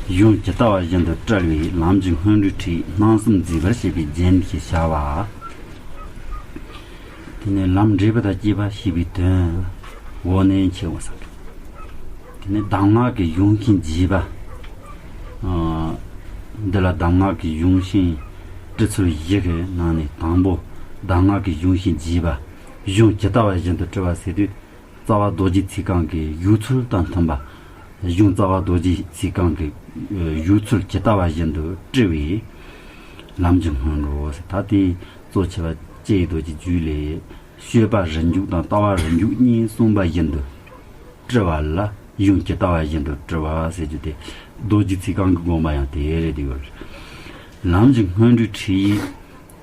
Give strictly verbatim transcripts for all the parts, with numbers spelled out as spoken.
གཞུང་ཇི་ལྟ་བ་བཞིན་དུ་བཀྲལ་བའི་ལམ་གྱི་སྔོན་འགྲོའི་ཁྲིད་སྣང་གསུམ་མཛེས་པར་བྱེད་པའི་རྒྱན་ཞེས་བྱ་བ། དེ་ནས་ལམ་འབྲས་བུ་དང་བཅས་པ་ཞེས་པའི་དོན་འོ་ནན་ཆེ་བ་ཟེར། དེ་ནས་གདམས་ངག་གི་གཞུང་ཤིང་རྒྱས་པ། ཨ། འདི་ལ་གདམས་ངག་གི་གཞུང་ཤིང་བྲི་ཚུལ་བཞི་གི་ནང་ནས་དང་པོ། གདམས་ངག་གི་གཞུང་ཤིང་རྒྱས་པ། གཞུང་ཇི་ལྟ་བ་བཞིན་དུ་བཀྲལ་བ་ཟེར་དུས། རྩ་བ་རྡོ་རྗེ་ཚིག་རྐང་གི་བཞུགས་ཚུལ་དང་མཐུན་པ། གཞུང་རྩ་བ་རྡོ་རྗེ་ཚིག་རྐང་གི་བཞུགས་ཚུལ་ཇི་ལྟ་བ་བཞིན་དུ་བཀྲལ་བའི་ལམ་གྱི་སྔོན་འགྲོ་ཟེར། ད་དེ་གཙོ་ཆེ་བ་ལྕེ་ཡི་རྡོ་རྗེ་རྒྱུད་ལས། སྤྱོད་པ་རིང་འཇུག་དང་ལྟ་བ་རིང་འཇུག་གཉིས་གསུངས་པ་བཞིན་དུ་བཀྲལ་བ་ལ་གཞུང་ཇི་ལྟ་བ་བཞིན་དུ་བཀྲལ་བ་ཟེར་རྒྱུ་དེ། རྡོ་རྗེ་ཚིག་རྐང་གི་དགོངས་པ་ཡང་དེ་རེད་དེ་ཡོད། ལམ་གྱི་སྔོན་འགྲོའི་ཁྲིད་ཡིག་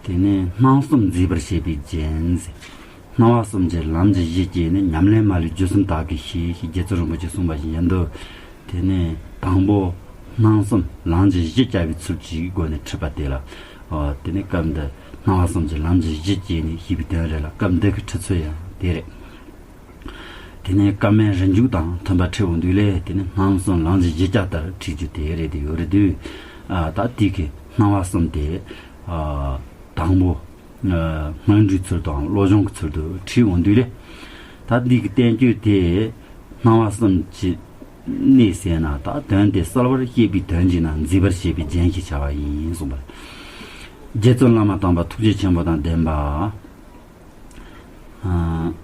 དེ་ནས་སྣང་གསུམ་མཛེས་པར་བྱེད་པའི་རྒྱན་ཟེར། སྣང་བ་གསུམ་གྱི་ལམ་གྱི་གཞི་བཅས་ནི་ཉམས་ལེན་མ་ལུས་རྒྱུད་གསུམ་དག་གིས་ཤེས་ཞེས་རྗེ་བཙུན་རིན་པོ་ཆེས་གསུངས་པ་བཞིན་དུ། དེ་ནས་དང་པོ་སྣང་གསུམ་ལམ་གྱི་གཞི་བཅའ་བའི་ཚུལ་གྱི་སྒོ་ནས་ཁྲིད་པ་དེ་ལ། ཨ། དེ་ནས་སྐབས་འདི་སྣང་བ་གསུམ་གྱི་ལམ་གྱི་གཞི་བཅས་ནི་ཞེས་པའི་དོན་རེད་ལ། སྐབས་འདི་གི་ཁྲིད་ཚུལ་ཡང་དེ་རེད། དེ་ནས་སྐབས་སྨད་རིང་འཇུག་དང་མཐུན་པར་ཁྲིད་འོང་དུས་ལས། དེ་ནས་སྣང་གསུམ་ལམ་གྱི་གཞི་བཅའ་ལྟར་ཁྲིད་རྒྱུ་དེ་རེད་དེ་ཡོད་རེད་དུས། ཨ། ད་དེ་གི་སྣང་བ་གསུམ་དེ། ཨ། དང་པོ། ཨ། སྔོན་འགྲོའི་ཚུལ་དང་བློ་སྦྱོང་གི་ཚུལ་དུ་ཁྲིད་འོང་དུས་ལས། ད་འདི་གི་བསྟན་བཅོས་དེ་སྣང་བ་གསུམ་གྱི་གནད་ཟེར་ན། ད་དོན་དེ་གསལ་བར་བཤད་པའི་དོན་གྱིས་ན་མཛེས་པར་བྱེད་པའི་རྒྱན་ཞེས་བྱ་བ་ཡིན་གསུངས་པ། རྗེ་བཙུན་བླ་མ་དམ་པ་ཐུགས་རྗེ་ཆེན་པོ་དང་ལྡན་པ། ཨ།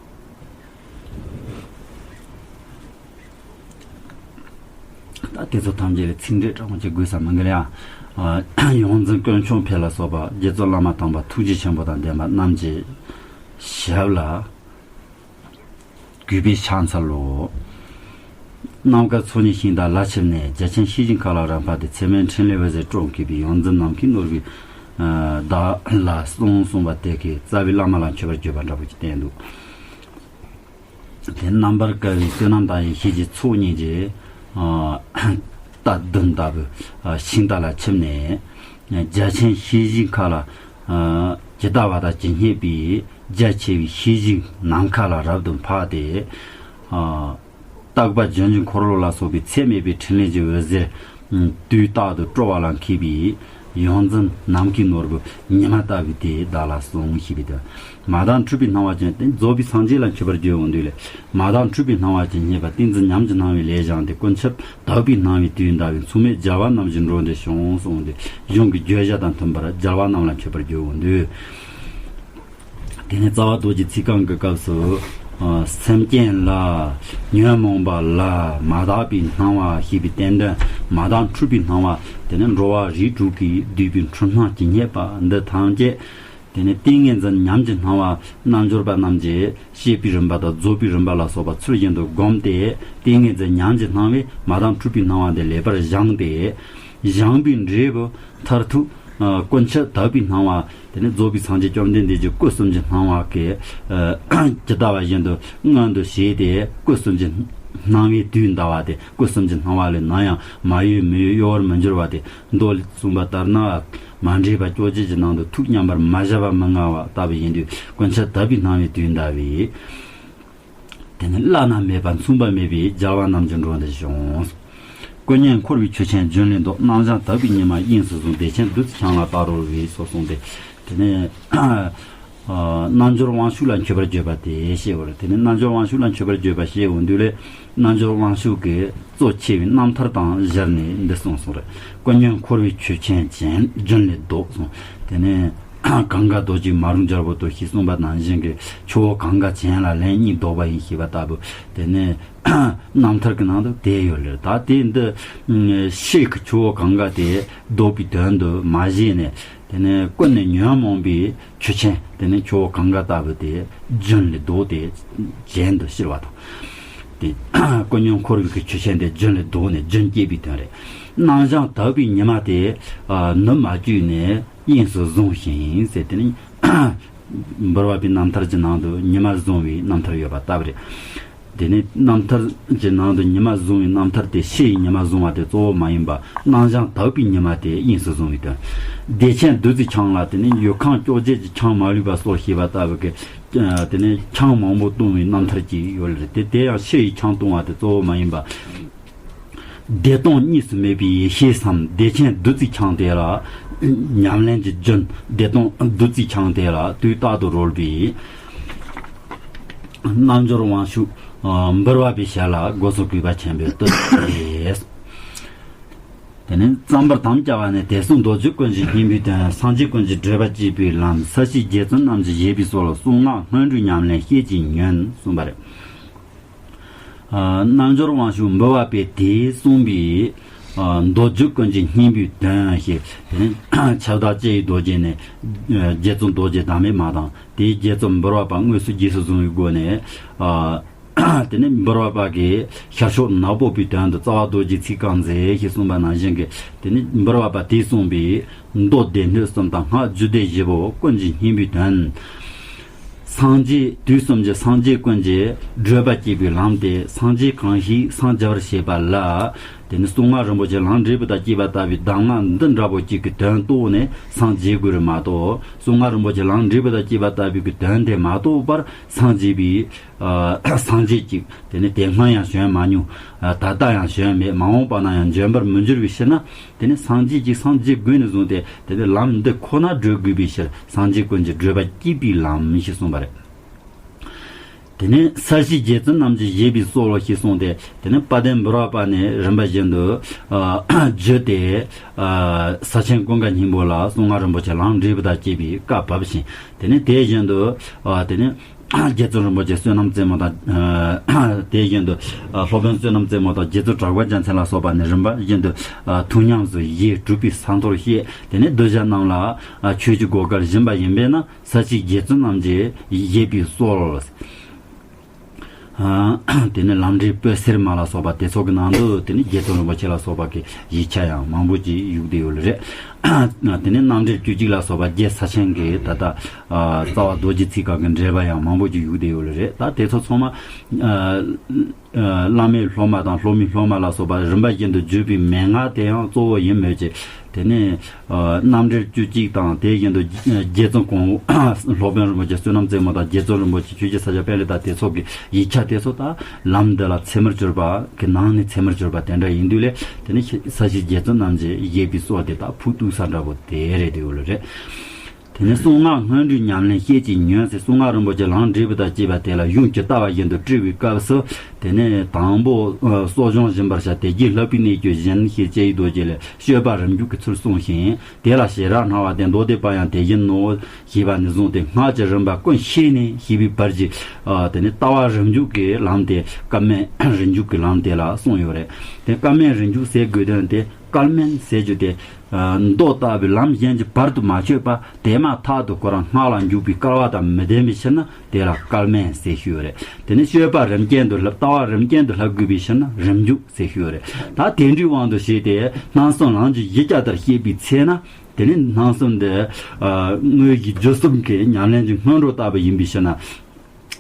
ད་དེ་ཚོ་ཐམས་ཅད་ལ་ཚིག་འགྲེལ་དྲང་མོ་ཅིག་དགོས་ས་མི་འགལ་ཡ། ཨ། ཡོངས་འཛིན་དཀོན་མཆོག་ཕེབས་ལ་སོགས་པ་རྗེ་བཙུན་བླ་མ་དམ་པ་ཐུགས་རྗེ་ཆེན་པོ་དང་ལྡན་པ་རྣམས་ཀྱི་ཞབས་ལ་གུས་པས་ཕྱག་འཚལ་ལོ། ནམ་མཁའ་མཚོ་ཉིད་ཤིང་རྟ་ལ་ཆིབས་ནས། རྒྱ་ཆེན་ཤེལ་གྱི་མཁའ་ལ་རབ་འཕགས་ཏེ། ཚེར་མའི་ཕྲིན་ལས་འོད་ཟེར་སྤྲོ་བསྐྱེད་པའི། ཡོངས་འཛིན་ནམ་མཁའི་ནོར་བུའི་བདག་ལ་གསུངས་གསུངས་པ་དེ་གའི་རྩ་བའི་བླ་མ་ལ་མཆོད་པར་བརྗོད་པ་འདྲ་པོ་ཅིག་བསྟན་འདུག། དེ་རྣམ་པར་དཀར་བའི་བསོད་ནམས་དང་ཡེ་ཤེས་ཀྱི་ཚོགས་གཉིས་ཀྱིས། ཨ། རྟ་བདུན་ལྟ་བུའི། ཨ། ཤིང་རྟ་ལ་ཆིབས་ནས། རྒྱ་ཆེན་ཤེལ་གྱི་མཁའ་ལ། ཨ། ཇི་ལྟ་བ་དང་ཇི་སྙེད་པའི་རྒྱ་ཆེ་བའི་ཤེལ་གྱི་ནམ་མཁའ་ལ་རབ་ཏུ་འཕགས་ཏེ། ཨ། རྟག་པ་ལྗོན་གྱི་འཁོར་ལོ་ལ་སོགས་པའི་ཚད་མེད་པའི་ཕྲིན་ལས་ཀྱི་འོད་ཟེར་དུས་རྟག་ཏུ་སྤྲོ་བ་ལ་མཁས་པའི་ཡོངས་འཛིན་ནམ་མཁའི་ནོར་བུ་ཉི་མ་ལྟ་བུའི་དེ་བདག་ལ་གསུངས་ཞེས་པའི་དོན། མ་དག་འཁྲུལ་པའི་སྣང་བ་ཅན་དེ་རྫོགས་པའི་སངས་རྒྱས་ལ་མཆོད་པར་བརྗོད་འོང་དུས་ལས། མ་དག་འཁྲུལ་པའི་སྣང་བ་ཅན་སྙེད་པ་ཏིང་འཛིན་ཉམས་ཀྱི་སྣང་བའི་ལས་སྦྱངས་ཏེ། ཀུན་ཁྱབ་དག་པའི་སྣང་བའི་དུས་འདའ་བའི། མཚུངས་མེད་རྒྱལ་བ་རྣམས་ཀྱི་འགྲོ་འདི་བྱུང་གསུངས་ཏེ། གཞུང་གི་བརྗོད་བྱ་དང་མཐུན་པར་རྒྱལ་བ་རྣམས་ལ་མཆོད་པར་བརྗོད་འོང་དུས། དེ་ནས་རྩ་བ་རྡོ་རྗེ་ཚིག་རྐང་གི་སྐབས་སུ། ཨ། སེམས་ཅན་ལ། ཉོན་མོངས་པ་ལ་མ་དག་པའི་སྣང་བ་ཞེས་པའི་བསྟན་དོན། མ་དག་འཁྲུལ་པའི་སྣང་བ། དེ་ནས་འགྲོ་བ་རིགས་དྲུག་གིས་བསྡུས་པའི་འཁྲུལ་སྣང་ཇི་སྙེད་པ་འདི་ཐམས་ཅད། དེ་ནས་ཏིང་ངེ་འཛིན་ཉམས་ཀྱི་སྣང་བ་རྣལ་འབྱོར་པ་རྣམས་ཀྱིས་བཤད་པའི་རིམ་པ་དང་རྫོགས་པའི་རིམ་པ་ལ་སོགས་པ་ཚུལ་བཞིན་དུ་བསྒོམས་ཏེ། ཏིང་ངེ་འཛིན་ཉམས་ཀྱི་སྣང་བས་མ་དག་འཁྲུལ་པའི་སྣང་བ་འདི་ལེགས་པར་སྦྱངས་ཏེ། སྦྱངས་པའི་འབྲས་བུ་མཐར་ཐུག། ཨ། ཀུན་ཁྱབ་དག་པའི་སྣང་བ། དེ་ནས་རྫོགས་པའི་སངས་རྒྱས་བཅོམ་ལྡན་འདས་ཀྱི་སྐུ་གསུམ་གྱི་སྣང་བ་གི། ཨ། ཇི་ལྟ་བ་བཞིན་དུ་མངོན་དུ་བྱས་ཏེ། སྐུ་གསུམ་གྱི་སྣང་བའི་དུས་འདའ་བ་དེ། སྐུ་གསུམ་གྱི་སྣང་བ་ལས་ནམ་ཡང་མ་གཡོས་མི་གཡོ་བར་མི་འགྱུར་བ་དེ། མདོ་ལས་གསུངས་པ་ལྟར་ན། མ་འདྲེས་པ་བཅོ་བརྒྱད་ཀྱི་ནང་དུ་ཐུགས་མཉམ་པར་མ་བཞག་པ་མི་མངའ་བ་ལྟ་བུ་ཡིན་དུས། ཀུན་ཁྱབ་དག་པའི་སྣང་བའི་དུས་འདའ་བས། དེ་ནས་བླ་ན་མེད་པ་མཚུངས་པ་མེད་པའི་རྒྱལ་བ་རྣམས་ཀྱི་འགྲོ་འདི་བྱུང་། ཀུན་ཉོན་འཁོར་བའི་ཆུ་ཆེན་རྒྱུན་ལས་ལྡོག། རྣམ་བྱང་དག་པའི་ཉི་མ་དབྱིངས་སུ་བཟུང་། བདེ་ཆེན་བདུད་རྩི་འཆང་ལ་བལྟ་རོལ་བའི་སོགས་གསུངས་ཏེ། དེ་ནས། ཨ། རྣལ་འབྱོར་དབང་ཕྱུག་ལ་མཆོད་པར་བརྗོད་པ་དེ་བཤད་པ་རེད། དེ་ནས་རྣལ་འབྱོར་དབང་ཕྱུག་ལ་མཆོད་པར་བརྗོད་པ་བཤད་འོང་དུས་ལས། རྣལ་འབྱོར་དབང་ཕྱུག་གི་གཙོ་ཆེ་བའི་རྣམ་ཐར་དང་སྦྱར་ནས་འདི་གསུངས་སོང་རེད། ཀུན་ཉོན་འཁོར་བའི་ཆུ་ཆེན་རྒྱུན་ལས་ལྡོག་གསུངས། དེ་ནས་གངྒཱ་རྡོ་རྗེ་མ་རུངས་རྒྱལ་པོ་ལྟོས་ཞེས་གསུངས་པ་ནང་བཞིན་གྱི་ཆུ་བོ་གངྒཱ་གྱེན་ལ་ལན་གཉིས་ལྡོག་པ་ཡིན་ཞེས་པ་ལྟ་བུ། དེ་ནས་རྣམ་ཐར་གྱི་ནང་དུ་དེ་ཡོད་ལེ། ད་དེ་འདི་ཕྱིས་ཀྱི་ཆུ་བོ་གངྒཱ་དེ་ལྡོག་པའི་དོན་དུ་མ་བཞེད་ནས། དེ་ནས་ཀུན་ནས་ཉོན་མོངས་པའི་ཆུ་ཆེན། དེ་ནས་ཆུ་བོ་གངྒཱ་ལྟ་བུ་དེ་རྒྱུན་ལས་ལྡོག་སྟེ་གྱེན་དུ་གཤེར་བ་དང་། དེ་ཀུན་ཉོན་འཁོར་བའི་གི་ཆུ་ཆེན་དེ་རྒྱུན་ལས་ལྡོག་ནས་རྒྱུན་བསྐྱེད་པའི་དོན་རེད། རྣམ་བྱང་དག་པའི་ཉི་མ་དེ། ཨ། ནུབ་མ་བཅུག་ནས་དབྱིངས་སུ་བཟུང་ཞིང་ཟེར། དེ་ནི་འབུལ་བ་པའི་རྣམ་ཐར་གྱི་ནང་དུ་ཉི་མ་བཟུང་བའི་རྣམ་ཐར་ཡོད་པ་ལྟ་བུ་རེད། དེ་ནས་རྣམ་ཐར་གྱི་ནང་དུ་ཉི་མ་བཟུང་བའི་རྣམ་ཐར་དེ་ཕྱི་ཡི་ཉི་མ་བཟུང་བ་དེ་གཙོ་བོ་མ་ཡིན་པ། རྣམ་བྱང་དག་པའི་ཉི་མ་དེ་དབྱིངས་སུ་བཟུང་བའི་དོན། བདེ་ཆེན་བདུད་རྩི་འཆང་ལ། དེ་ནས་ཡུལ་ཁམས་བཅོ་བརྒྱད་ཀྱི་ཆང་མ་ལུས་པ་སོགས་ཞེས་པ་ལྟ་བུ་གི། དེ་ནས་ཆང་མང་པོ་བཏུང་བའི་རྣམ་ཐར་གྱི་ཡོད་རེད་དེ། དེ་ཡང་ཕྱི་ཡི་ཆང་བཏུང་བ་དེ་གཙོ་བོ་མ་ཡིན་པ། བདེ་སྟོང་གཉིས་སུ་མེད་པའི་ཡེ་ཤེས་སམ། བདེ་ཆེན་བདུད་རྩིས་འཆང་དེ་ལ། ཉམས་ལེན་གྱི་རྒྱུན། བདེ་སྟོང་བདུད་རྩིས་འཆང་དེ་ལ་དུས་རྟག་ཏུ་རོལ་པའི་རྣལ་འབྱོར་དབང་ཕྱུག་འབུལ་བ་པའི་ཞལ་ལ་སྒོ་གསུམ་གུས་པ་ཆེན་པོས་བསྟོད་དེ། དེ་ནས་རྩོམ་པར་དམ་བཅའ་བ་ནི། དེ་གསུམ་མདོ་རྒྱུད་ཀུན་གྱི་སྙིང་པོའི་དོན། སངས་རྒྱས་ཀུན་གྱི་བགྲོད་པ་གཅེས་པའི་ལམ། ས་གཞི་རྗེ་བཙུན་རྣམས་ཀྱི་བཞེད་པའི་སྲོལ། གསུང་ངག་སྔོན་འགྲོའི་ཉམས་ལེན་ཤེས་བྱའི་ཉོན་གསུངས་པ་རེད། རྣལ་འབྱོར་དབང་ཕྱུག་འབུལ་བ་པས་དེས་གསུངས་པའི་མདོ་རྒྱུད་ཀུན་གྱི་སྙིང་པོའི་དོན་ཞེས། དེ་ནི་ཁྱབ་བདག་ལྕེ་ཡི་རྡོ་རྗེ་ནས་རྗེ་བཙུན་རྡོ་རྗེ་བདག་མེད་མ་དང་། དེའི་རྗེ་བཙུན་འབུལ་བ་པ་དངོས་སུ་རྗེས་སུ་བཟུང་བའི་སྒོ་ནས། དེ་ནི་འབུལ་བ་པ་གིས་ཤར་ཕྱོགས་ནག་པོ་པའི་དོན་དུ་རྩ་བ་རྡོ་རྗེ་ཚིག་རྐང་མཛེས་ཞེས་གསུངས་པ་ནང་བཞིན་གྱི། དེ་ནི་འབུལ་བ་པ་དེས་གསུངས་པའི་མདོ་སྡེ་སྣོད་གསུམ་དང་སྔགས་རྒྱུད་སྡེ་བཞི་པོ་ཀུན་གྱི་སྙིང་པོའི་དོན། སངས་རྒྱས་དུས་གསུམ་གྱི་སངས་རྒྱས་ཀུན་གྱི་བགྲོད་པ་གཅེས་པའི་ལམ་སྟེ། སངས་རྒྱས་གང་ཞིག་སངས་རྒྱ་བར་བྱེད་པ་ལ། དེ་ནི་གསུང་ངག་རིན་པོ་ཆེ་ལམ་འབྲས་བུ་དང་བཅས་པ་ལྟ་བུའི་གདམས་ངག་འདི་འདྲ་པོ་གཅིག་གི་དོན་རྟོགས་ནས་སངས་རྒྱས་དགོས་རེད་མ་གཏོགས། གསུང་ངག་རིན་པོ་ཆེ་ལམ་འབྲས་བུ་དང་བཅས་པ་ལྟ་བུའི་གི་དོན་དེ་མ་རྟོགས་པར་སངས་རྒྱས་པའི་སངས་རྒྱས་ཅིག་དེ་ནི་དེ་སྔ་ཡང་བྱོན་མ་མྱོང་། ད་ལྟ་ཡང་བྱོན་མེད། མ་འོངས་པ་ན་ཡང་འབྱོན་པར་མི་འགྱུར་བའི་ཕྱིར་ན། དེ་ནི་སངས་རྒྱས་ཅིག་སངས་རྒྱས་དགོས་ནས་བཟུང་སྟེ། དེ་ནི་ལམ་འདི་ཁོ་ན་བགྲོད་དགོས་པའི་ཕྱིར། སངས་རྒྱས་ཀུན་གྱི་བགྲོད་པ་གཅེས་པའི་ལམ་ཞེས་གསུངས་པ་རེད། དེ་ནས་ས་གཞི་རྗེ་བཙུན་རྣམས་ཀྱི་བཞེད་པའི་སྲོལ་ཞེས་གསུངས་ཏེ། དེ་ནས་དཔལ་ལྡན་འབུལ་བ་པ་ནས་རིམ་པ་བཞིན་དུ་བརྒྱུད་དེ། ས་ཆེན་ཀུན་དགའ་སྙིང་པོ་ལ་གསུང་ངག་རིན་པོ་ཆེ་ལམ་འབྲས་བུ་དང་བཅས་པའི་བཀའ་བབས་ཤིང་། དེ་ནས་དེ་བཞིན་དུ་དེ་ནས་རྗེ་བཙུན་རིན་པོ་ཆེ་བསོད་ནམས་རྩེ་མོ་དང་། དེ་བཞིན་དུ་སློབ་དཔོན་བསོད་ནམས་རྩེ་མོ་དང་རྗེ་བཙུན་གྲགས་པ་རྒྱལ་མཚན་ལ་སོགས་པ་ནས་རིམ་པ་བཞིན་དུ་ཐུགས་ཉམས་སུ་བཞེས། གྲུབ་པའི་ས་མཐོར་གཤེགས། དེ་ནས་གདུལ་བྱ་རྣམས་ལ་ཆོས་ཀྱི་བགོ་སྐལ་བྱིན་པ་ཡིན་པས་ན། ས་གཞི་རྗེ་བཙུན་རྣམས་ཀྱི་བཞེད་པའི་སྲོལ། དེ་ནས་ལམ་འབྲས་སྤོས་སེར་མ་ལ་སོགས་པ་དེ་ཚོ་གི་ནང་དུ། དེ་ནས་རྗེ་བཙུན་རིན་པོ་ཆེ་ལ་སོགས་པ་གི་ཡིག་ཆ་ཡང་མང་པོ་ཅིག་བཞུགས་བསྡད་ཡོད་ལེ་རེད། དེ་ནས་རྣམ་འགྲེལ་བཅུ་གཅིག་ལ་སོགས་པ་རྗེ་ས་ཆེན་གྱི་ད་ལྟ་རྩ་བ་རྡོ་རྗེ་ཚིག་རྐང་གི་འགྲེལ་པ་ཡང་མང་པོ་ཅིག་བཞུགས་བསྡད་ཡོད་ལེ་རེད། ད་དེ་ཚོ་ཚང་མ་བླ་མའི་སློབ་མ་དང་སློབ་མའི་སློབ་མ་ལ་སོགས་པ་རིམ་པ་བཞིན་དུ་བརྒྱུད་པའི་མན་ངག་དེ་ཡང་གཙོ་བོ་ཡིན་མོད་ཀྱི། དེ་ནས་རྣམ་འགྲེལ་བཅུ་གཅིག་དང་། དེ་བཞིན་དུ་རྗེ་བཙུན་གོང་། སློབ་དཔོན་རིན་པོ་ཆེ་བསོད་ནམས་རྩེ་མོ་དང་རྗེ་བཙུན་རིན་པོ་ཆེ་ཆོས་རྗེ་ས་སྐྱ་པཎྜི་ཏ་དེ་ཚོ་གི་ཡིག་ཆ་དེ་ཚོ་ད་ལམ་འདི་ལ་ཚད་མར་གྱུར་པ་གི་ནང་ནས་ཚད་མར་གྱུར་པ་དེ་འདྲ་ཡིན་དུས་ལས། དེ་ནས་ས་གཞི་རྗེ་བཙུན་རྣམས་ཀྱི་བཞེད་པའི་སྲོལ་དེ་ད་ཕུགས་གཏུགས་ས་འདྲ་པོ་དེ་རེད་དེ་ཡོད་ལེ་རེད། དེ་ནས་གསུང་ངག་སྔོན་འགྲོའི་ཉམས་ལེན་ཤེས་བྱའི་ཉོན་ཟེར། གསུང་ངག་རིན་པོ་ཆེ་ལམ་འབྲས་བུ་དང་བཅས་པ་དེ་ལ་ཡུམ་གྱི་ལྟ་བ་བཞིན་དུ་སྤྲུལ་བའི་སྐབས་སུ། དེ་ནས་དང་པོ་གསོ་སྦྱོང་སྦྱིན་པར་བྱ། དེ་རྗེས་བསླབ་པའི་གནས་ཀྱི་བཞིན་ཞེས་ལྕེ་ཡི་རྡོ་རྗེ་ལས་སྤྱོད་པ་རིམ་འཇུག་གི་ཚུལ་གསུངས་ཤིང་། དེ་ལ་ཞེ་དྲག་སྣང་བ་སྟེ། མདོ་སྡེ་པ་ཡང་དེ་བཞིན་ནོ། ཞེས་པ་ནས་བཟུང་སྟེ་སྔགས་ཀྱི་རིམ་པ་ཀུན་ཤེས་ནས་ཞེས་པའི་བར་གྱི། དེ་ནས་ལྟ་བ་རིམ་འཇུག་གི་ལམ་དེ། སྐབས་སྨད་རིམ་འཇུག་གི་ལམ་དེ་ལ་གསུངས་ཡོད་རེད། དེ་སྐབས་སྨད་རིམ་འཇུག་ཟེར་དགོས་དོན་དེ། སྐབས་སྨད་ཟེར་རྒྱུ་དེ། མདོ་ལྟ་བུའི་ལམ་གཞན་གྱི་བར་དུ་མ་ཆོད་པ། དེ་མ་ཐག་ཏུ་ཁོ་རང་སྔགས་ལ་འཇུག་པའི་སྐལ་བ་དང་མི་ལྡན་པའི་ཕྱིར་ན། དེ་ལ་སྐབས་སྨད་ཟེར་ཞུས་ཡོད་རེད། དེ་ནས་སྤྱོད་པ་རིམ་ཅན་དུ་བསླབ། ལྟ་བ་རིམ་ཅན་དུ་བསླབ་དགོས་པའི་ཕྱིར་ན་རིམ་འཇུག་ཟེར་ཞུས་ཡོད་རེད། ད་དེ་འདྲའི་དབང་དུ་བྱས་ཏེ་སྣང་གསུམ་ལམ་གྱི་གཞི་ལྕགས་ལྟར་བཤད་པའི་ཚེ་ན། དེ་ནས་སྣང་གསུམ་འདི་དངོས་གཞི་རྒྱུད་གསུམ་གྱི་ཉམས་ལེན་གྱི་སྔོན་འགྲོ་ལྟ་བུ་ཡིན་པའི་ཕྱིར་ན།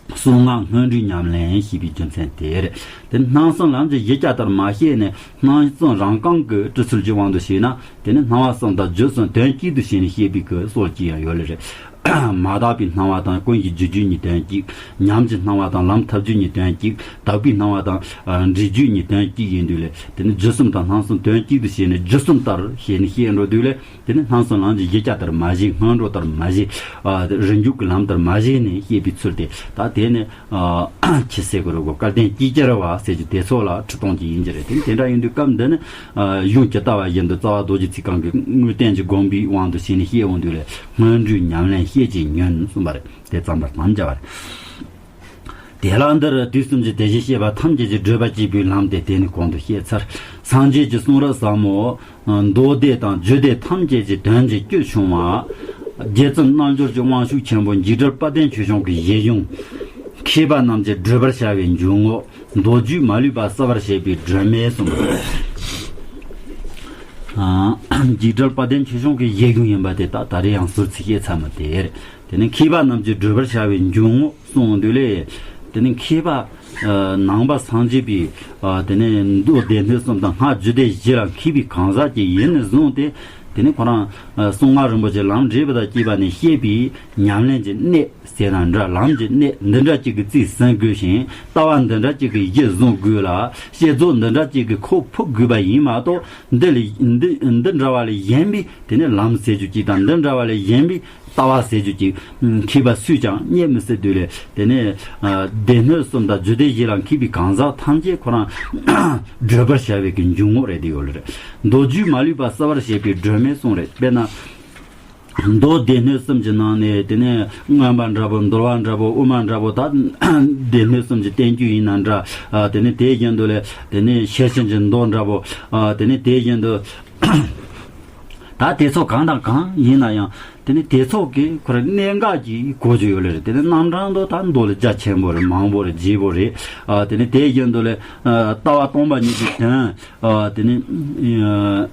གསུང་ངག་སྔོན་འགྲོའི་ཉམས་ལེན་ཞེས་པའི་རྒྱུ་མཚན་དེ་རེད། དེ་སྣང་གསུམ་ལམ་གྱི་གཞི་ལྕགས་ལྟར་མ་བཤད་ནས། སྣང་གསུམ་རང་རྐང་གི་སྤྲུལ་ཚུལ་གྱི་དབང་དུ་བྱས་ན། དེ་ནི་སྣང་བ་གསུམ་དང་རྒྱུད་གསུམ་དོན་གཅིག་ཏུ་བྱས་ནས་བཤད་པའི་གི་སྲོལ་གཅིག་ཡང་ཡོད་ལེ་རེད། མ་དག་པའི་སྣང་བ་དང་ཀུན་གཞི་རྒྱུ་རྒྱུད་གཉིས་དོན་གཅིག། ཉམས་ཀྱི་སྣང་བ་དང་ལམ་ཐབས་རྒྱུད་གཉིས་དོན་གཅིག། དག་པའི་སྣང་བ་དང་འབྲས་རྒྱུད་གཉིས་དོན་གཅིག་ཡིན་དུས་ལས། དེ་ནི་རྒྱུད་གསུམ་དང་སྣང་གསུམ་དོན་གཅིག་ཏུ་བྱས་ནས་རྒྱུད་གསུམ་ལྟར་བྱས་ནས་བཤད་འགྲོ་དུས་ལས། དེ་ནི་སྣང་གསུམ་ལམ་གྱི་གཞི་ལྕགས་ལྟར་མ་བྱས། སྔོན་འགྲོ་ལྟར་མ་བྱས། རིམ་འཇུག་གི་ལམ་ལྟར་མ་བྱས་ནས་བཤད་པའི་ཚུལ་དེ། ད་དེ་ནི་ཁྱི་སེ་གོ་རོ་གོ་སྐལ་ལྡན་ཅིག་ཅར་བ་ཟེར་རྒྱུ་དེ་ཚོ་ལ་ཁྲི་སྟོང་གཅིག་ཡིན་གྱི་རེད། དེ་དེ་འདྲ་ཡིན་དུས་སྐབས་འདི་ནི་ཡུམ་གྱི་ལྟ་བ་བཞིན་དུ་རྩ་བ་རྡོ་རྗེ་ཚིག་རྐང་གི་དངོས་བསྟན་གྱི་དགོངས་པའི་དབང་དུ་བྱས་ནས་བཤད་འོང་དུས་ལས། སྔོན་འགྲོའི་ཉམས་ལེན་ཤེས་བྱའི་ཉོན་གསུངས་པ་རེད། དེ་ཙམ་པར་དམ་བཅའ་བ་རེད། དེ་ལ་འདིར་དུས་གསུམ་གྱི་དེ་བཞིན་གཤེགས་པ་ཐམས་ཅད་ཀྱི་བགྲོད་པ་གཅེས་པའི་ལམ་སྟེ། དེ་ནི་གོང་དུ་བཤད་ཚར། སངས་རྒྱས་ཀྱི་གསུང་རབ་ཟབ་མོ་མདོ་སྡེ་དང་རྒྱུད་སྡེ་ཐམས་ཅད་ཀྱི་དོན་གྱི་བཅུད་ཆུང་བ། རྗེ་བཙུན་རྣལ་འབྱོར་གྱི་དབང་ཕྱུག་ཆེན་པོ་འཇིགས་བྲལ་དཔལ་ལྡན་ཆོས་སྐྱོང་གི་གཞི་གཞུང་། མཁས་པ་རྣམས་ཀྱིས་བགྲོད་པར་བྱ་བའི་འཇུག་ངོགས། མདོ་རྒྱུད་མ་ལུས་པ་གསལ་བར་བྱེད་པའི་སྒྲོན་མེ་གསུངས། འཇིགས་བྲལ་དཔལ་ལྡན་ཆོས་སྐྱོང་གི་གཞི་གཞུང་ཡིན་པ་དེ་དག་ད་རེས་ཡང་ཟུར་ཚིག་བཤད་ཚར་མ་དེ་རེད། དེ་ནས་མཁས་པ་རྣམས་ཀྱིས་བགྲོད་པར་བྱ་བའི་འཇུག་ངོགས་གསུངས་འདུག་ལས། དེ་ནས་མཁས་པ་ནང་པ་སངས་རྒྱས་པའི་དེ་ནས་མདོ་སྡེ་སྣོད་གསུམ་དང་སྔགས་རྒྱུད་སྡེ་བཞི་ལ་མཁས་པའི་གང་ཟག་ཅིག་ཡིན་ནས་བཟུང་སྟེ། དེ་ནི་ཁོ་རང་གསང་སྔགས་རིན་པོ་ཆེ་ལམ་འབྲས་བུ་དང་བཅས་པ་ནས་བཤད་པའི་ཉམས་ལེན་གྱི་གནད་ཟེར་ན་འདྲ། ལམ་གྱི་གནད་འདི་འདྲ་གཅིག་གི་རྩིས་ཟིན་དགོས་ཤིང་། ལྟ་བ་འདི་འདྲ་གཅིག་གི་གཞི་བཟུང་དགོས་ལ། བསྐྱེད་རྫོགས་འདི་འདྲ་གཅིག་གི་ཁོག་ཕུབ་དགོས་པ་ཡིན་མ་གཏོགས། འདི་ལས་འདི་འདི་འདྲ་བ་ལས་གཞན་པའི་དེ་ནི་ལམ་ཟེར་རྒྱུ་གཅིག་དང་། འདི་འདྲ་བ་ལས་གཞན་པའི་ལྟ་བ་ཟེར་རྒྱུ་གཅིག་མཁས་པ་སུས་ཀྱང་རྙེད་མི་སྲིད་དུས་ལས། དེ་ནི་སྡེ་སྣོད་གསུམ་དང་རྒྱུད་སྡེ་བཞི་ལ་མཁས་པའི་གང་ཟག་ཐམས་ཅད་ཁོ་རང་བགྲོད་པར་བྱ་བའི་གི་འཇུག་ངོགས་རེད་དེ་ཡོད་ལ་རེད། མདོ་རྒྱུད་མ་ལུས་པ་གསལ་བར་བྱེད་པའི་སྒྲོན་མེ་གསུངས་རེད། དཔེར་ན། མདོ་སྡེ་སྣོད་གསུམ་གྱི་ནང་ནས་དེ་ནས་མངོན་པ་འདྲ་པོ། འདུལ་བ་འདྲ་པོ། དབུ་མ་འདྲ་པོ། ད་སྡེ་སྣོད་གསུམ་གྱི་བསྟན་བཅོས་ཡིན་ན་འདྲ། ཨ། དེ་ནས་དེ་བཞིན་དུ་ལས་དེ་ནས་ཤེར་ཕྱིན་གྱི་མདོ་འདྲ་པོ། ཨ། དེ་ནས་དེ་བཞིན་དུ་ད་དེ་ཚོ་གང་དང་གང་ཡིན་ན་ཡང་། དེ་ནས་དེ་ཚོ་གི་ཁོ་རང་གནད་འགག་གི་གོ་རྒྱུ་ཡོད་ལ་རེད། དེ་ནས་རྣམ་གྲངས་དོ་ད་མདོ་ལ་རྒྱ་ཆེན་པོ་རེད། མང་པོ་རེད། རྒྱས་པོ་རེད། ཨ། དེ་ནས་དེ་བཞིན་དུ་ལས། ཨ། ལྟ་བ་སྟོང་པ་ཉིད་ཀྱི་དོན། ཨ། དེ་ནི།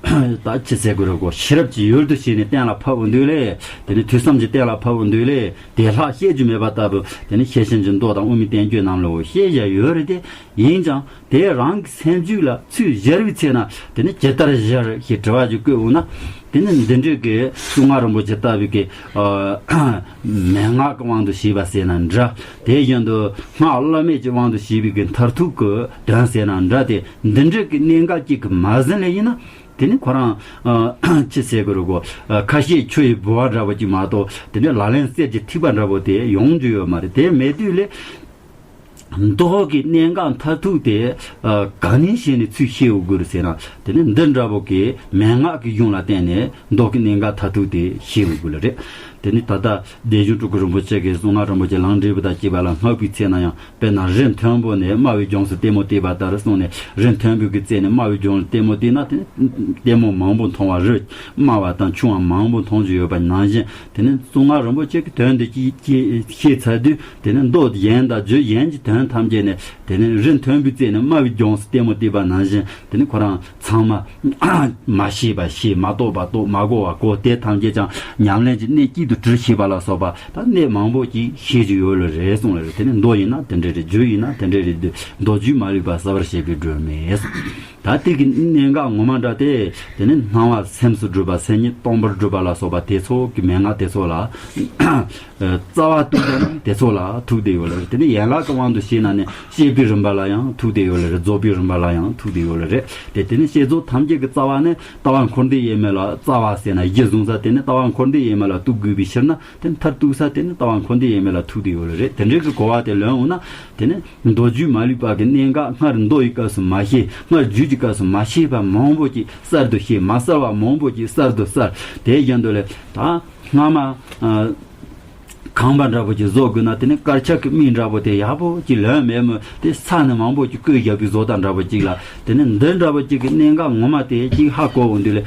ཨ། ད་ཅི་ཟེར་དགོས་རེད་གོ། ཤེས་རབ་ཀྱི་ཡུལ་དུ་བྱས་ནས་གཏན་ལ་ཕབ་པ་འདུག་ལས། དེ་ནི་ཐོས་བསམ་གྱིས་གཏན་ལ་ཕབ་པ་འདུག་ལས། དེ་ལྷག་བཤད་རྒྱུ་མེད་པ་ལྟ་བུ། དེ་ནི་ཤེར་ཕྱིན་གྱི་མདོ་དང་དབུ་མའི་བསྟན་བཅོས་རྣམས་ལ་བཤད་བཞག་ཡོད་རེད་དེ། ཡིན་ཀྱང་དེ་རང་གི་སེམས་རྒྱུད་ལ་ཚུར་སྦྱར་བའི་ཚེ་ན། དེ་ནི་ཇི་ལྟར་སྦྱར་ཞེས་དྲི་བ་ཞིག་བཀོད་འོང་ན། དེ་ནི་འདི་འདྲའི་གི་གསང་སྔགས་རིན་པོ་ཆེ་ལྟ་བུའི་གི། ཨ། མན་ངག་གི་དབང་དུ་བྱས་པ་ཟེར་ན་འདྲ། དེ་བཞིན་དུ་སྔགས་བླ་མེད་ཀྱི་དབང་དུ་བྱས་པའི་གི་མཐར་ཐུག་གི་དོན་ཟེར་ན་འདྲ། དེ་འདི་འདྲའི་གི་གནད་འགག་ཅིག་གི་མ་ཟིན་ལས་ཡིན་ན། དེ་ནི་ཁོ་རང་། ཨ། ཅི་ཟེར་དགོས་རེད་གོ། ཨ། ཁ་བཤད་ཆུ་ཡི་ལྦུ་བ་འདྲ་པོ་ཅིག་མ་གཏོགས། དེ་ནི་ལག་ལེན་གསེར་གྱི་ཐིགས་པ་འདྲ་པོ་དེ་ཡོང་རྒྱུ་ཡོད་མ་རེད། དེ་མེད་དུས་ལས། མདོ་གི་གནད་འགག་མཐར་ཐུག་དེ། ཨ། ག་ནས་བྱས་ནས་ཚུར་ཤེས་དགོས་རེད་ཟེར་ན། དེ་ནི་འདི་འདྲ་པོ་གི་མན་ངག་གི་གཞུང་ལ་བརྟེན་ནས་མདོ་གི་གནད་འགག་མཐར་ཐུག་དེ་ཤེས་དགོས་ལ་རེད། དེ་ནི་ད་ལྟ་སྡེ་གཞུང་སྤྲུལ་སྐུ་རིན་པོ་ཆེ་གིས་གསང་སྔགས་རིན་པོ་ཆེ་ལམ་འབྲས་བུ་དང་བཅས་པ་ལ་བསྔགས་པའི་ཚེ་ན་ཡང་། དཔེར་ན་རི་མཐོན་པོ་ནས་དམའ་བའི་ལྗོངས་སུ་ལྟད་མོ་བལྟས་པ་ལྟར་གསུངས་ནས། རི་མཐོན་པོའི་གི་རྩེ་ནས་དམའ་བའི་ལྗོངས་ལ་ལྟད་མོ་བལྟས་ན། དེ་ནི་ལྟད་མོ་མང་པོ་མཐོང་བ། རི་དམའ་བ་དང་ཆུང་བ་མང་པོ་མཐོང་རྒྱུ་ཡོད་པ་ནང་བཞིན། དེ་ནི་གསང་སྔགས་རིན་པོ་ཆེ་གི་དོན་འདི་ཅིག་ཅིག་ཤེས་ཚར་དུས། དེ་ནི་མདོ་གཞན་དང་རྒྱུད་གཞན་གྱི་དོན་ཐམས་ཅད་ནི། དེ་ནི་རི་མཐོན་པོའི་རྩེ་ནས་དམའ་བའི་ལྗོངས་སུ་ལྟད་མོ་བལྟས་པ་ནང་བཞིན། དེ་ནི་ཁོ་རང་ཚང་མ་མ་ཤེས་པ་ཤེས། མ་རྟོགས་པ་རྟོགས། མ་གོ་བ་གོ། དེ་ཐམས་ཅད་ཀྱང་ཉམས་ལེན་གྱི་གནད་གཅིག་ཏུ་གྲུབ་ཤེས་པ་ལ་སོགས་པ། ད་གནད་མང་པོ་ཅིག་ཤེས་རྒྱུ་ཡོད་ལ་རེད་གསུངས་ལ་རེད། དེ་ནི་མདོ་ཡིན་ན་དེ་འདྲ་རེད། རྒྱུད་ཡིན་ན་དེ་འདྲ་རེད། མདོ་རྒྱུད་མ་ལུས་པ་གསལ་བར་བྱེད་པའི་སྒྲོན་མེ་གསུངས། ད་དེ་གི་གནད་འགག་ངོ་མ་འདྲ་སྟེ། དེ་ནི་སྣང་བ་སེམས་སུ་སྒྲུབ་པ། སེམས་ཉིད་སྟོང་པར་སྒྲུབ་པ་ལ་སོགས་པ་དེ་ཚོ་གི་མན་ངག་དེ་ཚོ་ལ། ཨ། རྩ་བ་ཏུ་ཏུ་དེ་ཚོ་ལ་ཐུག་བསྡད་ཡོད་ལ། དེ་ནི་ཡན་ལག་གི་དབང་དུ་བྱས་ན་ནི་བཤད་པའི་རིམ་པ་ལ་ཡང་ཐུག་བསྡད་ཡོད་ལ་རེད། རྫོགས་པའི་རིམ་པ་ལ་ཡང་ཐུག་བསྡད་ཡོད་ལ་རེད། དེ་དེ་ནི་བསྐྱེད་རྫོགས་ཐམས་ཅད་ཀྱི་རྩ་བ་ནི་ལྟ་བ་འཁོར་འདས་དབྱེར་མེད་ལ། རྩ་བ་ཟེར་ན་གཞི་བཟུང་ས་དེ་ནི་ལྟ་བ་འཁོར་འདས་དབྱེར་མེད་ལ་གཏུག་དགོས་པའི་ཕྱིར་ན། དེ་མཐར་གཏུགས་ས་དེ་ནི་ལྟ་བ་འཁོར་འདས་དབྱེར་མེད་ལ་ཐུག་བསྡད་ཡོད་ལ་རེད། དེ་འདྲའི་གི་གོ་བ་དེ་ལོན་འོང་ན། དེ་ནི་མདོ་རྒྱུད་མ་ལུས་པ་གི་གནད་འགག་སྔར་མདོ་ཡི་སྐབས་སུ་མ་ཤེས། སྔར་རྒྱུད་ཀྱི་སྐབས་སུ་མ་ཤེས་པ་མང་པོ་ཅིག་གསར་དུ་ཤེས། མ་གསལ་བ་མང་པོ་ཅིག་གསར་དུ་གསལ། དེ་བཞིན་དུ་ལས་ད་སྔ་མ། ཨ། ཁང་པ་འདྲ་པོ་ཅིག་བཟོ་དགོས་ན། དེ་ནི་དཀར་ཆག་གི་མིག་འདྲ་པོ་དེ་ཡག་པོ་ཅིག་ལོན་མེད་མོད། དེ་ས་ནི་མང་པོ་ཅིག་བརྐོས་བཞག་པའི་བཟོ་ལྟ་འདྲ་པོ་ཅིག་ལ། དེ་ནི་འདི་འདྲ་པོ་ཅིག་གི་གནད་འགག་ངོ་མ་དེ་ཅིག་ཧ་གོ་འོང་དུས་ལས། ད་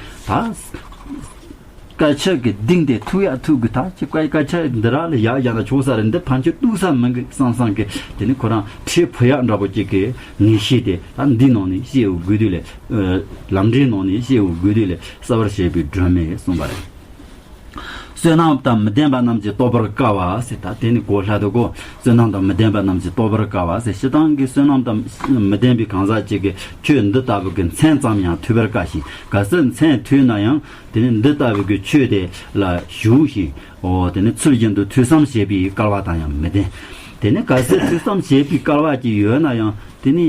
དཀར་ཆག་གི་གདིང་དེ་ཐུག་ཡག་ཐུག་གི། ད་ཅིག་དཀར་དཀར་ཆག་འདི་ར་ལ་ཡག་ཡག་ན་ཆོག་ས་རེད། འདི་ཕན་ཆོད་གཏུགས་ས་མི་འགི་བསམ་བསམ་གི། དེ་ནི་ཁོ་རང་ཁྲེལ་ཕོ་ཡག་འདྲ་པོ་ཅིག་གི་ངེས་ཤེས་དེ་ད་འདི་ནང་ནས་སྐྱེ་འོ་དགོས་དུས་ལས། ཨ། ལམ་འབྲས་ནང་ནས་སྐྱེ་འོ་དགོས་དུས་ལས་གསལ་བར་བྱེད་པའི་སྒྲོན་མེ་གསུངས་པ་རེད། བསོད་ནམས་དང་མི་ལྡན་པ་རྣམས་ཀྱིས་རྟོགས་པར་དཀའ་བ་ཟེར། ད་དེ་ནི་གོ་སླ་དོ་གོ། བསོད་ནམས་དང་མི་ལྡན་པ་རྣམས་ཀྱིས་རྟོགས་པར་དཀའ་བ་ཟེར། སྤྱིར་བཏང་གི་བསོད་ནམས་དང་མི་ལྡན་པའི་གང་ཟག་ཅིག་གིས་ཆོས་འདི་ལྟ་བུ་གི་མཚན་ཙམ་ཡང་ཐོས་པར་དཀའ་ཞིང་། གལ་སྲིད་མཚན་ཐོས་ན་ཡང་དེ་ནི་འདི་ལྟ་བུ་གི་ཆོས་དེ་ལ་ཞུགས་ཤིང་། འོ། དེ་ནི་ཚུལ་བཞིན་དུ་ཐོས་བསམ་བྱེད་པའི་སྐལ་བ་དང་ཡང་མི་ལྡན། དེ་ནི་གལ་སྲིད་ཐོས་བསམ་བྱེད་པའི་སྐལ་བ་ཅིག་ཡོད་ན་ཡང་། དེ་ནི།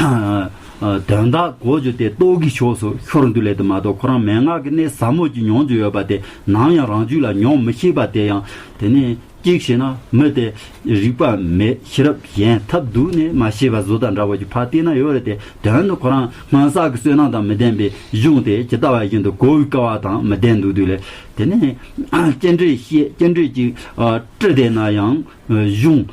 ཨ། དོན་དག་གོ་རྒྱུ་དེ་རྟོགས་ཀྱི་ཕྱོགས་སུ་ཤོར་འདུག་ལས་དུ་མ་གཏོགས། ཁོ་རང་མན་ངག་གི་གནད་ཟབ་མོ་ཅིག་མྱོང་རྒྱུ་ཡོད་པ་དེ་ནམ་ཡང་རང་རྒྱུད་ལ་མྱོང་མི་ཤེས་པ་དེ་ཡང་། དེ་ནི་གཅིག་བྱས་ན་མི་དེ་རིག་པ་མེད། ཤེས་རབ་ཞན་ཐབས་སྡུག་ནས་མ་ཤེས་པ་བཟོ་ལྟ་འདྲ་བོ་ཅིག་ཕར་བལྟས་ན་ཡོད་རེད་དེ། དོན་དུ་ཁོ་རང་སྔོན་བསགས་ཀྱི་བསོད་ནམས་དང་མི་ལྡན་པའི་གཞུང་དེ་ཇི་ལྟ་བ་བཞིན་དུ་གོ་བའི་སྐལ་བ་དང་མི་ལྡན་འདུག་དུས་ལས། དེ་ནི་ཅི་འདྲའི་ཤེས། ཅི་འདྲའི་ཅིག་ཨ། བཀྲི་བསྡད་ན་ཡང་། གཞུང་།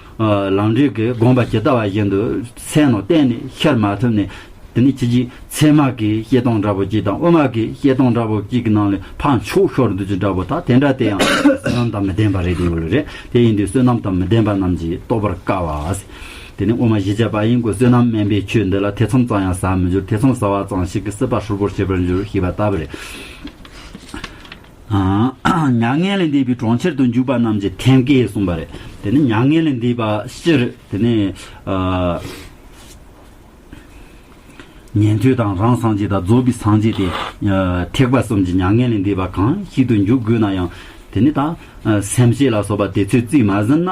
ལམ་འབྲས་ཀྱི་དགོངས་པ་ཇི་ལྟ་བ་བཞིན་དུ་སེམས་ནང་གཏན་ནས་ཤར་མ་ཐུབ་ནས། དེ་ནི་ཁྱེད་ཀྱིས་ཚད་མ་གི་བཤད་སྟངས་འདྲ་པོ་གཅིག་དང་། དབུ་མ་གི་བཤད་སྟངས་འདྲ་པོ་གཅིག་གི་ནང་ལས་ཕར་འཕྱོག་ཤོར་འདུག་ཅིག་འདྲ་པོ། ད་དེ་འདྲ་དེ་ཡང་བསོད་ནམས་དང་མི་ལྡན་པ་རེད་དེ་ཡོད་རེད། དེ་ཡིན་དུས་བསོད་ནམས་དང་མི་ལྡན་པ་རྣམས་ཀྱིས་རྟོགས་པར་དཀའ་བ། དེ་ནི་དབུ་མ་བཞི་བརྒྱ་པ་ཡིན་གོ། བསོད་ནམས་དམན་པའི་ཆོས་འདི་ལ་ཐེ་ཚོམ་ཙམ་ཡང་ཟ་མི་འགྱུར། ཐེ་ཚོམ་ཟ་བ་ཙམ་ཞིག་གིས་སྲིད་པ་ཧྲིལ་པོར་ཤེས་པར་འགྱུར་ཞེས་པ་ལྟ་བུ་རེད། མྱ་ངན་ལས་འདས་པའི་གྲོང་ཁྱེར་དུ་འཇུག་པ་རྣམས་ཀྱི་ཐེམ་སྐས་གསུངས་པ་རེད། དེ་ནི་མྱ་ངན་ལས་འདས་པ་སྤྱིར། དེ་ནི་ཨ། ཉན་ཐོས་དང་རང་སངས་རྒྱས་དང་རྫོགས་པའི་སངས་རྒྱས་ཏེ། ཐེག་པ་གསུམ་གྱི་མྱ་ངན་ལས་འདས་པ་གང་ཞིག་ཏུ་འཇུག་དགོས་ན་ཡང་། དེ་ནི་ད་སེམས་བསྐྱེད་ལ་སོགས་པ་དེ་ཚོས་རྩིས་མ་ཟིན་ན།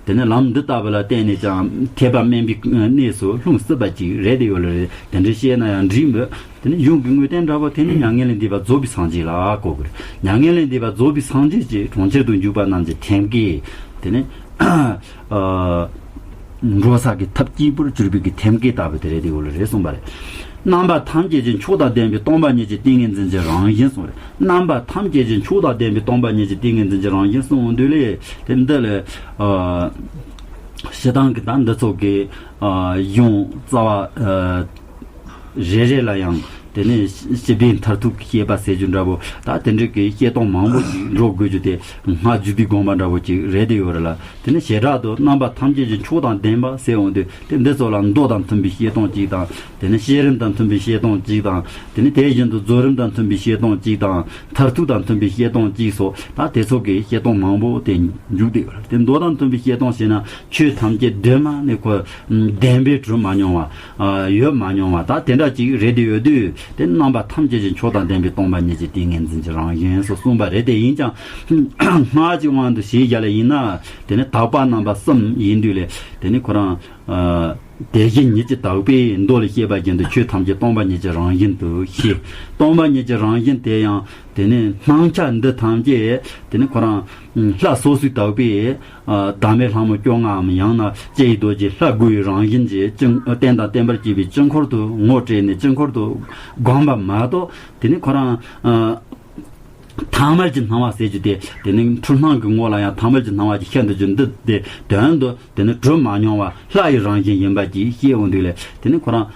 དེ་ནི་ལམ་འདི་ལྟ་བུ་ལ་བརྟེན་ནས་ཀྱང་ཐེག་པ་དམན་པའི་གནས་སུ་ལྷུང་སྲིད་པ་ཅིག་རེད་དེ་ཡོད་ལ་རེད། དེ་འདྲ་བཤད་ན་ཡང་འགྲིག་མོད། དེ་ནི་གཞུང་གི་དངོས་བསྟན་འདྲ་པོ་དེ་ནི་མྱ་ངན་ལས་འདས་པ་རྫོགས་པའི་སངས་རྒྱས་ལ་གོ་དགོས་རེད། མྱ་ངན་ལས་འདས་པ་རྫོགས་པའི་སངས་རྒྱས་ཀྱི་གྲོང་ཁྱེར་དུ་འཇུག་པ་རྣམས་ཀྱི་ཐེམ་སྐས། དེ་ནི་འགྲོ་ས་གི་ཐབས་སྐྱིད་པོར་གྱུར་པའི་གི་ཐེམ་སྐས་ལྟ་བུ་དེ་རེད་དེ་ཡོད་ལ་རེད་གསུངས་པ་རེད། རྣམ་པ་ཐམས་ཅད་ཀྱི་མཆོག་དང་ལྡན་པའི་སྟོང་པ་ཉིད་ཀྱི་ཏིང་ངེ་འཛིན་གྱི་རང་བཞིན་གསུངས་རེད། རྣམ་པ་ཐམས་ཅད་ཀྱི་མཆོག་དང་ལྡན་པའི་སྟོང་པ་ཉིད་ཀྱི་ཏིང་ངེ་འཛིན་གྱི་རང་བཞིན་གསུངས་འོང་དུས་ལས་དེ་འདི་ལས། སྤྱིར་བཏང་གི་ད་འདི་ཚོ་གི་གཞུང་རྩ་བ་རེ་རེ་ལ་ཡང་དེ་ནས་སྤྱི་དཔེ་མཐར་ཐུག་གི་བཤད་པ་ཟེར་རྒྱུ་འདྲ་པོ། ད་དེ་འདྲ་གི་བཤད་སྟངས་མང་པོ་ཞིག་འགྲོ་དགོས་རྒྱུ་དེ་སྔགས་རྒྱུད་པའི་དགོངས་པ་འདྲ་པོ་ཅིག་རེད་དེ་ཡོད་རེད་ལ། དེ་ནས་བྱེ་བྲག་ཏུ་རྣམ་པ་ཐམས་ཅད་ཀྱི་མཆོག་དང་ལྡན་པ་ཟེར་འོང་དུས་དེ་འདི་ཚོ་ལ་མདོ་དང་མཐུན་པའི་བཤད་སྟངས་གཅིག་དང་། དེ་ནས་བཤད་རིམ་དང་མཐུན་པའི་བཤད་སྟངས་གཅིག་དང་། དེ་ནས་དེ་བཞིན་དུ་རྫོགས་རིམ་དང་མཐུན་པའི་བཤད་སྟངས་གཅིག་དང་། མཐར་ཐུག་དང་མཐུན་པའི་བཤད་སྟངས་གཅིག་སོགས་ད་དེ་ཚོ་གི་བཤད་སྟངས་མང་པོ་དེ་འཇུག་དེ་ཡོད་རེད། དེ་མདོ་དང་མཐུན་པའི་བཤད་སྟངས་ཞེ་ན། ཆོས་ཐམས་ཅད་གདོད་མ་ནས་ཁོ་བདེན་པས་གྲུབ་མ་མྱོང་བ། ཡོད་མ་མྱོང་བ་ད་དེ་འདྲ་ཅིག་རེད་དེ་ཡོད་དུས། དེ་རྣམ་པ་ཐམས་ཅད་ཀྱི་མཆོག་དང་ལྡན་པའི་སྟོང་པ་ཉིད་ཀྱི་ཏིང་ངེ་འཛིན་གྱི་རང་བཞིན་སོགས་གསུངས་པ་རེད། དེ་ཡིན་ཀྱང་སྔགས་ཀྱི་དབང་དུ་བྱས་བཞག་ལ་ཡིན་ན། དེ་ནི་དག་པ་རྣམ་པ་གསུམ་ཡིན་དུས་ལས། དེ་ནི་ཁོ་རང་དེ་བཞིན་ཉིད་ཀྱི་དག་པས་མདོ་ལས་བཤད་པ་བཞིན་དུ་ཆོས་ཐམས་ཅད་སྟོང་པ་ཉིད་ཀྱི་རང་བཞིན་དུ་ཤེས། སྟོང་པ་ཉིད་ཀྱི་རང་བཞིན་དེ་ཡང་དེ་ནི་སྣང་ཆ་འདི་ཐམས་ཅད་དེ་ནི་ཁོ་རང་ལྷ་སོ་སོའི་དག་པས། བདག་མེད་ལྷ་མོ་བཅོ་ལྔའམ་ཡང་ན་ལྕེ་ཡི་རྡོ་རྗེ་ལྷ་དགུ་ཡི་རང་བཞིན་གྱི་བཅིང་རྟེན་དང་བརྟེན་པར་བཅས་པའི་དཀྱིལ་འཁོར་དུ་ངོ་སྤྲད་ནས་དཀྱིལ་འཁོར་དུ་བསྒོམ་པ་མ་གཏོགས། དེ་ནི་ཁོ་རང་ཐ་མལ་གྱི་སྣང་བ་ཟེར་རྒྱུ་དེ། དེ་ནི་འཁྲུལ་སྣང་གི་ངོ་ལ་ཡང་ཐ་མལ་གྱི་སྣང་བ་ཅིག་ཤར་འདུག་རྒྱུ་འདི་དེ་དོན་དུ་དེ་ནི་གྲུབ་མ་མྱོང་བ་ལྷ་ཡི་རང་བཞིན་ཡིན་པ་ཅིག་ཤེས་འོང་དུས་ལས། དེ་ནི་ཁོ་རང་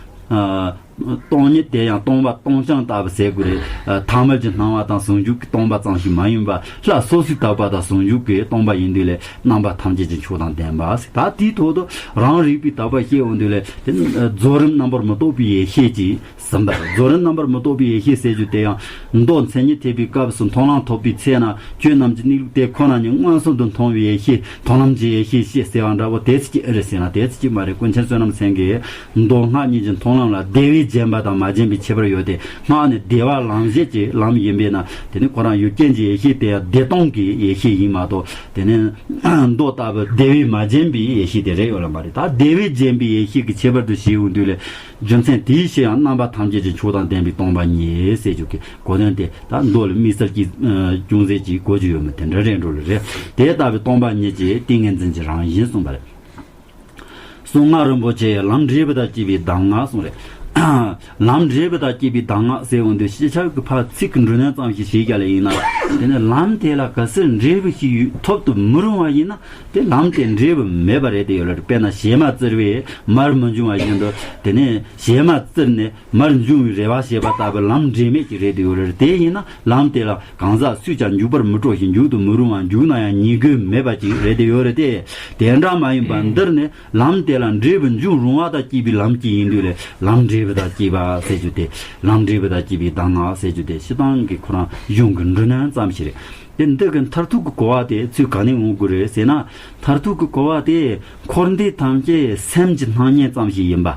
སྟོང་ཉིད་དེ་ཡང་སྟོང་པ་སྟོང་རྐྱང་ལྟ་བུ་ཟེར་དགོས་རེད། ཐ་མལ་གྱི་སྣང་བ་དང་ཟུང་འཇུག་གི་སྟོང་པ་ཙམ་ཞིག་མ་ཡིན་པ། ལྷ་སོ་སོའི་དག་པ་དང་ཟུང་འཇུག་གི་སྟོང་པ་ཡིན་དུས་ལས་རྣམ་པ་ཐམས་ཅད་ཀྱི་མཆོག་དང་ལྡན་པ་ཟེར། ད་དེའི་ཐོག་ཏུ་རང་རིག་པའི་དག་པ་ཤེས་འོང་དུས་ལས་དེ་ནི་རྫོགས་རིམ་རྣམ་པར་མི་རྟོག་པའི་ཡེ་ཤེས་ཀྱིས་ཟིན་པ། རྫོགས་རིམ་རྣམ་པར་མི་རྟོག་པའི་ཡེ་ཤེས་ཟེར་རྒྱུ་དེ་ཡང་མདོ་མཚན་ཉིད་ཐེག་པའི་སྐབས་སུ་མཐོང་ལམ་ཐོབ་པའི་ཚེ་ན། ཆོས་རྣམས་ཀྱི་གནས་ལུགས་དེ་ཁོ་ན་ཉིད་མངོན་སུམ་དུ་མཐོང་བའི་ཡེ་ཤེས། མཐོང་ལམ་གྱི་ཡེ་ཤེས་ཞེས་ཟེར་བ་འདྲ་བོ་དེ་ཚིག་ཅིག་ཨེ་རེད་ཟེར་ན། དེ་ཚིག་ཅིག་མ་རེད། ཀུན་མཁྱེན་བསོད་ནམས་སེང་གེས་མདོ་སྔགས་གཉིས་ཀྱི་མཐོང་ལམ་ལ་བདེ་བས་བརྒྱན་པ་དང་མ་བརྒྱན་པའི་ཁྱད་པར་ཡོད་དེ། སྔགས་ནི་བདེ་བ་ལམ་བྱེད་ཀྱི་ལམ་ཡིན་པས་ན། དེ་ནི་ཁོ་རང་ཡུལ་ཅན་གྱི་ཡེ་ཤེས་དེ་ཡང་བདེ་སྟོང་གི་ཡེ་ཤེས་ཡིན་མ་གཏོགས། དེ་ནི་མདོ་ལྟ་བུ་བདེ་བས་མ་བརྒྱན་པའི་ཡེ་ཤེས་དེ་རེད་ཡོད་ལ་མ་རེད། ད་བདེ་བས་བརྒྱན་པའི་ཡེ་ཤེས་ཀྱི་ཁྱད་པར་དུ་བྱས་འོང་དུས་ལས། རྒྱུ་མཚན་དེའི་ཕྱིར་ཡང་རྣམ་པ་ཐམས་ཅད་ཀྱི་མཆོག་དང་ལྡན་པའི་སྟོང་པ་ཉིད་ཟེར་རྒྱུ་གི་གོ་དོན་དེ་ད་མདོ་ལས་དམིགས་བསལ་གྱིས་ཅུང་ཟད་ཀྱིས་གོ་རྒྱུ་ཡོད་མོད། དེ་འདྲ་རེད་འགྲོ་ལ་རེད། དེ་ལྟ་བུའི་སྟོང་པ་ཉིད་ཀྱི་ཏིང་ངེ་འཛིན་གྱི་རང་བཞིན་གསུངས་པ་རེད། གསུང་ངག་རིན་པོ་ཆེ་ཡི་ལམ་འབྲས་བུ་དང་བཅས་པའི་གདམས་ངག་གསུངས་རེད། ལམ་འབྲས་བུ་དང་བཅས་པའི་གདམས་ངག་ཟེར་འོང་དུས་སྤྱི་ཁྱབ་ཀྱི་ཕར་ཚིག་གི་འབྲུ་དོན་ཙམ་ཞིག་ཞུས་བཞག་ལ་ཡིན་ན། དེ་ནི་ལམ་དེ་ལ་གལ་སྲིད་འབྲས་བུ་ཞིག་ཡོད་ཐོབ་ཏུ་མི་རུང་བ་ཡིན་ན། དེ་ལམ་དེ་འབྲས་བུ་མེད་པ་རེད་དེ་ཡོད་ལ། དཔེར་ན་བྱེ་མ་བཙིར་བས་མར་མི་འབྱུང་བ་བཞིན་དུ། དེ་ནས་བྱེ་མ་བཙིར་ནས་མར་འབྱུང་བའི་རེ་བ་བྱེད་པ་ལྟ་བུ་ལམ་འབྲས་མེད་ཀྱི་རེད་དེ་ཡོད་ལ། དེ་ཡིན་ན་ལམ་དེ་ལ་གང་ཟག་སུས་ཀྱང་འཇུག་པར་མི་སྤྲོ་ཞིང་འཇུག་ཏུ་མི་རུང་བ། འཇུག་ན་ཡང་ཉེས་དགོས་མེད་པ་ཅིག་རེད་དེ་ཡོད་རེད་དེ། དེ་འདྲ་མ་ཡིན་པར་འདིར་ནི་ལམ་དེ་ལ་འབྲས་བུ་འབྱུང་རུང་བ་དང་བཅས་པའི་ལམ་གྱིས་ཡིན་དུས་ལས། ལམ་འབྲས་བུ་དང་བཅས་པ་ཟེར་རྒྱུ་དེ། ལམ་འབྲས་བུ་དང་བཅས་པའི་གདམས་ངག་ཟེར་རྒྱུ་དེ་སྤྱིར་བཏང་གི་ཁོ་རང་གཞུང་གི་འབྲུ་དོན་ཙམ་ཞིག་རེད། དེ་འདི་གི་མཐར་ཐུག་གི་གོ་བ་དེ་ཚུར་ག་ནས་འོང་དགོས་རེད་ཟེར་ན། མཐར་ཐུག་གི་གོ་བ་དེ་འཁོར་འདས་ཐམས་ཅད་སེམས་ཀྱི་སྣང་བརྙན་ཙམ་ཞིག་ཡིན་པ།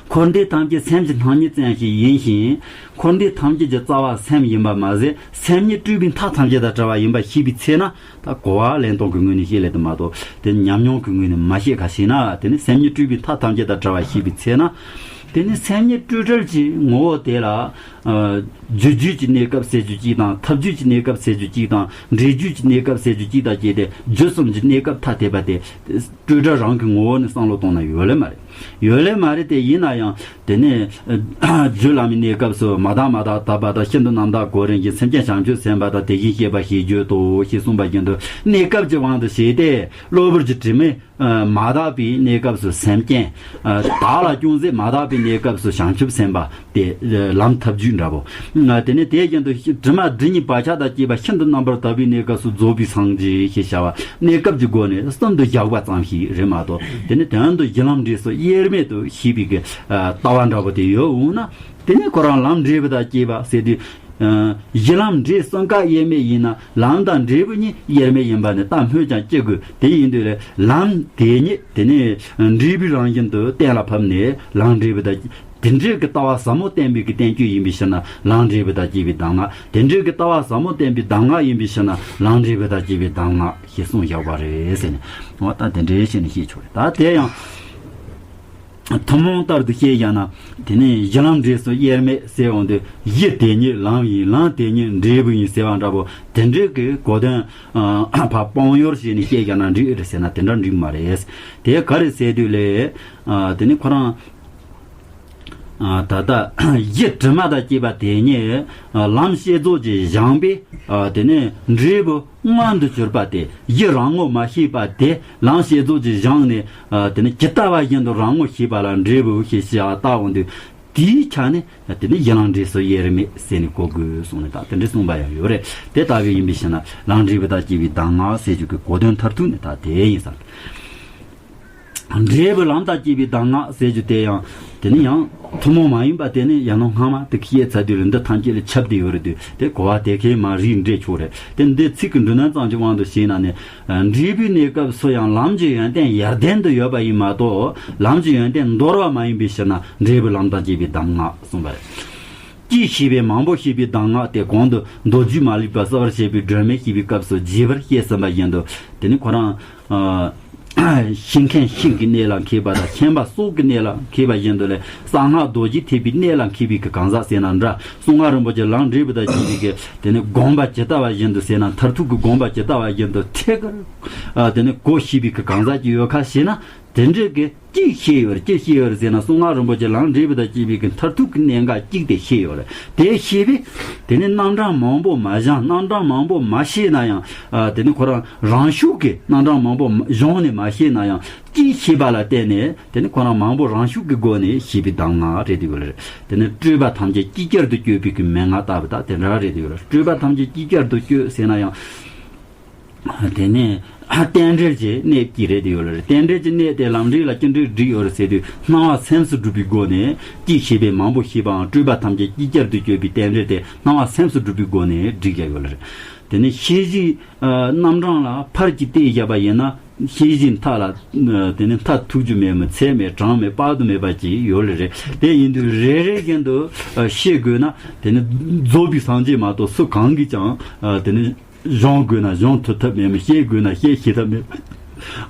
འཁོར་འདས་ཐམས་ཅད་སེམས་ཀྱི་སྣང་བརྙན་ཙམ་ཞིག་ཡིན་ཞིང་། འཁོར་འདས་ཐམས་ཅད་ཀྱི་རྩ་བ་སེམས་ཡིན་པ་མ་ཟད། སེམས་ཉིད་སྤྲོས་པའི་མཐའ་ཐམས་ཅད་དང་བྲལ་བ་ཡིན་པ་ཤེས་པའི་ཚེ་ན། ད་གོ་བ་ལེན་སྟངས་ཀྱི་ངོས་ནས་བཤད་ལེ་དུ་མ་གཏོགས། དེ་ཉམས་མྱོང་གི་ངོས་ནས་མ་བཤད་ག་ཞེ་ན། དེ་ནི་སེམས་ཉིད་སྤྲོས་པའི་མཐའ་ཐམས་ཅད་དང་བྲལ་བ་ཤེས་པའི་ཚེ་ན། དེ་ནི་སེམས་ཉིད་སྤྲོས་བྲལ་གྱི་ངོ་བོ་དེ་ལ། རྒྱུ་རྒྱུད་ཀྱི་གནས་སྐབས་ཟེར་རྒྱུ་གཅིག་དང་། ཐབས་རྒྱུད་ཀྱི་གནས་སྐབས་ཟེར་རྒྱུ་གཅིག་དང་། འབྲས་རྒྱུད་ཀྱི་གནས་སྐབས་ཟེར་རྒྱུ་གཅིག་དང་བཅས་ཏེ། རྒྱུད་གསུམ་གྱི་གནས་སྐབས་ཐ་དད་པ་དེ། སྤྲོས་བྲལ་རང་གི་ངོ་བོ་ནས་བསམ་བློ་གཏོང་ན་ཡོད་ལེ་མ་རེད། ཡོད་ལེ་མ་རེད་དེ། ཡིན་ན་ཡང་དེ་ནས་རྒྱུད་བླ་མའི་གནས་སྐབས་སུ་མ་དག་མ་དག་དག་པ་དང་། ཤིན་ཏུ་རྣམ་དག་གོ་རིམ་གྱིས། སེམས་ཅན་བྱང་ཆུབ་སེམས་དཔའ་དང་། དེ་བཞིན་གཤེགས་པ་ཞེས་བརྗོད་དོ་ཞེས་གསུངས་པ་བཞིན་དུ། གནས་སྐབས་ཀྱི་དབང་དུ་བྱས་ཏེ་གློ་བུར་གྱི་དྲི་མས་མ་དག་པའི་གནས་སྐབས་སུ་སེམས་ཅན། བདག་ལ་ཅུང་ཟད་མ་དག་པའི་གནས་སྐབས་སུ་བྱང་ཆུབ་སེམས་དཔའ། དེ་ལམ་ཐབས་རྒྱུད་འདྲ་པོ། དེ་ནས་དེ་བཞིན་དུ་དྲི་མ་བདུན་གཉིས་བག་ཆགས་དང་བཅས་པ་ཤིན་ཏུ་རྣམ་པར་དག་པའི་གནས་སྐབས་སུ་རྫོགས་པའི་སངས་རྒྱས་ཞེས་བྱ་བ། གནས་སྐབས་ཀྱི་སྒོ་ནས་གསུམ་དུ་བཞག་པ་ཙམ་ཞིག་རེད་མ་གཏོགས། དེ་ནི་དོན་དུ་གཞི་ལམ་འབྲས་གསུམ་དབྱེར་མེད་དུ་ཤེས་པའི་གི་ལྟ་བ་འདྲ་པོ་དེ་ཡོད་འོང་ན། དེ་ནི་ཁོ་རང་ལམ་འབྲས་བུ་དང་བཅས་པ་ཟེར་དུས། གཞི་ལམ་འབྲས་གསུམ་ཀ་དབྱེར་མེད་ཡིན་ན། ལམ་དང་འབྲས་བུ་གཉིས་དབྱེར་མེད་ཡིན་པ་ནི་ད་སྨོས་ཀྱང་ཅི་དགོས། དེ་ཡིན་དུས་ལས་ལམ་དེ་ཉིད་དེ་ནི་འབྲས་བུའི་རང་བཞིན་དུ་གཏན་ལ་ཕབ་ནས། ལམ་འབྲས་བུ་དང་། དེ་འདྲའི་གི་ལྟ་བ་ཟབ་མོ་བསྟན་པའི་གི་བསྟན་བཅོས་ཡིན་པའི་ཕྱིར་ན་ལམ་འབྲས་བུ་དང་བཅས་པའི་གདམས་ངག་དེ་འདྲའི་གི་ལྟ་བ་ཟབ་མོ་བསྟན་པའི་གདམས་ངག་ཡིན་པའི་ཕྱིར་ན་ལམ་འབྲས་བུ་དང་བཅས་པའི་གདམས་ངག་ཞེས་གསུངས་བཞག་པ་རེད་ཟེར་ནས། འོ་ད་དེ་འདྲའི་བྱས་ནས་བཤད་ཆོག་རེད། ད་དེ་ཡང་ཐུན་མོང་ལྟར་དུ་བཤད་ཡང་ན། དེ་ནས་གཞི་ལམ་འབྲས་བུ་དབྱེར་མེད་ཟེར་འོང་དུས་གཞི་དེ་ཉིད་ལམ་ཡིན། ལམ་དེ་ཉིད་འབྲས་བུ་ཡིན་ཟེར་བ་འདྲ་པོ་དེ་འདྲའི་གི་གོ་དོན་ཕར་སྤང་ཡོར་བྱས་ནས་བཤད་ཡང་ན་འགྲིག་རེད་ཟེར་ན་དེ་འདྲ་འགྲིག་མ་རེད། དེ་ག་རེ་ཟེར་དུས་ལས། དེ་ནི་ཁོ་རང་ད་ལྟ་གཞི་དྲི་མ་དང་བཅས་པ་དེ་ཉིད་ལམ་ཤེས་རྫོགས་ཀྱིས་སྦྱངས་པས། དེ་ནས་འབྲས་བུ་མངོན་དུ་གྱུར་པ་དེ་གཞི་རང་ངོ་མ་ཤེས་པ་དེ་ལམ་ཤེས་རྫོགས་ཀྱིས་སྦྱངས་ནས། དེ་ནས་ཇི་ལྟ་བ་བཞིན་དུ་རང་ངོ་ཤེས་པ་ལ་འབྲས་བུ་ཞེས་བྱ་བ་བཏགས་འོང་དུས་དེའི་ཆ་ནས་དེ་ནི་གཞི་ལམ་འབྲས་བུ་དབྱེར་མེད་ཟེར་ནས་གོ་དགོས་གསུངས་ནས། ད་དེ་འདྲ་གསུངས་པ་ཡང་ཡོད་རེད། དེ་ལྟ་བུ་ཡིན་པའི་ཕྱིར་ན་ལམ་འབྲས་བུ་དང་བཅས་པའི་གདམས་ངག་ཟེར་རྒྱུ་གི་གོ་དོན་མཐར་ཐུག་ནི་ད་དེ་ཡིན་ས། འབྲས་བུ་ལམ་དང་བཅས་པའི་གདམས་ངག་ཟེར་རྒྱུ་དེ་ཡང་དེ་ནི་ཡང་ཐུན་མོང་མ་ཡིན་པ་དེ་ནི་ཡང་ན་སྔ་མ་དེ་བཤད་ཚར་དུས་ལ་འདི་ཐམས་ཅད་ལ་ཁྱབ་བསྡད་ཡོད་རེད་དུས་དེ་གོ་བ་དེ་གའི་མ་རིག་འགྲེལ་ཆོག་རེད། དེ་འདི་ཚིག་གི་འབྲུ་སྣོན་ཙམ་གྱི་དབང་དུ་བྱས་ན་ནི། འབྲས་བུའི་གནས་སྐབས་སུ་ཡང་ལམ་གྱི་ཡོན་ཏན་ཡར་ལྡན་དུ་ཡོད་པ་ཡིན་མ་གཏོགས་ལམ་གྱི་ཡོན་ཏན་འདོར་བ་མ་ཡིན་པའི་ཕྱིར་ན་འབྲས་བུ་ལམ་དང་བཅས་པའི་གདམས་ངག་གསུངས་པ་རེད། གཅིག་ཤེས་པས་མང་པོ་ཤེས་པའི་གདམས་ངག་དེ་གོང་དུ་མདོ་རྒྱུད་མ་ལུས་པ་གསལ་བར་བྱེད་པའི་སྒྲོན་མེ་ཞེས་པའི་སྐབས་སུ་རྒྱས་པར་བཤད་ཟིན་པ་བཞིན་དུ། དེ་ནི་ཁོ་རང་། ཤེས་མཁན་ཤིང་གི་གནས་ལ་མཁས་པ་དང་མཁྱེན་པ་སྲོག་གི་གནས་ལ་མཁས་པ་བཞིན་དུ་ལས་གསང་སྔགས་རྡོ་རྗེ་ཐེག་པའི་གནས་ལ་མཁས་པའི་གི་གང་ཟག་ཟེར་ན་འདྲ། གསུང་ངག་རིན་པོ་ཆེ་ལམ་འབྲས་བུ་དང་བཅས་པའི་གི་དེ་ནི་དགོངས་པ་ཇི་ལྟ་བ་བཞིན་དུ་ཟེར་ན་མཐར་ཐུག་གི་དགོངས་པ་ཇི་ལྟ་བ་བཞིན་དུ་ཐད་ཀར། དེ་ནི་གོ་ཤེས་པའི་གི་གང་ཟག་ཅིག་ཡོད་ཁ་ཞེ་ན། དེ་འདྲའི་གི་གཅིག་ཤེས་ཡོད་རེད། གཅིག་ཤེས་ཡོད་རེད་ཟེར་ན་གསུང་ངག་རིན་པོ་ཆེ་ལམ་འབྲས་བུ་དང་བཅས་པའི་གི་མཐར་ཐུག་གི་གནད་འགག་གཅིག་དེ་ཤེས་ཡོད་རེད། དེ་ཤེས་པས་དེ་ནི་རྣམ་གྲངས་མང་པོ་མ་སྦྱངས། རྣམ་གྲངས་མང་པོ་མ་ཤེས་ན་ཡང་། དེ་ནི་ཁོ་རང་རང་ཤུགས་ཀྱིས་རྣམ་གྲངས་མང་པོ་གཞུང་ནས་མ་ཤེས་ན་ཡང་གཅིག་ཤེས་པ་ལ་བརྟེན་ནས་དེ་ནི་ཁོ་རང་མང་པོ་རང་ཤུགས་ཀྱི་སྒོ་ནས་ཤེས་པའི་གདམས་ངག་རེད་དེ་ཡོད་རེད། དེ་ནི་སྤྲོས་པ་ཐམས་ཅད་ཅིག་ཅར་དུ་གཅོད་པའི་གི་མན་ངག་ལྟ་བུ་དང་དེ་འདྲ་རེད་དེ་ཡོད་རེད། སྤྲོས་པ་ཐམས་ཅད་ཅིག་ཅར་དུ་གཅོད་ཟེར་ན་ཡང་། དེ་ནས་རྟེན་འབྲེལ་གྱི་གནད་ཀྱིས་རེད་དེ་ཡོད་རེད། རྟེན་འབྲེལ་གྱི་གནད་དེ་ལམ་རིམ་ལ་ཅི་འདྲའི་འགྲིག་ཡོད་རེད་ཟེར་དུས་སྣང་བ་སེམས་སུ་གྲུབ་པའི་སྒོ་ནས་གཅིག་ཤེས་པས་མང་པོ་ཤེས་པའམ་སྤྲོས་པ་ཐམས་ཅད་ཅིག་ཅར་དུ་གཅོད་པའི་རྟེན་འབྲེལ་དེ་སྣང་བ་སེམས་སུ་གྲུབ་པའི་སྒོ་ནས་འགྲིག་ཡ་ཡོད་རེད། དེ་ནས་ཤེས་བཞིན་རྣམ་གྲངས་ལ་ཕར་གྱིས་བལྟས་བཞག་པ་ཡིན་ན་ཤེས་བཞིན་མཐའ་ལ་དེ་ནས་མཐའ་ཐུག་རྒྱུ་མེད་མོད་ཚད་མེད་གྲངས་མེད་དཔག་ཏུ་མེད་པ་ཅིག་ཡོད་ལེ་རེད། དེ་ཡིན་དུས་རེ་རེ་བཞིན་དུ་ཤེས་དགོས་ན་དེ་ནི་རྫོགས་པའི་སངས་རྒྱས་མ་གཏོགས་སུ་གང་གིས་ཀྱང་དེ་ནི་སྦྱོང་དགོས་ན་སྦྱོང་ཐུབ་ཐབས་མེད་མོད། ཤེས་དགོས་ན་ཤེས་ཤེས་ཐབས་མེད་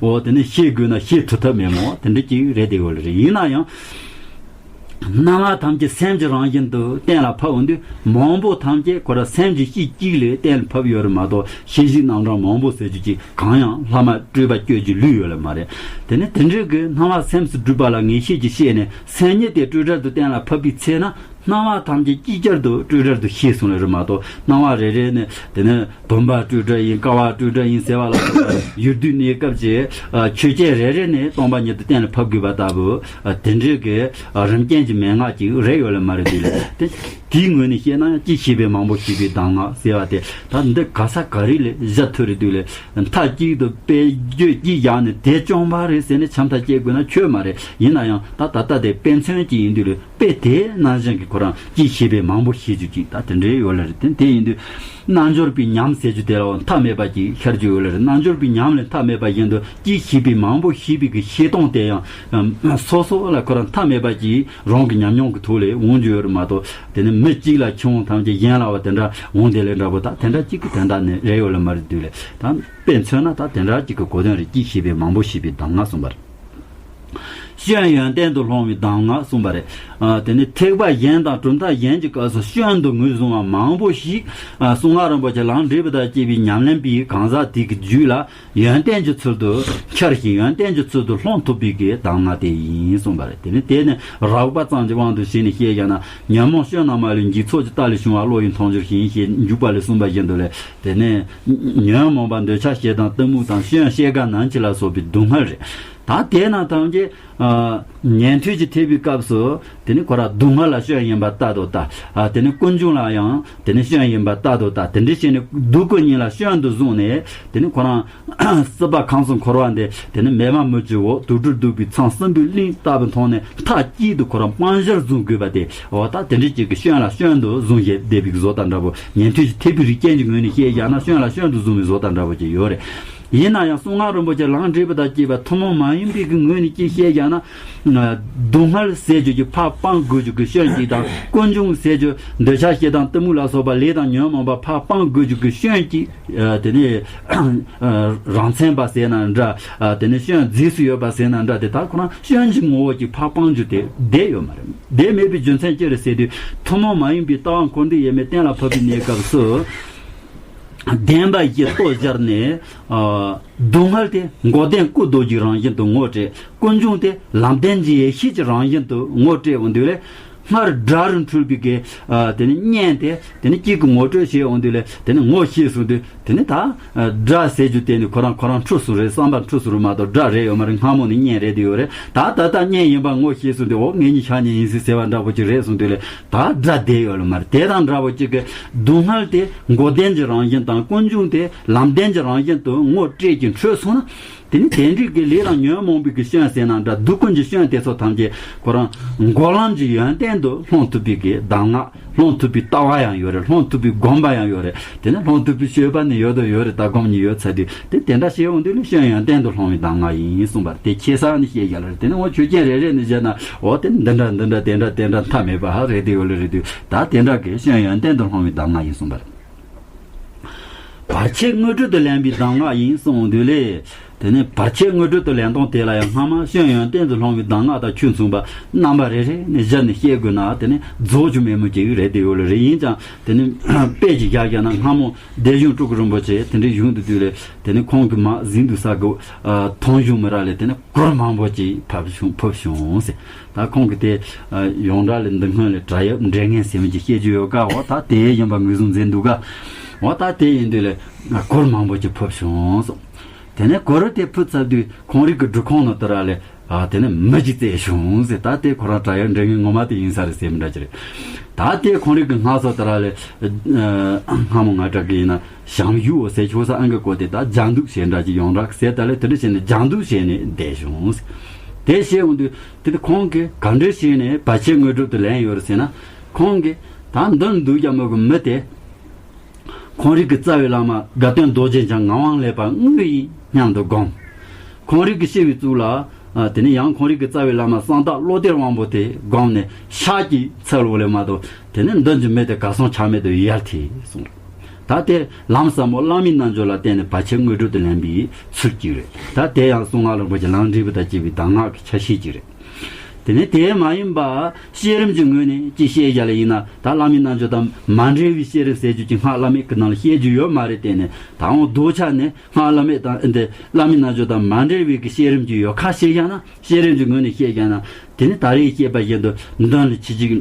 མོད། འོ་དེ་ནི་ཤེས་དགོས་ན་ཤེས་ཐུབ་ཐབས་མེད་མོད། དེ་འདྲ་ཅིག་རེད་དེ་ཡོད་ལེ་རེད། ཡིན་ན་ཡང་། སྣང་བ་ཐམས་ཅད་སེམས་ཀྱི་རང་བཞིན་དུ་གཏན་ལ་ཕབ་འོང་དུས་མང་པོ་ཐམས་ཅད་ཁོ་ར་སེམས་ཀྱི་གཤིས་གཅིག་ལས་གཏན་ལ་ཕབ་ཡོད་རེད་མ་གཏོགས་ཤེས་བཞིན་རྣམ་གྲངས་མང་པོ་ཟེར་རྒྱུ་ཅིག་གང་ཡང་ལྷག་མ་སྤྲོས་པ་གཅོད་རྒྱུ་ལུས་ཡོད་ལེ་མ་རེད། དེ་ནི་དེ་འདྲའི་གི་སྣང་བ་སེམས་སུ་གྲུབ་པ་ལ་ངེས་ཤེས་ཀྱིས་ཤེས་ནས་སེམས་ཉིད་དེ་སྤྲོས་བྲལ་དུ་གཏན་ལ་ཕབ་པའི་ཚེ་ན། སྣང་བ་ཐམས་ཅད་ཅིག་ཅར་དུ་སྤྲོས་བྲལ་དུ་ཤེས་སོང་ལེ་རེད་མ་གཏོགས་སྣང་བ་རེ་རེ་ནས་དེ་ནས་བུམ་པ་སྤྲོས་བྲལ་ཡིན། ཀ་བ་སྤྲོས་བྲལ་ཡིན་ཟེར་བ་ལ་སོགས་པ་ཡུལ་དུས་གནས་སྐབས་ཀྱི་ཆོས་ཅན་རེ་རེ་ནས་སྟོང་པ་ཉིད་དུ་གཏན་ལ་ཕབ་དགོས་པ་ལྟ་བུ་དེ་འདྲའི་གི་རིམ་ཅན་གྱི་མན་ངག་ཅིག་རེད་ཡོད་ལེ་མ་རེད་དེ་ལས་དེ་དེའི་ངོས་ནས་བཤད་ན་ཡང་གཅིག་ཤེས་པས་མང་པོ་ཤེས་པའི་གདམས་ངག་ཟེར་བ་དེ་ད་འདི་ག་ས་ག་རེ་ལས་བཞག་ཐུབ་རེད་དུས་ལས་མཐའ་གཅིག་ཏུ་དཔེ་བརྗོད་ཀྱིས་བཞག་ནས་དེ་བཅོམ་པ་རེད་ཟེར་ནས་འཆམ་ཐག་བཅད་དགོས་ན་ཆོས་མ་རེད། ཡིན་ན་ཡང་ད་ད་ལྟ་དེ་དཔེ་མཚོན་གཅིག་ཡིན་དུས་ལས། དཔེ་དེ་ནང་བཞིན་གྱི་ཁོ་རང་གཅིག་ཤེས་པས་མང་པོ་ཤེས་རྒྱུ་གཅིག་ད་དེ་འདྲའི་ཡོད་ལེ་རེད། དེ་དེ་ཡིན་དུས་རྣལ་འབྱོར་པའི་ཉམས་ཟེར་རྒྱུ་དེ་ལའང་མཐའ་མེད་པ་ཅིག་ཤར་རྒྱུ་ཡོད་ལེ་རེད། རྣལ་འབྱོར་པའི་ཉམས་ལས་མཐའ་མེད་པ་བཞིན་དུ་གཅིག་ཤེས་པས་མང་པོ་ཤེས་པའི་གི་ཤེས་སྟངས་དེ་ཡང་སོ་སོ་ལ་ཁོ་རང་མཐའ་མེད་པ་ཅིག་རང་གི་ཉམས་མྱོང་གི་ཐོག་ལས་འོང་རྒྱུ་ཡོད་རེད་མ་གཏོགས་དེ་ནི་མི་གཅིག་ལ་ཁྱོད་ཐམས་ཅད་གཞན་ལ་བ་དེ་འདྲ་འོང་དེ་ལས་འདྲ་པོ་ད་དེ་འདྲ་གཅིག་གི་དོན་དག་ནི་རེད་ཡོད་ལེ་མ་རེད་དུས་ལས་ད་དཔེ་མཚོན་ན་ད་དེ་འདྲ་གཅིག་གི་གོ་དོན་རེད། གཅིག་ཤེས་པས་མང་པོ་ཤེས་པའི་གདམས་ངག་གསུངས་པ་རེད། སྐྱོན་ཡོན་ཏན་དུ་སློང་བའི་གདམས་ངག་གསུངས་པ་རེད། ཨ་དེ་ནི་ཐེག་པ་གཞན་དང་གྲུབ་མཐའ་གཞན་གྱི་སྐབས་སུ་སྐྱོན་དུ་ངོས་བཟུང་བ་མང་པོ་ཞིག་ཨ་གསུང་ངག་རིན་པོ་ཆེ་ལམ་འབྲས་བུ་དང་བཅས་པའི་ཉམས་ལེན་པའི་གང་ཟག་དེ་གི་རྒྱུད་ལ་ཡོན་ཏན་གྱི་ཚུལ་དུ་འཆར་ཞིང་ཡོན་ཏན་གྱི་ཚུལ་དུ་སློང་ཐུབ་པའི་གི་གདམས་ངག་དེ་ཡིན་གསུངས་པ་རེད། དེ་ནི་དེ་ནི་རགས་པ་ཙམ་གྱི་དབང་དུ་བྱས་ནས་བཤད་ཀྱང་ན་ཉོན་མོངས་སྐྱོན་རྣམས་མ་ལུས་འཇིག་ཚོགས་ཀྱི་རྟ་ལས་བྱུང་བ་བློ་ཡི་མཐོང་ཆོས་ཤིང་ཞེས་འཇུག་པ་ལས་གསུངས་པ་བཞིན་དུ་ལས། དེ་ནས་ཉོན་མོངས་པ་འདོད་ཆགས་ཞེ་སྡང་གཏི་མུག་དང་སྐྱོན་སྐྱེ་རྒ་ན་འཆི་ལ་སོགས་པའི་སྡུག་བསྔལ་རེད། ད་དེ་རྣམས་ཐམས་ཅད་ཉན་ཐོས་ཀྱི་ཐེག་པའི་སྐབས་སུ་དེ་ནི་ཁོ་རང་སྡུག་བསྔལ་ལ་སྐྱོན་ཡིན་པ་ལྟ་དུ་ལྟ། དེ་ནི་ཀུན་འབྱུང་ལ་ཡང་དེ་ནི་སྐྱོན་ཡིན་པ་ལྟ་དུ་ལྟ། དེ་འདྲ་བྱས་ནས་སྡུག་ཀུན་གཉིས་ལ་སྐྱོན་དུ་བཟུང་ནས་དེ་ནི་ཁོ་རང་སྲིད་པ་ཁམས་གསུམ་འཁོར་བ་འདི་དེ་ནི་མེ་མ་མུར་གྱི་འོག་དུག་སྦྲུལ་གདུག་པའི་ཚང་སྲིན་པོའི་གླིང་ལྟ་བུ་མཐོང་ནས་མཐའ་གཅིག་ཏུ་ཁོ་རང་སྤང་བྱར་བཟུང་དགོས་པ་དེ་འོ་ད་དེ་འདྲ་ཅིག་གི་སྐྱོན་ལ་སྐྱོན་དུ་བཟུང་བྱས་བསྡད་པའི་བཟོ་ལྟ་འདྲ་པོ་ཉན་ཐོས་ཀྱི་ཐེག་པའི་རིགས་ཅན་གྱི་ངོས་ནས་བཤད་བཞག་ན་སྐྱོན་ལ་སྐྱོན་དུ་བཟུང་བའི་བཟོ་ལྟ་འདྲ་པོ་ཅིག་ཡོད་རེད། ཡིན་ན་ཡང་གསུང་ངག་རིན་པོ་ཆེ་ལམ་འབྲས་བུ་དང་བཅས་པ་ཐུན་མོང་མ་ཡིན་པའི་གི་ངོས་ནས་ཅིག་བཤད་ཀྱང་ན། སྡུག་བསྔལ་ཟེར་རྒྱུ་གི་ཕར་སྤང་དགོས་རྒྱུ་གི་སྐྱོན་གཅིག་དང་ཀུན་འབྱུང་ཟེར་རྒྱུ་འདོད་ཆགས་ཞེ་སྡང་གཏི་མུག་ལ་སོགས་པ་ལས་དང་ཉོན་མོངས་པ་ཕར་སྤང་དགོས་རྒྱུ་གི་སྐྱོན་གཅིག། དེ་ནས་རང་མཚན་པ་ཟེར་ན་འདྲ། དེ་ནས་སྐྱོན་རྫས་སུ་ཡོད་པ་ཟེར་ན་འདྲ། དེ་དག་ཁོ་རང་སྐྱོན་གྱི་ངོ་བོ་གཅིག་ཕར་སྤང་རྒྱུ་དེ་བསྡད་ཡོད་མ་རེད། བསྡད་མེད་པའི་རྒྱུ་མཚན་ཅི་རེད་ཟེར་དུས་ཐུན་མོང་མ་ཡིན་པའི་ལྟ་བ་འཁོར་འདས་དབྱེར་མེད་གཏན་ལ་ཕབ་པའི་གནས་སྐབས་སུ། བདེན་པ་བཞི་ལྟོ་སྦྱར་ནས། སྡུག་བསྔལ་དེ་འགོག་བདེན་སྐུ་རྡོ་རྗེའི་རང་བཞིན་དུ་ངོ་སྤྲད། ཀུན་འབྱུང་དེ་ལམ་བདེན་གྱི་ཡེ་ཤེས་ཀྱི་རང་བཞིན་དུ་ངོ་སྤྲད་འོང་དུས་ལས། སྔར་དགྲ་རུ་འཁྲུལ་པའི་གི། དེ་ནི་གཉེན་དེ་དེ་ནི་གཅིག་གི་ངོ་སྤྲོད་བྱས་འོང་དུས་ལས་དེ་ནི་ངོ་ཤེས་སོང་དུས་དེ་ནི་ད། དགྲ་ཟེར་རྒྱུ་དེ་ནི་ཁོ་རང་ཁོ་རང་འཁྲུལ་སོང་རེད། བསམ་པ་འཁྲུལ་སོང་རེད་མ་གཏོགས་དགྲ་རེད་ཡོད་མ་རེད། སྔ་མོ་ནི་གཉེན་རེད་དེ་ཡོད་རེད། ད་ད་ལྟ་གཉེན་ཡིན་པ་ངོ་ཤེས་སོང་དུས་འོ་ངེད་གཉིས་ཆ་གཉིས་ཡིན་ཟེར་ཟེར་བ་འདྲ་པོ་ཅིག་རེད་སོང་དུས་ལས་ད་དགྲ་བསྡད་ཡོད་ལ་མ་རེད། དེ་དང་འདྲ་པོ་ཅིག་གི་སྡུག་བསྔལ་དེ་འགོག་བདེན་གྱི་རང་བཞིན་དང་ཀུན་འབྱུང་དེ་ལམ་བདེན་གྱི་རང་བཞིན་དུ་ངོ་སྤྲད་ཀྱིན་འཁྲུལ་སོང་ན། དེ་ནི་དེ་འདྲའི་གི་ལས་དང་ཉོན་མོངས་པའི་གི་སྐྱོན་ཟེར་ན་འདྲ། སྡུག་ཀུན་གྱི་སྐྱོན་དེ་ཚོ་ཐམས་ཅད་ཁོ་རང་འགོག་ལམ་གྱི་ཡོན་ཏན་དུ་ལྷུང་ཐུབ་པའི་གི་གདམས་ངག་ལྷུང་ཐུབ་པའི་ལྟ་བ་ཡང་ཡོད་རེད། ལྷུང་ཐུབ་པའི་སྒོམ་པ་ཡང་ཡོད་རེད། དེ་ནི་ལྷུང་ཐུབ་པའི་སྤྱོད་པ་ནི་ཡོད་དོ་ཡོད་རེད། ད་སྒོམ་ནི་ཡོད་ཚར་དུས་དེ་དེ་འདྲ་བྱས་འོང་དུས་ནི་སྐྱོན་ཡོན་ཏན་དུ་ལྷུང་བའི་གདམས་ངག་ཡིན་གསུངས་པ་རེད། དེ་ཁྱད་གསར་ནི་བཤད་རྒྱུ་ལ་རེད། དེ་ནི་འོ་ཆོས་ཅན་རེ་རེ་ནི་བཤད་ན་འོ་དེ་འདི་འདྲ་འདི་འདྲ་དེ་འདྲ་དེ་འདྲ་མཐའ་མེད་པ་ཧ་རེད་དེ་ཡོད་ལ་རེད་དུས་ད་དེ་འདྲ་གི་སྐྱོན་ཡོན་ཏན་དུ་ལྷུང་བའི་གདམས་ངག་ཡིན་གསུངས་པ་རེད། བར་ཆད་དངོས་གྲོལ་དུ་ལེན་པའི་གདམས་ངག་ཡིན་གསུངས་འོང་དུས་ལས། དེ་ནས་བར་ཆད་དངོས་གྲོལ་དུ་ལེན་སྟངས་དེ་ལ་ཡང་སྔ་མ་སྐྱོན་ཡོན་ཏན་དུ་ལྷུང་བའི་གདམས་ངག་དང་ཆོས་མཚུངས་པ་རྣམ་པ་རེ་རེ་ནས་སྦྱར་ནས་བཤད་དགོས་ན་དེ་ནི་རྫོགས་རྒྱུ་མེད་མོད་ཀྱི་རེད་དེ་ཡོད་ལ་རེད། ཡིན་ཀྱང་དེ་ནི་དཔེ་ཅིག་བཞག་བཞག་ན་སྔ་མོ་སྡེ་གཞུང་སྤྲུལ་སྐུ་རིན་པོ་ཆེ་དེ་འདྲའི་བཞུགས་འདུག་དུས་ལས་དེ་ནི་ཁོང་གི་མ་གཟིགས་འདུག་ས་གི་ཐོང་གཞུང་མི་ར་ལས་དེ་ནི་གུར་མང་པོ་ཅིག་ཕབ་བྱུང་ཕུབ་བྱུང་ཟེར། ད་ཁོང་གིས་དེ་ཡོངས་གྲགས་ལས་འདི་སྔོན་ལས་བྲག་གཡབ་འདྲེ་ངན་ཟེར་མི་ཅིག་བཤད་རྒྱུ་ཡོད་ཀ་འོ་ད་དེ་ཡིན་པ་ངོས་བཟུང་མཛད་འདུག་ག་འོ་ད་དེ་ཡིན་དུས་ལས་གུར་མང་པོ་ཅིག་ཕུབ་བྱུང་སོང་། དེ་ནས་གུར་དེ་ཕུབ་ཚར་དུས་ཁོང་རིགས་ཀྱི་སྒྲུབ་ཁང་ནང་དུ་ར་ལས་དེ་ནས་མི་ཅིག་བཙལ་བྱུང་ཟེར། ད་དེ་ཁོ་རང་བྲག་གཡབ་འདྲེ་ངན་ངོ་མ་དེ་ཡིན་ས་རེད་ཟེར་མི་འདྲ་ཅི་རེད། ད་དེ་ཁོང་རིགས་ཀྱི་སྔ་ས་དུ་ར་ལས་སྔ་མོ་ང་དྲག་གི་ཡིན་ན། བྱམས་ཡུག་ཟེར་ཆོག་ས་ཨང་གི་སྐོར་དེ་ད་ལྗང་སྡུག་ཞེས་འདྲ་ཅིག་ཡོངས་གྲགས་ཟེར། ད་ལས་དེ་འདྲ་བྱས་ནས་ལྗང་སྡུག་བྱས་ནས་བསྡད་བྱུང་། དེ་བྱས་འོང་དུས་དེ་དུས་ཁོང་གིས་ག་འདྲ་བྱས་ནས་བར་ཆད་དངོས་གྲུབ་དེ་ལེན་ཡོད་རེད་ཟེར་ན། ཁོང་གིས་ད་འདིར་འདུག་རྒྱ་མོ་གི་མི་དེ། ཁོང་རིགས་ཀྱི་རྩ་བའི་བླ་མ་དགའ་སྟོན་རྡོ་རྗེ་འཆང་ངག་དབང་ལེགས་པ་དངོས་ཡིན་སྙམ་དུ་བསྒོམ། ཁོང་རིགས་ཀྱི་ཤི་བའི་གཙུག་ལ། དེ་ནས་ཡང་ཁོང་རིགས་ཀྱི་རྩ་བའི་བླ་མ་གསང་བདག་བློ་གཏེར་དབང་པོ་དེ་བསྒོམས་ནས་ཕྱག་གིས་འཚལ་ལོ་ལས་མ་གཏོགས་དེ་ནས་མདུན་གྱི་མི་དེ་གར་སོང་ཆ་མེད་དུ་ཡར་ཐལ་གསུངས། ད་དེ་ལམ་ཟབ་མོ་བླ་མའི་རྣལ་འབྱོར་ལ་བརྟེན་ནས་བར་ཆད་དངོས་གྲུབ་ཏུ་ལེན་པའི་ཚུལ་གཅིག་རེད། ད་དེ་ཡང་གསུང་ངག་རིན་པོ་ཆེ་ལམ་འབྲས་བུ་དང་བཅས་པའི་གདམས་ངག་གི་ཆ་ཤས་གཅིག་རེད། དེ་ནས་དེ་མ་ཡིན་པ་བསྐྱེད་རིམ་གྱི་ངོས་ནས་ཅིག་བཤད་བཞག་ལ་ཡིན་ན། ད་བླ་མའི་རྣལ་འབྱོར་དང་མ་འབྲེལ་བའི་བསྐྱེད་རིམ་ཟེར་རྒྱུ་ཅིག་སྔགས་བླ་མེད་ཀྱི་ནང་ལ་བཤད་རྒྱུ་ཡོད་མ་རེད། དེ་ནས་ད་འོང་ལྡོག་ཆ་ནས་སྔགས་བླ་མེད་དང་འདི་བླ་མའི་རྣལ་འབྱོར་དང་མ་འབྲེལ་བའི་གི་བསྐྱེད་རིམ་གྱི་ཡོད་ཁ་བཤད་བཞག་ན། བསྐྱེད་རིམ་གྱི་ངོས་ནས་བཤད་བཞག་ན། དེ་ནི་ད་རེས་བཤད་པ་བཞིན་དུ་མདུན་ལ་ཆི་ཅིག་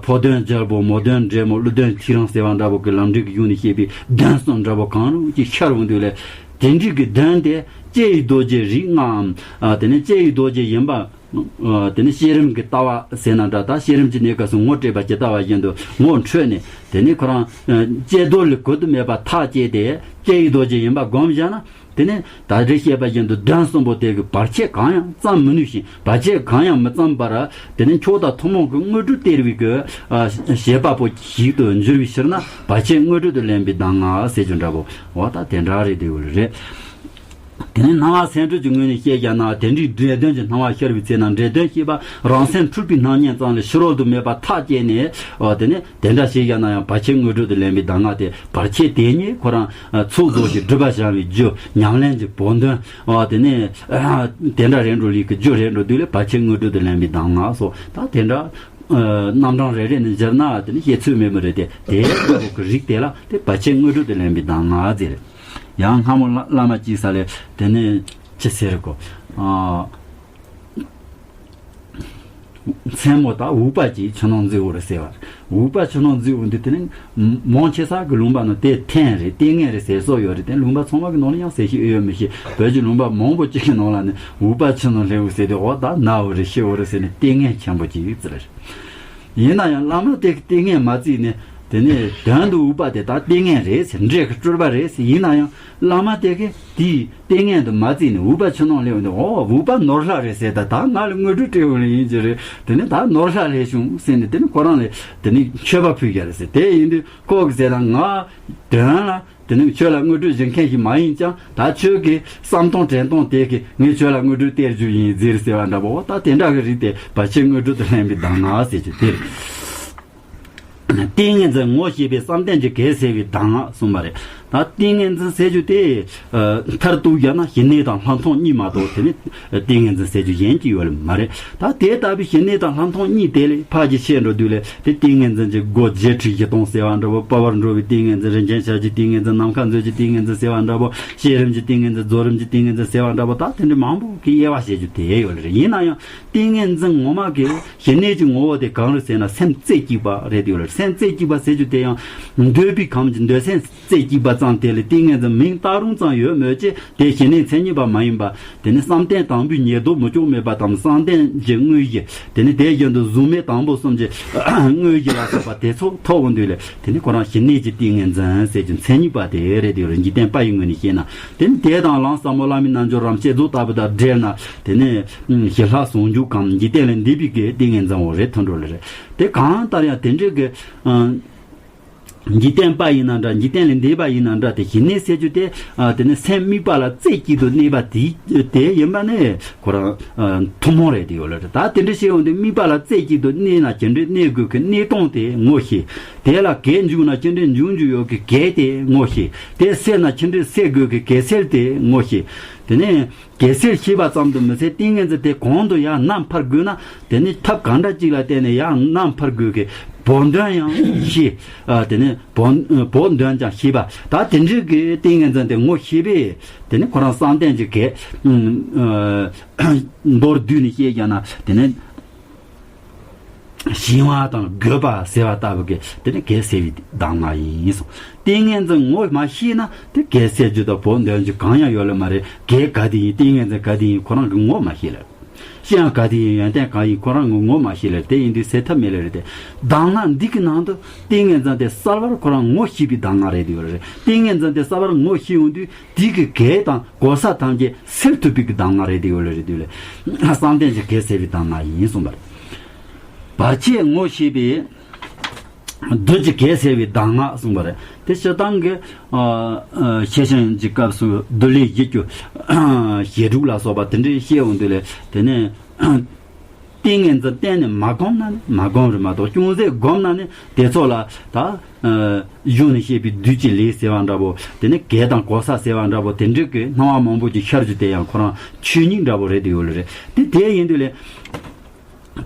ཕོ་གདོན་རྒྱལ་པོ་མོ་གདོན་འདྲེ་མོ་ཀླུ་གདོན་ཐེའུ་རང་ཟེར་བ་འདྲ་པོ་གི་ལམ་འབྲས་ཀྱི་གཞུང་ནས་བཤད་པའི་གདོན་གསུམ་འདྲ་པོ་གང་རུང་ཅིག་ཤར་འོང་དུས་ལས། དེ་འདྲའི་གི་གདོན་དེ་ལྕེ་ཡི་རྡོ་རྗེ་རིགས་ལྔའམ། དེ་ནི་ལྕེ་ཡི་རྡོ་རྗེ་ཡིན་པ། དེ་ནི་བསྐྱེད་རིམ་གྱི་ལྟ་བ་ཟེར་ན་འདྲ། ད་བསྐྱེད་རིམ་གྱི་གནས་སྐབས་སུ་ངོ་སྤྲད་པ་ཇི་ལྟ་བ་བཞིན་དུ་ངོ་འཕྲོད་ནས། དེ་ནི་ཁོ་རང་ལྕེ་རྡོར་ལས་གུད་དུ་མེད་པ་ཐག་བཅད་དེ་ལྕེ་ཡི་རྡོ་རྗེ་ཡིན་པ་བསྒོམ་བཞག་ན། དེ་ནི་ད་རེས་བཤད་པ་བཞིན་དུ་གདོན་གསུམ་པོ་དེ་གི་བར་ཆད་གང་ཡང་བརྩམ་མི་ནུས་ཤིང་། བར་ཆད་གང་ཡང་མི་བརྩམ་པར། དེ་ནི་མཆོག་དང་ཐུན་མོང་གི་དངོས་གྲུབ་སྟེར་བའི་གི་བྱེད་པ་པོ་ཞིག་ཏུ་འགྱུར་བའི་ཕྱིར་ན། བར་ཆད་དངོས་གྲུབ་ཏུ་ལེན་པའི་གདམས་ངག་ཟེར་རྒྱུ་འདྲ་པོ་འོ་ད་དེ་འདྲ་རེད་དེ་ཡོད་རེད། དེ་ནས་སྣང་བ་སེམས་སྒྲིབ་ཀྱི་ངོས་ནས་བཤད་བཞག་ན། དེ་འདྲའི་འདྲེ་གདོན་གྱི་སྣང་བ་ཤར་བའི་ཚེ་ན། འདྲེ་གདོན་ཞེས་པ་རང་སེམས་འཁྲུལ་པའི་སྣང་བརྙན་ཙམ་ལས་ཕྱི་རོལ་དུ་མེད་པ་ཐག་བཅད་ནས། འོ་དེ་ནས་དེ་འདྲ་ཞིག་བཞག་ན་ཡང་བར་ཆད་དངོས་གྲུབ་ཏུ་ལེན་པའི་གདམས་ངག་དེ། བར་ཆད་དེ་ཉིད་ཁོ་རང་ཚོགས་རྫོགས་ཤིང་སྒྲིབ་པ་སྦྱང་བའི་རྒྱུ། ཉམས་ལེན་གྱི་བོགས་འདོན། འོ་དེ་ནས་དེ་འདྲ་རེད་འགྲོ་ལས་ཀྱི་རྒྱུ་རེད་འགྲོ་དུས་ལས་བར་ཆད་དངོས་གྲུབ་ཏུ་ལེན་པའི་གདམས་ངག་སོགས། ད་དེ་འདྲ་རྣམ་གྲངས་རེ་རེ་ནས་སྦྱར་ན་དེ་ནི་བཤད་ཚོད་མེད་མི་རེད་དེ། དེའི་འགྲོ་གི་རིགས་དེ་ལ་དེ་བར་ཆད་དངོས་གྲུབ་ཏུ་ལེན་པའི་གདམས་ངག་ཟེར། ཡང་སྔ་མོ་བླ་བླ་མ་གཅིག་ས་ལས་དེ་ནས་ཅི་ཟེར་གོ། ཨ། མཚན་མོ་ད་འུག་པ་གཅིག་ཆུ་ནང་འཛུལ་འོ་རེད་ཟེར་བ། འུག་པ་ཆུ་ནང་འཛུལ་འོ་འདི་དེ་ནི་མང་ཆེ་ས་གི་ལུང་པ་ནང་དེ་ཐན་རེད། ལྟས་ངན་རེད་ཟེར་སྲོལ་ཡོད་རེད་དེ། ལུང་པ་ཚང་མ་གི་ནང་ལ་ཡང་ཟེར་ཤེས་ཨེ་ཡོད་མི་ཤེས། བོད་ཀྱི་ལུང་པ་མང་པོ་གཅིག་གི་ནང་ལ་ནི་འུག་པ་ཆུ་ནང་སླེབས་འོ་ཟེར་དེ་འོ་ད་ན་འོ་རེད་ཤི་འོ་རེད་ཟེར་ནས་ལྟས་ངན་ཆེན་པོ་གཅིག་ཡིག་ཙི་རེད། ཡིན་ན་ཡང་བླ་མ་དེ་གི་ལྟས་ངན་མ་བརྩིས་ནས། དེ་ནས་དོན་དུ་འུག་པ་དེ་དག་ལྟས་ངན་རེད་ཟེར། འདྲེ་གི་སྤྲུལ་པ་རེད་ཟེར། ཡིན་ན་ཡང་བླ་མ་དེ་གིས་དེའི་ལྟས་ངན་དུ་མ་བརྩིས་ནས་འུག་པ་ཕྱི་ནང་སླེབས་འདུག་ཨོ་འུག་པ་ནོར་ལྷ་རེད་ཟེར། ད་ད་ང་ལ་དངོས་གྲུབ་སྤྲད་འོང་ལེ་ཡིན་གྱི་རེད། དེ་ནས་ད་ནོར་ལྷ་སླེབས་བྱུང་ཟེར་ནས་དེ་ནས་ཁོ་རང་ལ་དེ་ནས་མཆོད་པ་ཕུལ་གྱི་རེད་ཟེར། དེ་ཡིན་དུས་ཁོ་གིས་ཟེར་ན་ང་དོན་ལ། དེ་ནས་ཁྱོད་ལ་དངོས་གྲུབ་སྦྱིན་མཁན་ཞིག་མ་ཡིན་ཀྱང་ད་ཁྱོད་ཀྱི་བསམ་སྟངས་དྲན་སྟངས་དེ་གིས་ངས་ཁྱོད་ལ་དངོས་གྲུབ་སྟེར་རྒྱུ་ཡིན་ཟེར་ཟེར་བ་འདྲ་པོ། ད་དེ་འདྲ་གི་རིགས་དེ་བར་ཆད་དངོས་གྲུབ་ཏུ་ལེན་པའི་གདམས་ངག་ཟེར་རྒྱུ་དེ་རེད། ཏིང་ངེ་འཛིན་ངོ་ཤེས་པའི་བསམ་གཏན་གྱི་གེགས་སེལ་བའི་གདམས་ངག་གསུངས་པ་རེད། ད་ཏིང་ངེ་འཛིན་ཟེར་རྒྱུ་དེ་མཐར་གཏུགས་བཞག་ན་ཞི་གནས་དང་ལྷག་མཐོང་གཉིས་མ་གཏོགས་དེ་ནི་ཏིང་ངེ་འཛིན་ཟེར་རྒྱུ་གཞན་གྱི་ཡོད་ལ་མ་རེད། ད་དེ་ལྟ་བུའི་ཞི་གནས་དང་ལྷག་མཐོང་གཉིས་དེ་ལས་ཕར་ཅིག་ཤེས་འགྲོ་དུས་ལས་དེ་ཏིང་ངེ་འཛིན་གྱི་སྒོ་བརྒྱད་ཁྲི་བཞི་སྟོང་ཟེར་བ་འདྲ་པོ། དཔའ་བར་འགྲོ་བའི་ཏིང་ངེ་འཛིན། རིན་ཆེན་ཞལ་གྱི་ཏིང་ངེ་འཛིན། ནམ་མཁའ་མཛོད་ཀྱི་ཏིང་ངེ་འཛིན་ཟེར་བ་འདྲ་པོ། ཤེས་རིམ་གྱི་ཏིང་ངེ་འཛིན། རྫོགས་རིམ་གྱི་ཏིང་ངེ་འཛིན་ཟེར་བ་འདྲ་པོ། ད་དེ་འདྲ་མང་པོ་གི་དབྱེ་བ་བྱེད་རྒྱུ་དེ་ཡོད་ལ་རེད། ཡིན་ན་ཡང་ཏིང་ངེ་འཛིན་ངོ་མ་གི་ཞི་གནས་ཀྱི་ངོ་བོ་དེ་གང་རེད་ཟེར་ན་སེམས་རྩེ་གཅིག་པ་རེད་དེ་ཡོད་ལ། སེམས་རྩེ་གཅིག་པ་ཟེར་རྒྱུ་དེ་ཡང་འདོད་པའི་ཁམས་ཀྱི་འདོད་སེམས་རྩེ་གཅིག་པ་ཙམ་དེ་ལ་ཏིང་ངེ་འཛིན་མིང་བཏགས་རུང་ཙམ་ཡོད་མོད་ཀྱི་དེ་ཞི་གནས་མཚན་ཉིད་པ་མ་ཡིན་པ། དེ་ནི་བསམ་གཏན་དང་པོའི་ཉེར་བསྡོགས་མི་ལྕོགས་མེད་པ་དང་། བསམ་གཏན་གྱི་དངོས་གཞི། དེ་ནི་དེ་བཞིན་དུ་གཟུགས་མེད་དང་པོ་གསུམ་གྱི་དངོས་གཞི་ལ་སོགས་པ་དེ་ཚོ་ཐོབ་འོང་དུས་ལས་དེ་ནི་ཁོ་རང་ཞི་གནས་ཀྱི་ཏིང་ངེ་འཛིན་ཟེར་རྒྱུ་མཚན་ཉིད་པ་དེ་རེད་དེ་ཡོད་ལ། འཇིག་རྟེན་པ་ཡི་ངོས་ནས་བཤད་ན། དེ་ནི་དེ་དང་ལམ་ཟབ་མོ་བླ་མའི་རྣལ་འབྱོར་རམ་བསྐྱེད་རྫོགས་ལྟ་བུ་དང་འབྲེལ་ན་དེ་ནི་ཞི་ལྷག་ཟུང་འཇུག་གམ་འཇིག་རྟེན་ལས་འདས་པའི་གི་ཏིང་ངེ་འཛིན་འོ་རེད་མཐོང་འགྲོ་ལ་རེད། དེ་གང་ལྟར་ཡང་དེ་འདྲའི་གི་འཇིག་རྟེན་པ་ཡིན་ན་འདྲ། འཇིག་རྟེན་ལས་འདས་པ་ཡིན་ན་འདྲ། དེ་ཞི་གནས་ཟེར་རྒྱུ་དེ་དེ་ནི་སེམས་དམིགས་པ་ལ་རྩེ་གཅིག་ཏུ་གནས་པ་དེ་དེ་ཡིན་པ་ནི་ཁོ་རང་ཐུན་མོང་རེད་དེ་ཡོད་ལ་རེད། ད་དེ་འདྲ་བཤད་ཡོང་དུས་དམིགས་པ་ལ་རྩེ་གཅིག་ཏུ་གནས་ན་ཅི་འདྲའི་གནས་དགོས་ཀྱི་གནས་སྟངས་དེ་ངོ་ཤེས། དེ་ལ་གེགས་འཇུག་ན་ཅི་འདྲའི་འཇུག་འཇུག་ཡོད་ཀྱི་གེགས་དེ་ངོ་ཤེས། དེ་སེལ་ན་ཅི་འདྲའི་སེལ་དགོས་ཀྱི་གེགས་སེལ་དེ་ངོ་ཤེས། དེ་ནས་གེགས་སེལ་ཤེས་པ་ཙམ་དུ་མི་ཚད་ཏིང་ངེ་འཛིན་དེ་གོང་དུ་ཡང་རྣམ་འཕར་དགོས་ན་དེ་ནི་ཐབས་གང་འདྲ་ཅིག་ལ་བརྟེན་ནས་ཡང་རྣམ་འཕར་དགོས་ཀྱི་བོགས་འདོན་ཡང་ཤེས། ཨ་དེ་ནི་བོགས་བོགས་འདོན་ཀྱང་ཤེས་པ། ད་དེ་འདྲའི་གི་ཏིང་ངེ་འཛིན་དེ་ངོ་ཤེས་པས་དེ་ནི་ཁོ་རང་བསམ་གཏན་གྱི་གེགས་མདོར་བསྡུས་ནས་བཤད་ཀྱང་ན་དེ་ནི་ཞི་བ་དང་རྒོད་པ་ཟེར་བ་ལྟ་བུ་གི་དེ་ནི་གེགས་སེལ་བའི་གདམས་ངག་ཡིན་གསུངས། ཏིང་ངེ་འཛིན་ངོ་མ་ཤེས་ན་དེ་གེགས་སེལ་རྒྱུ་དང་བོགས་འདོན་རྒྱུ་གང་ཡང་ཡོད་ལ་མ་རེད། གེགས་ག་དེ་ཡིན། ཏིང་ངེ་འཛིན་ག་དེ་ཡིན། ཁོ་རང་གི་ངོ་མ་ཤེས་ལ། ཤེས་ཡང་ག་དེ་ཡིན། ཡོན་ཏན་གང་ཡིན། ཁོ་རང་གི་ངོ་མ་ཤེས་ལ། དེ་ཡིན་དུས་སེལ་ཐབས་མེད་ལ་རེད་དེ། གདམས་ངག་འདི་གི་ནང་དུ་ཏིང་ངེ་འཛིན་དེ་གསལ་བར་ཁོ་རང་ངོ་ཤེས་པའི་གདམས་ངག་རེད་དེ་ཡོད་ལ་རེད། ཏིང་ངེ་འཛིན་དེ་གསལ་བར་ངོ་ཤེས་ཡོང་དུས་དེ་གི་གེགས་དང་གོལ་ས་ཐམས་ཅད་སེལ་ཐུབ་པའི་གི་གདམས་ངག་རེད་དེ་ཡོད་ལ་རེད་དེ་ལ། བསམ་གཏན་གྱི་གེགས་སེལ་བའི་གདམས་ངག་ཡིན་གསུངས་པ་རེད། བར་ཆད་ངོ་ཤེས་པའི་བདུད་ཀྱི་གེགས་སེལ་བའི་གདམས་ངག་གསུངས་པ་རེད། དེ་སྤྱིར་བཏང་གི་ཨ་ཨ་ཤེར་ཕྱིན་གྱི་སྐབས་སུ་བདུད་ལས་བཞི་ཀྱི་ཞེ་དྲུག་ལ་སོགས་པ་དེ་འདྲའི་བཤད་འོང་དུས་ལས། དེ་ནས་ཏིང་ངེ་འཛིན་གཏན་ནས་མ་བསྒོམས་ན་ནི་མ་བསྒོམས་རེད་མ་གཏོགས་ཅུང་ཟད་བསྒོམས་ན་ནི་དེ་ཚོ་ལ་ད་ཨ་གཞུང་ནས་བཤད་པའི་བདུད་ཀྱི་ལས་ཟེར་བ་འདྲ་པོ། དེ་ནས་གེགས་དང་གོལ་ས་ཟེར་བ་འདྲ་པོ། དེ་འདྲའི་གི་སྣང་བ་མང་པོ་ཅིག་ཤར་རྒྱུ་དེ་ཡང་ཁོ་རང་ཆོས་ཉིད་འདྲ་པོ་རེད་དེ་ཡོད་ལ་རེད། དེ་དེ་ཡིན་དུས་ལས།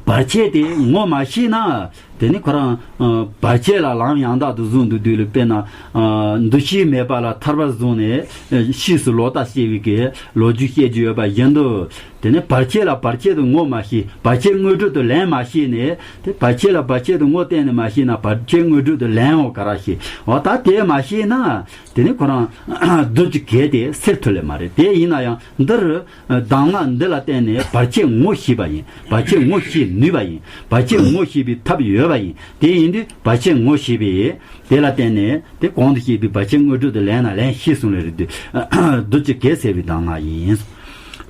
བར་ཆད་དེ་ངོ་མ་ཤེས་ན། དེ་ནི་ཁོ་རང་ཨ་བར་ཆད་ལ་ལམ་ཡང་དག་ཏུ་བཟུང་དུ་འདུག་ལ། དཔེར་ན་ཨ་འདུ་ཤེས་མེད་པ་ལ་ཐར་པར་བཟུང་ནས་ཨ་ཕྱིས་སུ་ལོག་ལྟ་བྱེད་པའི་གི་ལོ་རྒྱུས་བཤད་རྒྱུ་ཡོད་པ་བཞིན་དུ། དེ་ནི་བར་ཆད་ལ་བར་ཆད་དུ་ངོ་མ་ཤེས། བར་ཆད་དངོས་གྲུབ་ཏུ་ལེན་མ་ཤེས་ནས། དེ་བར་ཆད་ལ་བར་ཆད་དུ་ངོ་གཏན་ནས་མ་ཤེས་ན་བར་ཆད་དངོས་གྲུབ་ཏུ་ལེན་འོ་ག་ར་ཤེས། འོ་ད་དེ་མ་ཤེས་ན། དེ་ནི་ཁོ་རང་བདུད་ཀྱི་གེགས་དེ་སེལ་ཐུབ་ལེ་མ་རེད། དེ་ཡིན་ན་ཡང་འདིར། གདམས་ངག་འདི་ལ་བརྟེན་ནས་བར་ཆད་ངོ་ཤེས་པ་ཡིན། བར་ཆད་ངོ་ཤེས་ནུས་པ་ཡིན། བར་ཆད་ངོ་ཤེས་པའི་ཐབས་ཡོད་པ་ཡིན། དེ་ཡིན་དུས་བར་ཆད་ངོ་ཤེས་པས་དེ་ལ་བརྟེན་ནས་དེ་གོང་དུ་བཤད་པའི་བར་ཆད་དངོས་གྲུབ་ཏུ་ལེན་ན་ལེན་ཤེས་གསུངས་ལེ་རེད་དུས། བདུད་ཀྱི་གེགས་སེལ་བའི་གདམས་ངག་ཡིན།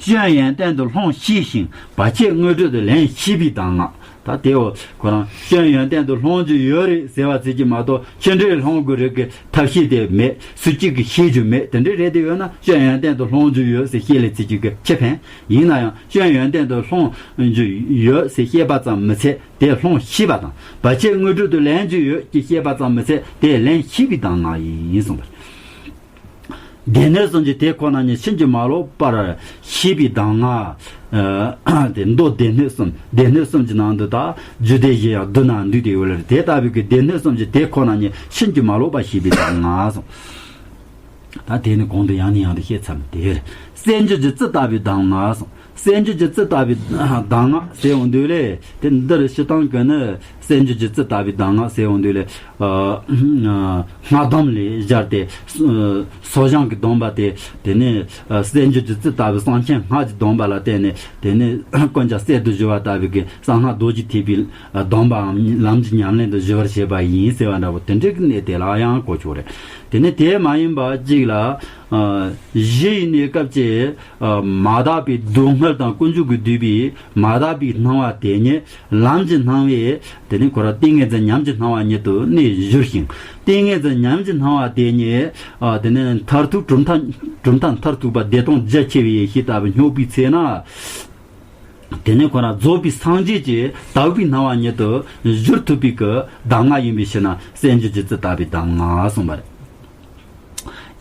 སྐྱོན་ཡོན་ཏན་དུ་ལྷུང་ཤེས་ཤིང་བར་ཆད་དངོས་གྲུབ་ཏུ་ལེན་ཤེས་པའི་གདམས་ངག་ད་དེའོ་ཁོ་རང་སྐྱོན་ཡོན་ཏན་དུ་ལྷུང་རྒྱུ་ཡོད་རེད་ཟེར་བ་ཚིག་གིས་མ་གཏོགས་ཅི་འདྲའི་ལྷུང་དགོས་རེད་གི་ཐབས་ཤེས་དེ་མེད། སུ་གཅིག་གིས་ཤེས་རྒྱུ་མེད། དེ་འདྲའི་རེད་དེ་ཡོད་ན་སྐྱོན་ཡོན་ཏན་དུ་ལྷུང་རྒྱུ་ཡོད་ཟེར་བཤད་ལེ་ཚིག་གཅིག་གི་ཁེ་ཕན་ཡིན་ན་ཡང་སྐྱོན་ཡོན་ཏན་དུ་ལྷུང་རྒྱུ་ཡོད་ཟེར་བཤད་པ་ཙམ་མི་ཚད་དེ་ལྷུང་ཤེས་པ་དང་བར་ཆད་དངོས་གྲུབ་ཏུ་ལེན་རྒྱུ་ཡོད་ཅེས་བཤད་པ་ཙམ་མི་ཚད་དེ་ལེན་ཤེས་པའི་གདམས་ངག་ཡིན་གསུངས་པ་རེད། སྡེ་སྣོད་གསུམ་གྱི་དེ་ཁོ་ན་ཉིད་ཕྱིན་ཅི་མ་ལོག་པར་ཤེས་པའི་གདམས་ངག་ཨ་དེ་མདོ་སྡེ་སྣོད་གསུམ། སྡེ་སྣོད་གསུམ་གྱི་ནང་དུ་ད་རྒྱུད་སྡེ་བཞི་ཡང་བསྡུ་ན་འདུས་ཏེ་ཡོད་ལ། དེ་ལྟ་བུའི་གི་སྡེ་སྣོད་གསུམ་གྱི་དེ་ཁོ་ན་ཉིད་ཕྱིན་ཅི་མ་ལོག་པར་ཤེས་པའི་གདམས་ངག་གསུངས། ད་དེ་ནི་གོང་དུ་ཡང་ནས་ཡང་དུ་བཤད་ཚར་བ་དེ་རེད། གསེར་འགྱུར་གྱི་རྩི་ལྟ་བུའི་གདམས་ངག་གསུངས། གསེར་འགྱུར་གྱི་རྩི་ལྟ་བུའི་གདམས་ངག་ཟེར་འོང་དུས་ལས་དེ་འདིར་སྤྱིར་བཏང་གི་ནི་ སྲད་འགྱུར་གྱི་རྩི་ལྟ་བུའི་གདམས་ངག་ཟེར་ཡོང་དུས་ལས། ཨ་སྔགས་སྡོམ་ལས་སྦྱར་ཏེ། ཨ་སོ་བྱང་གི་སྡོམ་པ་དེ། དེ་ནས་ཨ་སྲད་འགྱུར་གྱི་རྩི་ལྟ་བུའི་གསང་ཆེན་སྔགས་ཀྱི་སྡོམ་པ་ལ་བརྟེན་ནས། དེ་ནས་ཀུན་ཀྱང་གསད་དུ་གཞོལ་བ་ལྟ་བུའི་གི་གསང་སྔགས་རྡོ་རྗེ་ཐེག་པའི་ཨ་སྡོམ་པའམ་ལམ་གྱི་ཉམས་ལེན་དུ་གཞོལ་བར་བྱེད་པ་ཡིན་ཟེར་བ་འདྲ་པོ་དེ་འདྲའི་གི་གནད་དེ་ལ་ཡང་གོ་ཆོག་རེད། དེ་ནས་དེ་མ་ཡིན་པ་གཅིག་ལ། ཨ་གཞི་ཡི་གནས་སྐབས་ཀྱི་ཨ་མ་དག་པའི་སྡུག་བསྔལ་དང་ཀུན་འབྱུང་གིས་བསྡུས་པའི་མ་དག་པའི་སྣང་བ་དེ་ཉིད་ལམ་གྱི་སྣང་བས། དེ་ནི་ཁོ་ར་ཏིང་ངེ་འཛིན་ཉམས་ཀྱི་སྣང་བ་ཉིད་དུ་གནས་བཞུར་ཞིང་། ཏིང་ངེ་འཛིན་ཉམས་ཀྱི་སྣང་བ་དེ་ཉིད་ཨ་དེ་ནི་མཐར་ཐུག་གྲུབ་མཐའ་གྲུབ་མཐའ་མཐར་ཐུག་པ་བདེ་སྟོང་རྒྱ་ཆེ་བའི་ཡེ་ཤེས་ལྟ་བུ་སྙོགས་པའི་ཚེ་ན། དེ་ནི་ཁོ་ར་རྫོགས་པའི་སངས་རྒྱས་ཀྱི་དག་པའི་སྣང་བ་ཉིད་དུ་བཞུར་ཐུབ་པའི་གི་གདམས་ངག་ཡིན་པའི་ཕྱིར་ན་སྲད་འགྱུར་གྱི་རྩི་ལྟ་བུའི་གདམས་ངག་གསུངས་པ་རེད།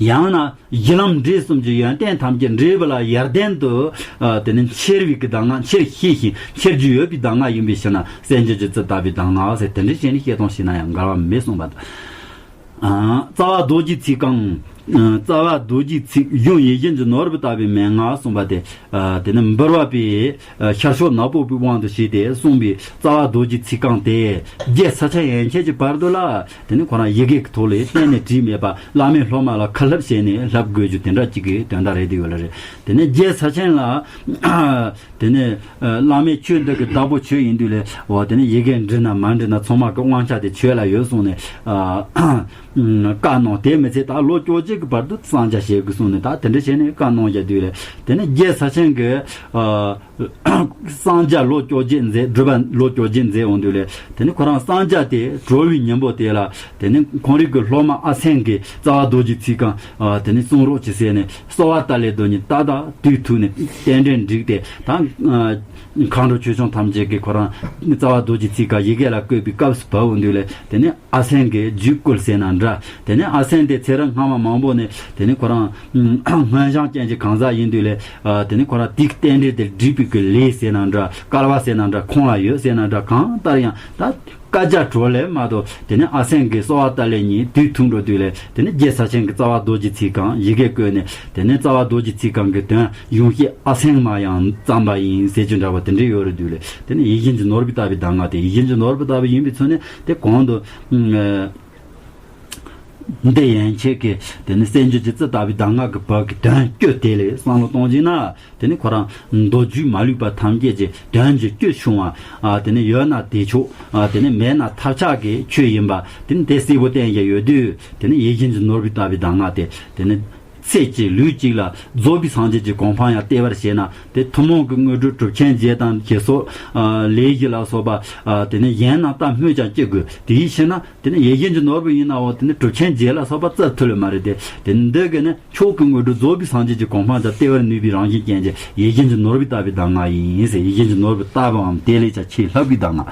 ཡང་ན་གཞི་ལམ་འབྲས་གསུམ་གྱི་ཡོན་ཏན་ཐམས་ཅད་འབྲས་བུ་ལ་ཡར་ལྡན་དུ་ཨ་དེ་ནི་འཁྱེར་བའི་གི་གདམས་ངག་འཁྱེར་ཤེས་ཤིང་འཁྱེར་རྒྱུ་ཡོད་པའི་གདམས་ངག་ཡིན་པའི་ཕྱིར་ན་སྲད་འགྱུར་གྱི་རྩི་ལྟ་བུའི་གདམས་ངག་ཟེར་དེ་འདྲ་བྱས་ནས་བཤད་སྟངས་ཤིག་ན་ཡང་འགལ་བ་མེད་གསུངས་པ་དང་། ཨ་རྩ་བ་རྡོ་རྗེའི་ཚིག་རྐང་། ཨ་རྩ་བ་རྡོ་རྗེའི་ཚིག་གཞུང་ཡིད་བཞིན་གྱི་ནོར་བུ་ལྟ་བུའི་མན་ངག་གསུངས་པ་དེ། ཨ་དེ་ནི་འབུལ་བ་པའི་ཨ་ཤར་ཕྱོགས་ནག་པོ་པའི་དབང་དུ་བྱས་ཏེ་གསུངས་པའི་རྩ་བ་རྡོ་རྗེའི་ཚིག་རྐང་དེ་རྒྱལ་ས་ཆེན་ཡན་ཆད་ཀྱི་བར་དུ་ལ་དེ་ནི་ཁོ་རང་ཡི་གེ་གི་ཐོག་ལས་གཏན་ནས་བྲིས་མེད་པ་བླ་མའི་སློབ་མ་ལ་ཁ་བསླབ་བྱས་ནས་བསླབ་དགོས་རྒྱུ་དེ་འདྲ་གཅིག་གི་དོན་དག་རེད་དེ་ཡོད་ལ་རེད། དེ་ནི་རྒྱལ་ས་ཆེན་ལ། དེ་ནས་ཨ་བླ་མས་ཆོས་འདི་གི་བདག་པོ་ཆོས་ཡིན་དུས་ལས་འོ་དེ་ནས་ཡི་གེ་འབྲི་ན་མ་འབྲི་ན་ཚང་མ་གི་དབང་ཆ་དེ་ཆོས་ལ་ཡོད་གསུངས་ནས་ཨ་བཀའ་གནང་། དེ་མི་ཚད་ད་ལོ་བཅོ་བརྒྱད་ཀྱི་བར་དུ་གསང་རྒྱ་བྱེད་དགོས་གསུངས་ནས་ད་དེ་འདྲ་བྱས་ནས་བཀའ་གནང་རྒྱ་དུས་ལས་དེ་ནས་རྒྱལ་ས་ཆེན་གྱི་ཨ་གསང་རྒྱ་ལོ་བཅོ་བརྒྱད་མཛད། སྒྲུབ་པ་ལོ་བཅོ་བརྒྱད་མཛད་འོང་དུས་ལས་དེ་ནས་ཁོ་རང་གསང་རྒྱ་དེ་གྲོལ་བའི་ཉིན་པོ་དེ་ལ་དེ་ནས་ཁོང་རང་གི་སློབ་མ་ཨ་སེང་གིས་རྩ་བ་རྡོ་རྗེ་ཚིག་རྐང་ཨ་དེ་ནས་གསུང་རོགས་གྱིས་ཟེར་ནས། གསོལ་བ་བཏབ་ལས་དོན་གཉིས་ཏག་ཏག་དུས་ཐུག་ནས་རྟེན་འབྲེལ་འགྲིག་སྟེ་ད། མཁའ་འགྲོ་ཆོས་སྐྱོང་ཐམས་ཅད་ཀྱིས་ཁོ་རང་རྩ་བ་རྡོ་རྗེ་ཚིག་རྐང་ཡི་གེ་ལ་བཀོད་པའི་སྐབས་སུ་བབས་འོང་དུས་ལས་དེ་ནས་ཨ་སེང་གིས་རྒྱུད་བཀོལ་ཟེར་ན་འདྲ། དེ་ནས་ཨ་སེང་དེ་ཚེ་རབས་སྔ་མ་མང་པོ་ནས་དེ་ནས་ཁོ་རང་སྔོན་བྱོན་ཅན་གྱི་གང་ཟག་ཡིན་དུས་ལས་དེ་ནས་ཁོ་རང་དེའི་རྟེན་འབྲེལ་དེ་སྒྲིག་པའི་གི་ལས་ཟེར་ན་འདྲ། སྐལ་བ་ཟེར་ན་འདྲ། ཁོང་ལ་ཡོད་ཟེར་ན་འདྲ། གང་ལྟར་ཡང་ད། བཀའ་རྒྱ་གྲོལ་ལས་མ་གཏོགས་དེ་ནས་ཨ་སེང་གི་གསོལ་བ་བཏབ་ལས་གཉིས་དུས་ཐུང་འགྲོ་དུས་ལས་དེ་ནས་རྒྱལ་ས་ཆེན་གྱི་རྩ་བ་རྡོ་རྗེ་ཚིག་རྐང་ཡི་གེ་བཀོད་ནས་དེ་ནས་རྩ་བ་རྡོ་རྗེ་ཚིག་རྐང་གི་དོན་ཡོངས་བཤད་ཨ་སེང་མ་ཡང་བརྩམས་པ་ཡིན་ཟེར་རྒྱུ་འདྲ་བ་དེ་འདྲ་ཡོད་རེད་དུས་ལས་དེ་ནས་ཡིད་བཞིན་གྱི་ནོར་བུ་ལྟ་བུའི་གདམས་ངག་དེ་ཡིད་བཞིན་གྱི་ནོར་བུ་ལྟ་བུ་ཡིན་པའི་ཚུལ་ནས་དེ་གོང་དུ་འདི་ཡན་ཆད་ཀྱི་དེ་ནས་སྲད་འགྱུར་གྱི་རྩི་ལྟ་བུའི་གདམས་ངག་གི་བབ་ཀྱི་དོན་བཅུ་དེ་ལས་བསམ་བློ་གཏོང་བྱས་ན། དེ་ནི་ཁོ་རང་མདོ་རྒྱུད་མ་ལུས་པ་ཐམས་ཅད་ཀྱི་དོན་གྱི་བཅུད་ཆུང་བ། ཨ་དེ་ནི་ཡོད་ན་བདེ་མཆོག་ཨ་དེ་ནི་མེད་ན་ཐབས་ཆག་གི་ཆོས་ཡིན་པ་དེ་ནི་དེ་གསལ་པོ་བསྟན་བཞག་ཡོད་དུས་དེ་ནི་ཡིད་བཞིན་གྱི་ནོར་བུའི་ལྟ་བུའི་གདམས་ངག་དེ་དེ་ནི་ཚེ་གཅིག་ལུས་གཅིག་ལ་རྫོགས་པའི་སངས་རྒྱས་ཀྱི་གོ་འཕང་ཡང་སྟེར་བར་བྱེད་ན་དེ་ཐུན་མོང་གི་དངོས་གྲུབ་གྲུབ་ཆེན་བརྒྱད་དང་ཞེས་སོགས་ཨ་ལས་བཞི་ལ་སོགས་པ་ཨ་དེ་ནི་གཞན་རྣམས་ལྟ་སྨོས་ཀྱང་ཅི་དགོས། དེའི་ཕྱིར་ན་དེ་ནི་ཡིད་བཞིན་གྱི་ནོར་བུ་ཡིན་ནའང་དེ་ནི་གྲུབ་ཆེན་བརྒྱད་ལ་སོགས་པ་བཙལ་ཐུབ་ལེ་མ་རེད་དེ། དེ་འདི་གི་ནི་མཆོག་གི་དངོས་གྲུབ་རྫོགས་པའི་སངས་རྒྱས་ཀྱི་གོ་འཕང་དང་སྟེར་བར་ནུས་པའི་རང་བཞིན་ཅན་གྱི་ཡིད་བཞིན་གྱི་ནོར་བུ་ལྟ་བུའི་གདམས་ངག་ཡིན་ཟེར། ཡིད་བཞིན་གྱི་ནོར་བུ་ལྟ་བུའམ་དེ་ལས་ཀྱང་ཆེས་ལྷག་པའི་གདམས་ངག་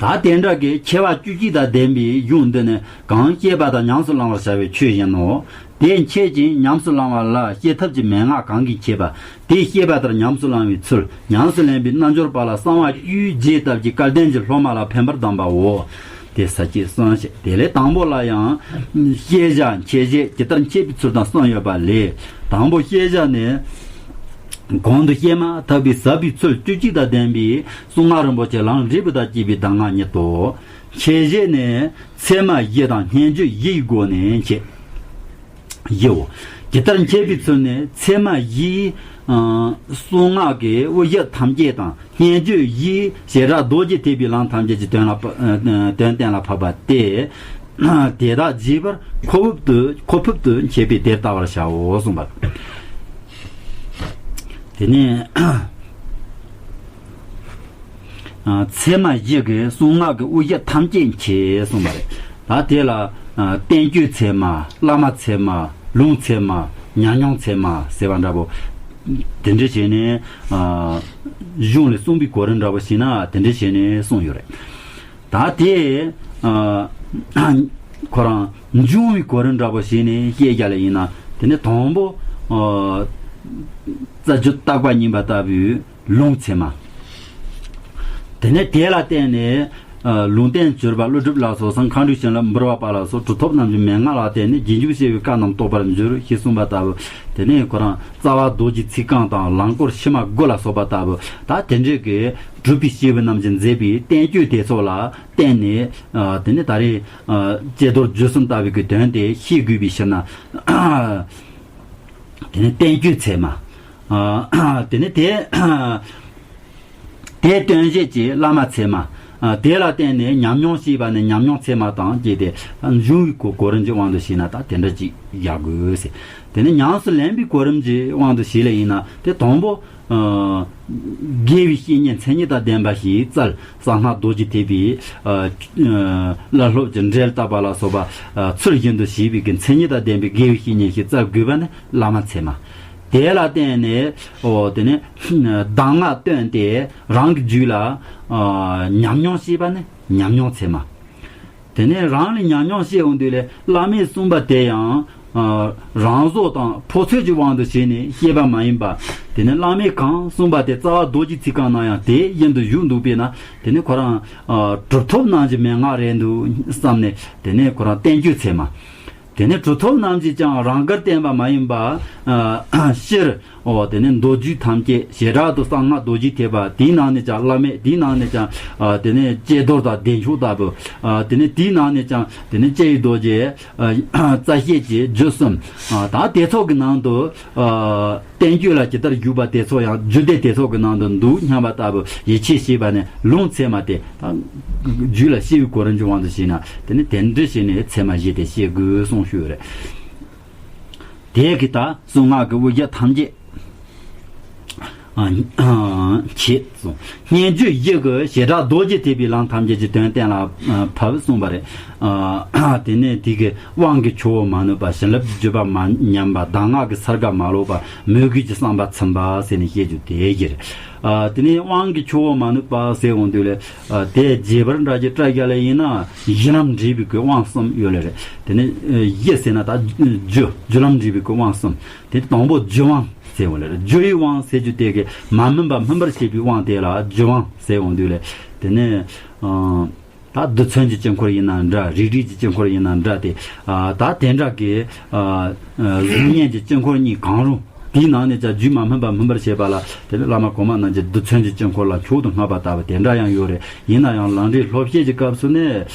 ད་དེ་འདྲ་གི་ཁྱད་པར་བཅུ་གཅིག་དང་ལྡན་པའི་གཞུང་འདི་ནི་གང་སྐྱེས་པ་དང་ཉམས་སུ་བླང་བར་བྱ་བའི་ཆོས་ཡིན་ནོ། དེ་མཁྱེན་ཅིང་ཉམས་སུ་བླང་བ་ལ་སྐྱེ་ཐབས་ཀྱི་མན་ངག་གང་གིས་མཁྱེན་པ། དེ་ཤེས་པ་ལྟར་ཉམས་སུ་བླང་བའི་ཚུལ། ཉམས་སུ་ལེན་པའི་རྣལ་འབྱོར་པ་ལ་གསང་བ་བཅུའི་རྒྱས་བཏབ་ཀྱི་སྐལ་ལྡན་གྱི་སློབ་མ་ལ་ཕན་པར་གདམས་པའོ། དེ་ས་བཅད་གསུམ་བཤད། དེ་ལས་དང་པོ་ལ་ཡང་ཤེས་བྱ་མཁྱེན་བྱེད་ཇི་ལྟར་མཁྱེན་པའི་ཚུལ་དང་གསུམ་ཡོད་པ་ལས། དང་པོ་ཤེས་བྱ་ནི། གོང་དུ་བཤད་མ་ཐག་པའི་ཟབ་པའི་ཚུལ་བཅུ་གཅིག་དང་ལྡན་པའི་གསུང་ངག་རིན་པོ་ཆེ་ལམ་འབྲས་བུ་དང་བཅས་པའི་གདམས་ངག་ཉིད་དོ། མཁྱེན་བྱེད་ནི་ཚད་མ་བཞི་དང་སྙན་བརྒྱུད་བཞི་ཡི་སྒོ་ནས་མཁྱེན། བཞིའོ། ཇི་ལྟར་མཁྱེན་པའི་ཚུལ་ནི་ཚད་མ་བཞིའི་ཨ་གསུང་ངག་གི་དབུ་ཞྭ་ཐམས་ཅད་དང་སྙན་བརྒྱུད་བཞིའི་བྱེ་བྲག་རྡོ་རྗེ་ཐེག་པའི་ལམ་ཐམས་ཅད་ཀྱི་དོན་ལ་ཕ་ཨ་དོན་གཏན་ལ་ཕབ་པ་སྟེ། དེ་དག་རྗེས་པར་ཁོ་ཕུབ་ཏུ་ཁོ་ཕུབ་ཏུ་མཁྱེན་པས་དེ་ལྟ་བར་བྱའོ་གསུངས་པ། དེ་ནས། ཚད་མ་བཞི་གི་གསུང་ངག་གི་དབུ་ཞྭ་ཐམས་ཅད་མཁྱེན་གསུངས་པ་རེད། ད་དེ་ལ་བསྟན་བཅོས་ཚད་མ། བླ་མ་ཚད་མ། ལུང་ཚད་མ། ཉམས་མྱོང་ཚད་མ་ཟེར་བ་འདྲ་པོ། དེ་འདྲ་བྱས་ནས་གཞུང་ལས་གསུངས་པའི་གོ་རིམ་འདྲ་པོ་ཞིག་ན་དེ་འདྲ་བྱས་ནས་གསུངས་ཡོད་རེད། ད་དེ་ཁོ་རང་འབྱུང་བའི་གོ་རིམ་འདྲ་པོ་ཞིག་ནས་བཤད་རྒྱ་ལ་ཡིན་ན་དེ་ནས་དང་པོ་རྩ་རྒྱུད་བརྟག་པ་གཉིས་པ་ལྟ་བུའི། ལུང་ཚད་མ། དེ་ནས་དེ་ལ་བརྟེན་ནས་ ལུང་བསྟན་བཅུ་པ་ཀླུ་སྒྲུབ་ལ་སོགས་སམ། མཁའ་འགྲོའི་བྱིན་རླབས་འབུལ་བ་པ་ལ་སོགས་གྲུབ་ཐོབ་རྣམས་ཀྱི་མན་ངག་ལ་བརྟེན་ནས་རྗེས་འཇུག་སྐྱེ་བོའི་བཀའ་རྣམས་རྟོགས་པར་འགྱུར་ཞེས་གསུངས་པ་ལྟ་བུ། དེ་ནས་ཁོ་རང་རྩ་བ་རྡོ་རྗེ་ཚིག་རྐང་དང་རང་སྐོར་ཕྱི་མ་དགུ་ལ་སོགས་པ་ལྟ་བུ། ད་དེ་འདྲའི་གི་གྲུབ་པའི་སྐྱེས་བུ་རྣམས་ཀྱིས་མཛད་པའི་བསྟན་བཅོས་དེ་ཚོ་ལ་བརྟེན་ནས། དེ་ནས་ད་རེས་ཀྱེ་རྡོར་རྒྱུད་གསུམ་ལྟ་བུའི་གི་དོན་དེ་ཤེས་དགོས་པའི་ཕྱིར་ན། དེ་ནས་བསྟན་བཅོས་ཚད་མ། དེ་ནས་དེ། དེའི་སྟོན་བྱེད་ཀྱི་བླ་མ་ཚད་མ། དེ་ལ་བརྟེན་ནས་ཉམས་མྱོང་ཞེས་པ་ནི་ཉམས་མྱོང་ཚད་མ་དང་བཅས་ཏེ། འབྱུང་བའི་གོ་གོ་རིམ་གྱི་དབང་དུ་བྱས་ན་ད་དེ་འདྲ་ཅིག་ཡག་དགོས་ཟེར། དེ་ནི་ཉམས་སུ་ལེན་པའི་གོ་རིམ་གྱི་དབང་དུ་བྱས་ལེ་ཡིན་ན་དེ་དང་པོ། དགེ་བའི་བཤེས་གཉེན་མཚན་ཉིད་དང་ལྡན་པ་ཞིག་བཙལ། གསང་སྔགས་རྡོ་རྗེ་ཐེག་པའི་བླ་སློབ་ཀྱི་འགྲེལ་བཏབ་པ་ལ་སོགས་པ་ཚུལ་བཞིན་དུ་བྱས་པའི་གི་མཚན་ཉིད་དང་ལྡན་པའི་དགེ་བའི་བཤེས་གཉེན་ཞིག་བཙལ་དགོས་པ་ནི་བླ་མ་ཚད་མ། དེ་ལ་བརྟེན་ནས་ཨོ་དེ་ནས་གདམས་ངག་བཏོན་ཏེ་རང་གི་རྒྱུད་ལ་ཨ་ཉམས་མྱོང་ཞེས་པ་ནི་ཉམས་མྱོང་ཚད་མ། དེ་ནས་རང་ལ་ཉམས་མྱོང་སྐྱེ་འོང་དུས་ལས་བླ་མས་གསུངས་པ་དེ་ཡང་ཨ་རང་བཟོ་དང་ཕོ་ཚོད་ཀྱི་དབང་དུ་བྱས་ནས་བཤད་པ་མ་ཡིན་པ། དེ་ནས་བླ་མས་གང་གསུངས་པ་དེ་རྩ་བ་རྡོ་རྗེ་ཚིག་རྐང་ནང་ཡང་དེ་བཞིན་དུ་བཞུགས་འདུག་པས་ན། དེ་ནས་ཁོ་རང་ཨ་གྲུབ་ཐོབ་རྣམས་ཀྱི་མན་ངག་རེད་འདུག་བསམ་ནས། དེ་ནས་ཁོ་རང་བསྟན་བཅོས་ཚད་མ། དེ་ནས་གྲུབ་ཐོབ་རྣམས་ཀྱིས་ཀྱང་རང་དགར་བསྟན་པ་མ་ཡིན་པ། ཨ་སྤྱིར་ཨོ་དེ་ནས་མདོ་རྒྱུད་ཐམས་ཅད་བྱེ་བྲག་ཏུ་གསང་སྔགས་རྡོ་རྗེ་ཐེག་པ། དེའི་ནང་ནས་ཀྱང་བླ་མེད། དེའི་ནང་ནས་ཀྱང་ཨ་དེ་ནས་ཀྱེ་རྡོར་དང་བདེ་མཆོག་ལྟ་བུ། ཨ་དེ་ནས་དེའི་ནང་ནས་ཀྱང་དེ་ནས་ཀྱེ་ཡི་རྡོ་རྗེ། ཨ་རྩ་ཤེས་ཀྱི་རྒྱུད་གསུམ། ཨ་ད་དེ་ཚོ་གི་ནང་དུ་ཨ་བསྟན་བཅོས་ལ་ཇི་ལྟར་བཞུགས་པ་དེ་ཚོ་ཡང་རྒྱུད་སྡེ་དེ་ཚོ་གི་ནང་དུ་འདུག་སྙམ་པ་ལྟ་བུ་ཡིད་ཆེས་བྱས་པ་ནས་ལུང་ཚད་མ་དེ། ད་རྒྱུད་ལ་སྐྱེ་བའི་གོ་རིམ་གྱི་དབང་དུ་བྱས་ན་དེ་ནི་དེ་འདྲ་བྱས་ནས་ཚད་མ་བཞི་དེ་ཤེས་དགོས་གསུངས་ཞུས་རེད། དེ་གི་ད་གསང་སྔགས་ཀྱི་དབུ་རྒྱན་ཐམས་ཅད་ཨ་ཨ་ཁྱེད་གསུངས། སྙན་བརྒྱུད་བཞི་གི་བྱེ་བྲག་རྡོ་རྗེ་ཐེག་པའི་ལམ་ཐམས་ཅད་ཀྱི་དོན་གཏན་ལ་ཕབ་གསུངས་པ་རེད། ཨ་དེ་ནས་དེ་གི་དབང་གི་ཆུ་བོ་མ་ནུབ་པ། བྱིན་རླབས་བརྗོད་པ་མ་ཉམས་པ། གདམས་ངག་གི་ཚ་ག་མ་ལོག་པ། མོས་གུས་ཀྱི་བསམ་པ་ཚིམ་པ་ཟེར་ནས་བཤད་རྒྱུ་དེ་ཡིན། ཨ་དེ་ནས་དབང་གི་ཆུ་བོ་མ་ནུབ་པ་ཟེར་འོང་དུས་ལས། ཨ་དེ་རྒྱས་པར་འདྲ་ཅིག་བཀྲལ་རྒྱུ་ལ་ཡིན་ན་གཞི་ལམ་འབྲས་བུའི་གི་དབང་གསུམ་ཡོད་ལེ་རེད། དེ་ནས་ཨ་གཞི་ཟེར་ན་ད་རྒྱུ་རྒྱུ་ལམ་འབྲས་བུའི་གི་དབང་གསུམ། དེ་དང་པོ་རྒྱུ་དབང་ཟེར་འོང་ལེ་རེད། རྒྱུ་ཡི་དབང་ཟེར་རྒྱུ་དེ་གི་མ་སྨིན་པ་སྨིན་པར་བྱེད་པའི་དབང་དེ་ལ་རྒྱུ་དབང་ཟེར་འོང་དུས་ལས། དེ་ནས་ཨ། ད་རྡུལ་ཚོན་གྱི་དཀྱིལ་འཁོར་ཡིན་ན་འདྲ། རིལ་རིལ་གྱི་དཀྱིལ་འཁོར་ཡིན་ན་འདྲ་སྟེ། ཨ་ད་དེ་འདྲ་གི་ཨ་ཨ་གཟུགས་བརྙན་གྱི་དཀྱིལ་འཁོར་གཉིས་གང་རུང་དེའི་ནང་ནས་ཀྱང་རྒྱུ་མ་སྨིན་པ་སྨིན་པར་བྱེད་པ་ལ་དེ་ནི་བླ་མ་གོང་མ་རྣམས་ཀྱིས་རྡུལ་ཚོན་གྱི་དཀྱིལ་འཁོར་ལ་མཆོག་ཏུ་བསྔགས་པ་ལྟ་བུ་དེ་འདྲ་ཡང་ཡོད་རེད། ཡིན་ན་ཡང་ལམ་འབྲས་སློབ་བྱེད་ཀྱི་སྐབས་སུ་ནི་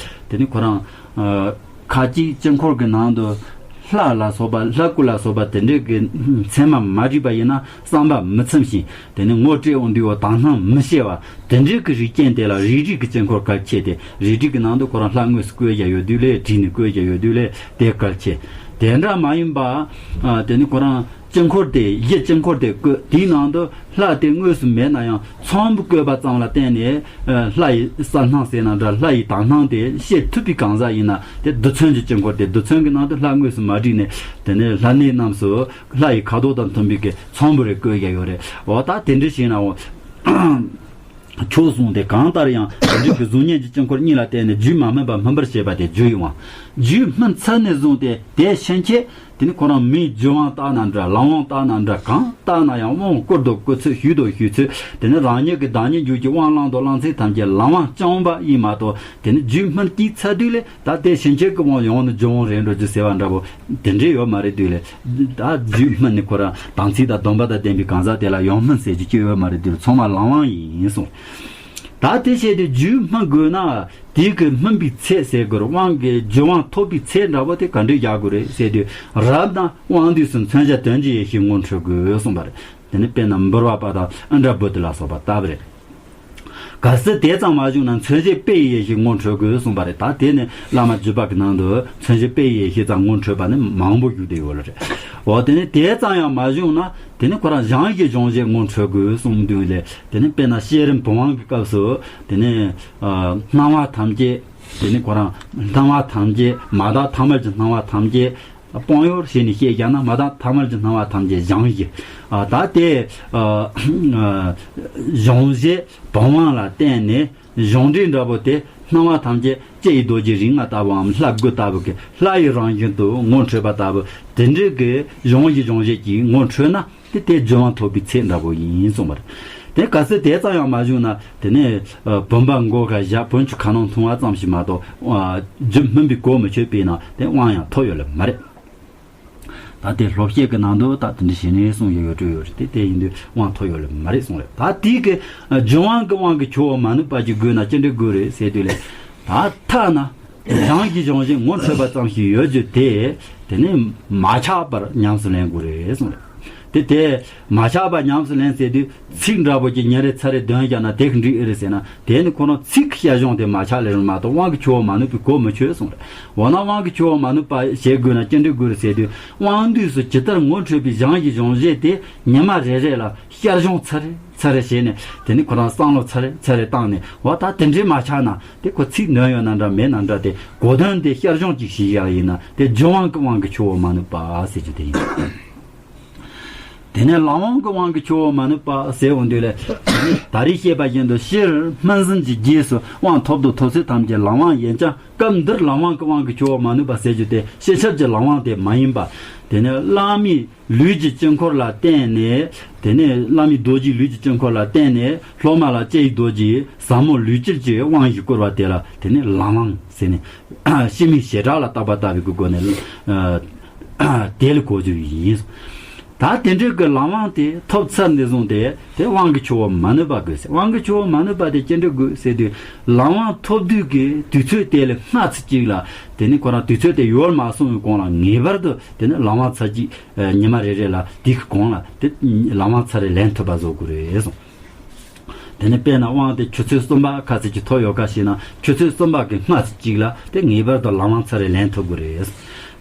དེ་ནི་ཁོ་རང་ཨ་ཁ་ཅིག་དཀྱིལ་འཁོར་གྱི་ནང་དུ་ལྷ་ལ་སོགས་པ་ལྷ་སྐུ་ལ་སོགས་པ་དེ་འདྲའི་གི་མཚན་མ་མ་བྲིས་པ་ཡིན་ན་བསམ་པ་མི་ཚིམ་ཞིང་། དེ་ནི་ངོ་སྤྲད་འོང་དུས་འོ་དག་སྣང་མི་ཤེས་པ། དེ་འདྲའི་གི་རིགས་ཅན་དེ་ལ་རིལ་རིལ་གི་དཀྱིལ་འཁོར་གལ་ཆེ་སྟེ། རིལ་རིལ་གི་ནང་དུ་ཁོ་རང་ལྷ་དངོས་སུ་བཀོད་བཞག་ཡོད་དུས་ལས་བྲིས་ནས་བཀོད་བཞག་ཡོད་དུས་ལས་དེ་གལ་ཆེ། དེ་འདྲ་མ་ཡིན་པ། ཨ་དེ་ནི་ཁོ་རང་དཀྱིལ་འཁོར་དེ་གཞི་དཀྱིལ་འཁོར་དེ་བཀོད་དེའི་ནང་དུ་ལྷ་དེ་དངོས་སུ་མེད་ན་ཡང་ཚོམ་བུ་བཀོད་པ་ཙམ་ལ་བརྟེན་ནས་ཨ་ལྷ་ཡི་གསལ་སྣང་ཟེར་ན་འདྲ། ལྷ་ཡི་དག་སྣང་དེ་ཤེས་ཐུབ་པའི་གང་ཟག་ཡིན་ན་དེ་རྡུལ་ཚོན་གྱི་དཀྱིལ་འཁོར་དེ་རྡུལ་ཚོན་གྱི་ནང་དུ་ལྷ་དངོས་སུ་མ་བྲིས་ནས་དེ་ནས་ལྷ་གནས་རྣམས་སུ། ལྷ་ཡི་ཁ་དོག་དང་མཐུན་པའི་གི་ཚོམ་བུ་རེ་བཀོད་ཀྱི་ཡོད་རེད། འོ་ད་དེ་འདྲ་ཞིག་ན་འོ། ཁྱོད་གསུངས་ཏེ་གང་ལྟར་ཡང་དེ་འདྲའི་གི་གཟུགས་བརྙན་གྱི་དཀྱིལ་འཁོར་གཉིས་ལ་བརྟེན་ནས་རྒྱུད་མ་སྨིན་པ་སྨིན་པར་བྱེད་པ་དེ་རྒྱུ་ཡི་དབང་། རྒྱུད་སྨིན་ཚར་ནས་བཟུང་སྟེ་དེ་ཕྱིན་ཆད་དེ་ནི་ཁོ་རང་མིའི་རྒྱུད་དབང་བཏགས་ན་འདྲ། ལམ་དབང་བཏགས་ན་འདྲ། གང་བཏགས་ན་ཡང་དབང་བསྐུར་དང་བསྐུར་ཚུལ། ཞུས་དང་ཞུས་ཚུལ། དེ་ནི་རང་ཉིད་ཀྱི་བདག་ཉིད་འཇུག་གི་དབང་བླང་དང་བླང་ཚུལ་ཐམས་ཅད་ལམ་དབང་རྐྱང་པ་ཡིན་མ་གཏོགས། དེ་ནི་རྒྱུད་སྨིན་དཀྱིལ་ཚར་དུས་ལས། ད་དེ་ཕྱིན་ཆད་ཀྱི་དབང་ཡོང་ནི་རྒྱུ་དབང་རེད་འགྲོ་རྒྱུ་ཟེར་བ་འདྲ་པོ་དེ་འདྲས་ཡོད་མ་རེད་དུས་ལས། ད་རྒྱུད་སྨིན་ནི་ཁོ་རང་དམ་ཚིག་དང་སྡོམ་པ་དང་ལྡན་པའི་གང་ཟག་དེ་ལ་ཡང་སྨིན་ཟེར་རྒྱུ་ཅི་ཡོད་མ་རེད་དུས་ཚང་མ་ལམ་དབང་ཡིན་གསུངས། ད་དེ་བྱས་ཏེ་རྒྱུད་སྨིན་དགོས་ན་དེ་གི་སྨིན་པའི་ཚད་ཟེར་དགོས་རེད། དབང་གི་རྒྱུ་དབང་ཐོབ་པའི་ཚད་འདྲ་པོ་དེ་ག་འདྲས་རྒྱག་དགོས་རེད་ཟེར་དུས། རབ་དང་དབང་དུས་སུ་མཚོན་བྱ་དོན་གྱི་ཡེ་ཤེས་ངོ་འཕྲོད་དགོས་གསུངས་པ་རེད། དེ་ནི་དཔེར་ན་འབུལ་བ་པ་དང་ཨིནྡྲ་བྷུ་ཏི་ལ་སོགས་པ་ལྟ་བུ་རེད། གལ་སྲིད་དེ་ཙམ་མ་བྱུང་ན་མཚོན་བྱེད་དཔེ་ཡི་ཡེ་ཤེས་ངོ་འཕྲོད་དགོས་གསུངས་པ་རེད། ད་དེ་ནི་བླ་མ་བརྒྱུད་པ་གི་ནང་དུ་མཚོན་བྱེད་དཔེ་ཡི་ཡེ་ཤེས་ཙམ་ངོ་འཕྲོད་པ་ནི་མང་པོ་བཞུགས་བསྡད་ཡོད་ལ་རེད། འོ་དེ་ནི་དེ་ཙམ་ཡང་མ་བྱུང་ན་དེ་ནི་ཁོ་རང་གཞན་གྱི་སྦྱོང་བྱེད་ངོ་འཕྲོད་དགོས་གསུངས་དུས་ལས། དེ་ནི་དཔེར་ན་བསྐྱེད་རིམ་བུམ་དབང་གི་སྐབས་སུ་དེ་ནི་ཨ་སྣང་བ་ཐམས་ཅད། དེ་ནི་ཁོ་རང་སྣང་བ་ཐམས་ཅད་མ་དག་ཐ་མལ་གྱི་སྣང་བ་ཐམས་ཅད། སྤོང་ཡུལ་ཞེས་ནི་བཤད་ཀྱང་ན་མ་དག་ཐ་མལ་གྱི་སྣང་བ་ཐམས་ཅད་སྦྱང་ཡི། ཨ་ད་དེ་ཨ་སྦྱོང་བྱེད་བུམ་དབང་ལ་བརྟེན་ནས་སྦྱོང་འབྲས་འདྲ་པོ་དེ་སྣང་བ་ཐམས་ཅད་ཀྱེ་ཡི་རྡོ་རྗེ་རིགས་ལྔ་ལྟ་བུའམ་ལྷ་དགུ་ལྟ་བུ་གི་ལྷ་ཡི་རང་བཞིན་དུ་ངོ་འཕྲོད་པ་ལྟ་བུ་དེ་འདྲའི་གི་སྦྱོང་བྱེད་སྦྱོང་བྱེད་ཀྱིས་ངོ་འཕྲོད་ན། དེ་དེ་རྒྱུ་དབང་ཐོབ་པའི་ཚད་འདྲ་པོ་ཡིན་གསུངས་པ་རེད། དེ་གལ་སྲིད་དེ་ཙམ་ཡང་མ་བྱུང་ན་དེ་ནས་བུམ་པ་མགོ་ཁ་བཞག་བོན་ཆུ་ཁ་ནང་འཐུང་བ་ཙམ་ཞིག་མ་གཏོགས་རྒྱུ་སྨིན་པའི་གོ་མི་ཆོད་པས་ན་དེ་དབང་ཡང་ཐོབ་ཡོད་ལེ་མ་རེད། ད་དེ་སློབ་བཤད་ཀྱི་ནང་དུ་ད་དེ་འདྲ་ཞིག་ནས་གསུངས་ཡོད་ཡོད་སྤྲོས་ཡོད་རེད་དེ་དེ་ཡིན་དུས་དབང་ཐོབ་ཡོད་ལེ་མ་རེད་གསུངས་རེད། ད་དེའི་གི་ལྗོན་དབང་གི་དབང་གི་ཆུ་བོ་མ་ནུབ་པ་ཅིག་དགོས་ན་ཅི་འདྲ་དགོས་རེད་ཟེར་དུས་ལེ། ད་ཐ་ན་གཞུང་གི་གཞུང་བཞིན་ངོ་འཕྲོད་པ་ཙམ་ཞིག་ཡོད་རྒྱུ་དེ་དེ་ནས་མ་ཆག་པར་ཉམས་སུ་ལེན་དགོས་རེད་གསུངས་རེད། དེ་དེ་མ་ཆག་པ་ཉམས་སུ་ལེན་ཟེར་དུས་ཚིག་འདྲ་པོ་ཅིག་ཉིན་རེ་ཚར་རེ་འདོན་བཞག་ན་དེ་གི་འགྲིག་ཨེ་རེད་ཟེར་ན་དེ་ནི་ཁོ་རང་ཚིག་གི་ཤར་བྱུང་དེ་མ་ཆག་ལེ་རུང་མ་གཏོགས་དབང་གི་ཆུ་བོ་མ་ནུབ་པའི་གོ་མི་ཆོད་གསུངས་རེད། འོ་ན་དབང་གི་ཆུ་བོ་མ་ནུབ་པ་བྱེད་དགོས་ན་ཅི་འདྲ་དགོས་རེད་ཟེར་དུས་དབང་དུས་སུ་ཇི་ལྟར་ངོ་འཕྲོད་པའི་གཞུང་གི་གཞུང་བཞིན་དེ་ཉི་མ་རེ་རེ་ལ་ཤར་བྱུང་ཚར་རེ་ཚར་རེ་བྱས་ནས་དེ་ནི་ཁོ་རང་བསམ་བློ་ཚར་རེ་ཚར་རེ་བཏང་ནས་འོ་ད་དེ་འདྲའི་མ་ཆག་ན་དེ་ཁོ་ཚིག་འདོན་ཡོད་ན་འདྲ་མེད་ན་འདྲ་དེ་གོ་དོན་དེ་ཤར་བྱུང་ཅིག་ཞིག་ཡག་ཡིན་ན་དེ་ལྗོན་དབང་གི་དབང་གི་ཆུ་བོ་མ་ནུབ་པ་ཟེར་རྒྱུ་དེ་ཡིན། དེ་ནས་ལམ་དབང་གི་དབང་གི་ཆུ་བོ་མ་ནུབ་པ་ཟེར་འོང་དུས་ལས། ད་རེས་བཤད་པ་བཞིན་དུ་སྤྱིར་སྨིན་ཟིན་གྱི་རྗེས་སུ་དབང་ཐོབ་ཏུ་ཐོབ་ཚད་ཐམས་ཅད་ལམ་དབང་ཡིན་ཀྱང་སྐབས་འདིར་ལམ་དབང་གི་དབང་གི་ཆུ་བོ་མ་ནུབ་པ་ཟེར་རྒྱུ་དེ་སྤྱི་ཁྱབ་ཀྱི་ལམ་དབང་དེ་མ་ཡིན་པ། དེ་ནས་བླ་མའི་ལུས་ཀྱི་དཀྱིལ་འཁོར་ལ་བརྟེན་ནས་དེ་ནས་བླ་མའི་རྡོ་རྗེའི་ལུས་ཀྱི་དཀྱིལ་འཁོར་ལ་བརྟེན་ནས་སློབ་མ་ལ་ལྕེ་ཡི་རྡོ་རྗེ་ཟབ་མོ་ལུས་དཀྱིལ་གྱི་དབང་བཞི་བསྐུར་བ་དེ་ལ་དེ་ནས་ལམ་དབང་ཟེར་ནས་སྤྱི་མིང་བྱེ་བྲག་ལ་བཏགས་པ་ལྟ་བུའི་སྒོ་ནས། དེ་ལ་གོ་རྒྱུ་ཡིན། ད་དེ་འདྲའི་གི་ལམ་དབང་དེ་ཐོབ་ཚར་ནས་བཟུང་སྟེ་དེ་དབང་གི་ཆུ་བོ་མ་ནུབ་པ་དགོས་ཟེར། དབང་གི་ཆུ་བོ་མ་ནུབ་པ་དེ་ཅི་འདྲ་དགོས་ཟེར་དུས་ལམ་དབང་ཐོབ་དུས་ཀྱི་དུས་ཚོད་དེ་ལ་སྔ་ཚིག་གཅིག་ལ་དེ་ནི་ཁོ་རང་དུས་ཚོད་དེ་ཡོལ་མ་སོང་བའི་གོང་ལ་ངེས་པར་དུ་དེ་ནི་ལམ་དབང་ཚར་གཅིག་ཉི་མ་རེ་རེ་ལ་དེ་གི་གོང་ལ་དེ་ལམ་དབང་ཚར་རེ་ལེན་ཐུབ་པ་བཟོ་དགོས་རེད་གསུངས། དེ་ནས་དཔེར་ན་དབང་དེ་ཆུ་ཚོད་གསུམ་པ་ཁ་ཚིག་ཅིག་ཐོབ་ཡོད་ཁ་ཞིག་ན་ཆུ་ཚོད་གསུམ་པ་གི་སྔ་ཚིག་ཅིག་ལ་དེ་ངེས་པར་དུ་ལམ་དབང་ཚར་རེ་ལེན་ཐུབ་དགོས་རེད།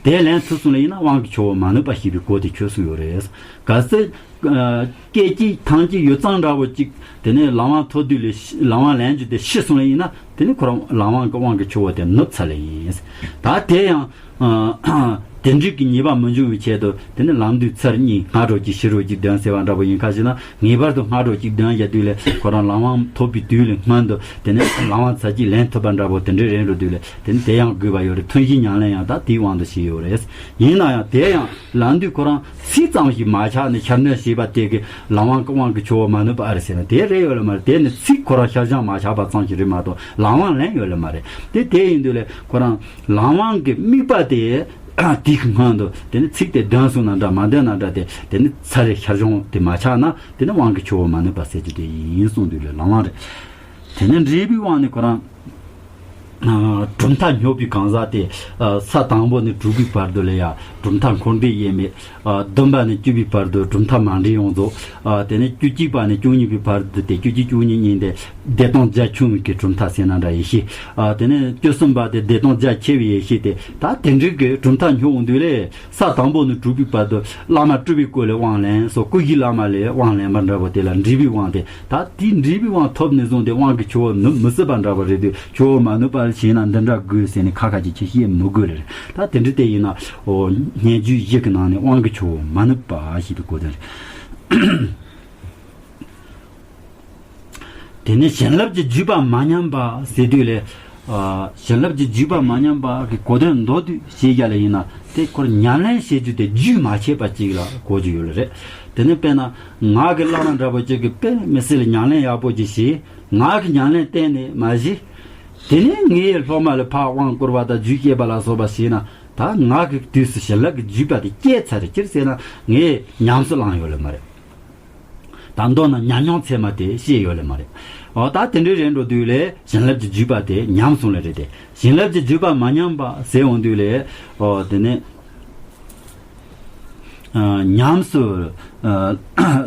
དེ་ལེན་ཐུབ་སོང་ལ་ཡིན་ན་དབང་གི་ཆུ་བོ་མ་ནུབ་པ་ཞེས་པའི་གོ་དེ་ཆོད་སོང་ཡོད་རེད། གལ་སྲིད་སྐད་ཅིག་ཐང་ཅིག་ཡུད་ཙམ་འདྲ་བོ་ཅིག་དེ་ནས་ལམ་དབང་ཐོབ་དུས་ལས་ལམ་དབང་ལེན་རྒྱུ་དེ་ཤི་སོང་ལ་ཡིན་ན་དེ་ནི་ཁོ་རང་ལམ་དབང་གི་དབང་གི་ཆུ་བོ་དེ་ནུབ་ཚར་ལ་ཡིན། ད་དེ་ཡང་། དེ་འདྲའི་གི་ཉེས་པ་མི་འབྱུང་བའི་ཆེད་དུ་དེ་ནི་ལམ་དུས་ཚར་གཉིས་སྔ་དྲོ་གཅིག་ཕྱི་དྲོ་གཅིག་འདོན་ཟེར་བ་འདྲ་པོ་ཡིན་ཁ་ཞིག་ན་ངེས་པར་དུ་སྔ་དྲོ་གཅིག་འདོན་བྱ་དུས་ལས་ཁོ་རང་ལམ་དབང་ཐོབ་པའི་དུས་ལས་སྔོན་དུ་དེ་ནི་ལམ་དབང་ཚར་གཅིག་ལེན་ཐུབ་པ་འདྲ་པོ་དེ་འདྲའི་རེད་འགྲོ་དུས་ལས་དེ་ནི་དེ་ཡང་དགོས་པ་ཡོད་རེད། ཐུན་བཞིའི་ཉམས་ལེན་ཡང་ད་དེའི་དབང་དུ་བྱས་ཡོད་རེད། ཡིན་ན་ཡང་དེ་ཡང་ལམ་དུས་ཁོ་རང་ཚིག་ཙམ་ཞིག་མ་ཆག་ནས་ཤར་འདོན་བྱས་པ་དེ་གི་ལམ་དབང་གི་དབང་གི་ཆུ་བོ་མ་ནུབ་པ་ཨ་རེད་ཟེར་ན་དེ་རེད་ཡོད་ལ་མ་རེད། དེ་ནི་ཚིག་ཁོ་རང་ཤར་བྱང་མ་ཆག་པ་ཙམ་ཞིག་རེད་མ་གཏོགས་ལམ་དབང་ལེན་ཡོད་ལ་མ་རེད། དེ་དེ་ཡིན་དུས་ལས་ཁོ་རང་། ལམ་དབང་གི་དམིགས་པ་དེ་དེའི་སྔོན་དུ་དེ་ནི་ཚིག་དེ་འདོན་སོང་ན་འདྲ་མ་འདོན་ན་འདྲ་དེ་དེ་ནི་ཚར་རེ་ཤར་བྱུང་དེ་མ་ཆགས་ན་དེ་ནི་དབང་གི་ཆུ་བོ་མ་ནུབ་པ་ཟེར་རྒྱུ་དེ་ཡིན་གསུངས་དུས་ལས་ལམ་དབང་རེད། དེ་ནི་འབྲས་བུའི་དབང་ནི་ཁོ་རང་གྲུབ་མཐའ་སྙོགས་པའི་གང་ཟག་དེ་ས་དང་པོ་ནས་དྲུག་པའི་བར་དུ་ལས་ཡ་གྲུབ་མཐའ་འཁོར་འདས་དབྱེར་མེད། བདུན་པ་ནས་བཅུ་པའི་བར་དུ་གྲུབ་མཐའ་མ་འདྲེས་ཡོངས་རྫོགས། དེ་ནས་བཅུ་གཅིག་པ་ནས་བཅུ་གཉིས་པའི་བར་དུ་དེ་བཅུ་གཅིག་བཅུ་གཉིས་གཉིས་དེ་བདེ་སྟོང་རྒྱ་ཆུང་བའི་གི་གྲུབ་མཐའ་ཟེར་ན་འདྲ་ཡེ་ཤེས། དེ་ནས་བཅུ་གསུམ་པ་དེ་བདེ་སྟོང་རྒྱ་ཆེ་བའི་ཡེ་ཤེས་དེ་ད་དེ་འདྲའི་གི་གྲུབ་མཐའ་སྙོགས་འོང་དུས་ལས་ས་དང་པོ་ནས་དྲུག་པའི་བར་དུ་བླ་མ་སྤྲུལ་པའི་སྐུ་ལས་དབང་ལེན་སོགས་སྐུ་བཞིའི་བླ་མ་ལས་དབང་ལེན་པ་འདྲ་པོ་དེ་ལ་འབྲས་བུའི་དབང་དེ་ད་དེའི་འབྲས་བུའི་དབང་ཐོབ་ནས་བཟུང་སྟེ་དབང་གི་ཆུ་བོ་ནུབ་མི་སྲིད་པ་འདྲ་པོ་རེད་དུས་ཆུ་བོ་མ་ནུབ་པར་བྱས་ན་འདི་འདྲ་དགོས་ཟེར་ནས་ཁ་ཁ་ཅིག་ཅིག་བཤད་མི་དགོས་རེད། ད་དེ་འདྲ་དེ་ཡིན་ན་ཨོ་སྙན་བརྒྱུད་བཞི་གི་ནང་ནས་དབང་གི་ཆུ་བོ་མ་ནུབ་པ་ཞེས་པའི་གོ་དོན་རེད། དེ་ནས་བྱིན་རླབས་ཀྱི་བརྒྱུད་པ་མ་ཉམས་པ་ཟེར་དུས་ལས། བྱིན་རླབས་ཀྱི་བརྒྱུད་པ་མ་ཉམས་པ་གི་གོ་དོན་མདོར་བསྡུས་བཤད་རྒྱུ་ལ་ཡིན་ན་དེ་ཁོར་ཉམས་ལེན་བྱེད་རྒྱུ་དེ་རྒྱུན་མ་ཆད་པ་ཅིག་ལ་གོ་རྒྱུ་ཡོད་ལ་རེད། དེ་ནས་དཔེར་ན་ང་གི་བླ་མ་འདྲ་པོ་ཅིག་གིས་དཔེ་མི་སྲིད་ལ་ཉམས་ལེན་ཡག་པོ་ཅིག་བྱས། ང་གི་ཉམས་ལེན་བརྟེན་ནས་མ་གཞི། དེ་ནས་ངའི་སློབ་མ་ལ་ཕར་དབང་བསྐུར་བ་དང་རྒྱུད་བཤད་པ་ལ་སོགས་པ་བྱས་ན་ད་ང་གི་དུས་སུ་བྱིན་རླབས་ཀྱི་བརྒྱུད་པ་དེ་སྐྱེས་ཚར་རེད། ཅི་ཟེར་ན་ངས་ཉམས་སུ་བླངས་ཡོད་ལ་མ་རེད། ད་མདོར་ན་ཉམས་མྱོང་ཚད་མ་དེ་ཤེས་ཡོད་ལེ་མ་རེད། འོ་ད་དེ་འདྲའི་རེད་འགྲོ་དུས་ལས་བྱིན་རླབས་ཀྱི་བརྒྱུད་པ་དེ་ཉམས་སོང་ལེ་རེད་དེ། བྱིན་རླབས་ཀྱི་བརྒྱུད་པ་མ་ཉམས་པ་ཟེར་འོང་དུས་ལས་འོ་དེ་ནས་ཉམས་སུ་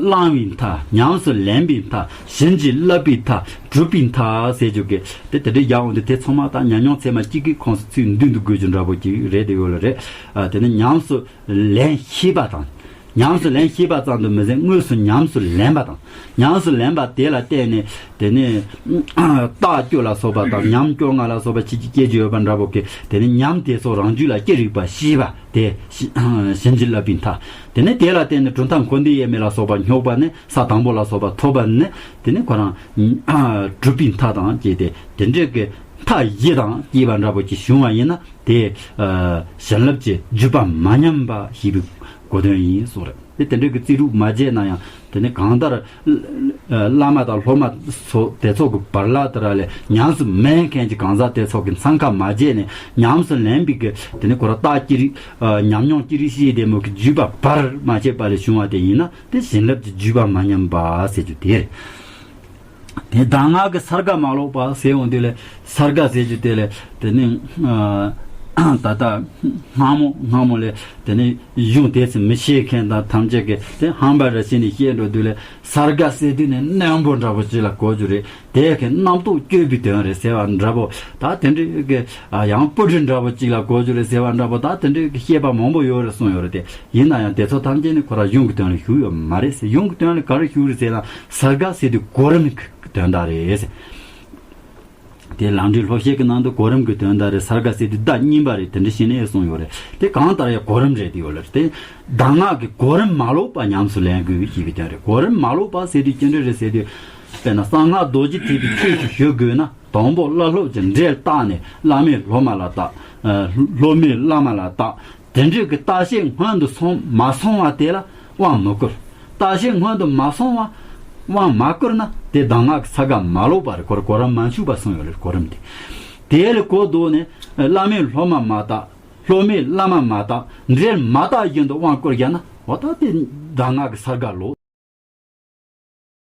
བླང་བའི་མཐའ། ཉམས་སུ་ལེན་པའི་མཐའ། བྱིན་གྱིས་བརླབ་པའི་མཐའ། སྒྲུབ་པའི་མཐའ་ཟེར་རྒྱུ་གི་དེ་དེ་འདྲའི་རྒྱག་འོང་དུས་དེ་ཚང་མ་ད་ཉམས་མྱོང་ཚད་མ་གཅིག་གི་ཁོངས་སུ་ཚུད་མདུན་དུ་དགོས་རྒྱུ་འདྲ་པོ་ཅིག་རེད་དེ་ཡོད་ལེ་རེད། དེ་ནས་ཉམས་སུ་ལེན་ཤེས་པ་དང་། ཉམས་སུ་ལེན་ཤེས་པ་ཙམ་དུ་མི་ཟད་དངོས་སུ་ཉམས་སུ་ལེན་པ་དང་། ཉམས་སུ་ལེན་པ་དེ་ལ་བརྟེན་ནས་དེ་ནས་རྟགས་བཅུ་ལ་སོགས་པ་དང་ཉམས་བཅོ་ལྔ་ལ་སོགས་པ་ཕྱིན་ཅི་སྐྱེ་རྒྱུ་ཡོད་པ་འདྲ་པོ་གི་དེ་ནས་ཉམས་དེ་ཚོ་རང་རྒྱུད་ལ་སྐྱེ་རིགས་པ་ཤེས་པ་དེ་བྱིན་གྱིས་བརླབས་པའི་མཐའ། དེ་ནས་དེ་ལ་བརྟེན་ནས་གྲུབ་མཐའ་འཁོར་འདས་དབྱེར་མེད་ལ་སོགས་པ་སྙོགས་པ་ནས་ས་དང་པོ་ལ་སོགས་པ་ཐོབ་པ་ནས་དེ་ནས་ཁོ་རང་སྒྲུབ་པའི་མཐའ་དང་བཅས་ཏེ་དེ་འདྲའི་གི་མཐའ་བཞི་དང་བཅས་པ་འདྲ་པོ་ཅིག་བྱུང་བ་ཡིན་ན། དེ། བྱིན་རླབས་ཀྱི་བརྒྱུད་པ་མ་ཉམས་པ་ཞེས་པའི་ གོ་དོན་ཡིན་གསུངས་རེད། དེ་དེ་འདྲའི་གི་རྩིས་རིག་མ་བྱས་ན་ཡང་དེ་ནི་གང་ལྟར་བླ་མ་དང་སློབ་མ་ཚོ་དེ་ཚོ་གི་བར་ལ་དེ་ར་ལས་ཉམས་སུ་མེད་མཁན་གྱི་གང་ཟག་དེ་ཚོ་གི་འཚང་ཁ་མ་བྱས་ནས་ཉམས་སུ་ལེན་པའི་གི་དེ་ནི་ཁོ་ར་རྟགས་ཅི་རིགས་ཉམས་མྱོང་ཅི་རིགས་ཤེས་བདེ་མོ་གི་བརྒྱུད་པ་བར་མ་ཆད་པ་ལས་བྱུང་བ་དེ་ཡིན་ན་དེ་བྱིན་རླབས་ཀྱི་བརྒྱུད་པ་མ་ཉམས་པ་ཟེར་རྒྱུ་དེ་རེད། དེ་གདམས་ངག་གི་སརྒ་མ་ལོག་པ་ཟེར་འོང་དུས་ལས་སརྒ་ཟེར་རྒྱུ་དེ་ལས་དེ་ནི་ད་ལྟ་སྔ་མོ་སྔ་མོ་ལས་དེ་ནི་གཞུང་དེ་ཚོ་མི་ཤེས་མཁན་དང་ཐམས་ཅད་ཀྱིས་དེ་ཧམ་པ་ར་བྱས་ནས་བཤད་འགྲོ་དུས་ལས་སརྒ་ཟེར་དུས་ནི་རྣོན་པོ་འདྲ་པོ་ཅིག་ལ་གོ་རྒྱུ་རེད། དེ་གི་རྣམ་རྟོག་སྐྱོ་བའི་དོན་རེད་ཟེར་བ་འདྲ་པོ། ད་དེ་འདྲའི་གི་ཡང་སྤུ་གྲི་འདྲ་པོ་ཅིག་ལ་གོ་རྒྱུ་རེད་ཟེར་བ་འདྲ་པོ། ད་དེ་འདྲའི་གི་བཤད་པ་མང་པོ་ཡོད་རེད་གསུངས་ཡོད་རེད་དེ། ཡིན་ན་ཡང་དེ་ཚོ་ཐམས་ཅད་ནི་ཁོ་ར་གཞུང་གི་དོན་ལ་ཞུགས་ཡོད་མ་རེད་ཟེར། གཞུང་གི་དོན་ལ་ག་རེ་ཞུགས་རེད་ཟེར་ན་སརྒ་ཟེར་དུས་གོ་རིམ་གྱི་དོན་དག་རེད་ཟེར། དེ་ལམ་འབྲས་སློབ་བཤད་ཀྱི་ནང་དུ་གོ་རིམ་གྱི་དོན་དག་རེད། སརྒ་ཟེར་དུས་བརྡ་གཉིས་པ་རེད། དེ་འདྲ་བྱས་ནས་གསུངས་ཡོད་རེད། དེ་གང་ལྟར་ཡང་གོ་རིམ་རེད་དེ་ཡོད་ལ་དེ་གདམས་ངག་གི་གོ་རིམ་མ་ལོག་པ་ཉམས་སུ་ལེན་དགོས་ཞེས་པའི་དོན་རེད། གོ་རིམ་མ་ལོག་པ་ཟེར་དུས་ཅི་འདྲ་རེད་ཟེར་དུས། དཔེར་ན་གསང་སྔགས་རྡོ་རྗེ་ཐེག་པའི་ཆོས་ཤིག་ཞུ་དགོས་ན། དང་པོ་བླ་སློབ་ཀྱི་འབྲས་བཏགས་ནས་བླ་མས་སློབ་མ་ལ་བཏགས། ཨ་སློབ་མས་བླ་མ་ལ་བཏགས། དེ་འདྲའི་གི་བརྟག་དཔྱད་སྔོན་དུ་སོང་མ་སོང་བ་དེ་ལ་དབང་མི་བསྐུར། བརྟག་དཔྱད་སྔོན་དུ་མ་སོང་བ་དབང་མ་བསྐུར་ན་དེ་གདམས་ངག་གི་ས་ག་མ་ལོག་པ་རེད། གོ་ར་གོ་ར་མ་འཆུག་པ་གསུངས་ཡོད་རེད། གོ་རིམ་དེ། དེ་ལས་གོ་ལྡོག་ནས་བླ་མས་སློབ་མ་མ་བརྟགས། སློབ་མས་བླ་མ་མ་བརྟགས། འབྲས་མ་བརྟགས་བཞིན་དུ་དབང་བསྐུར་བཞག་ན་འོ་ད་དེ་གདམས་ངག་གི་ས་ག་ལོག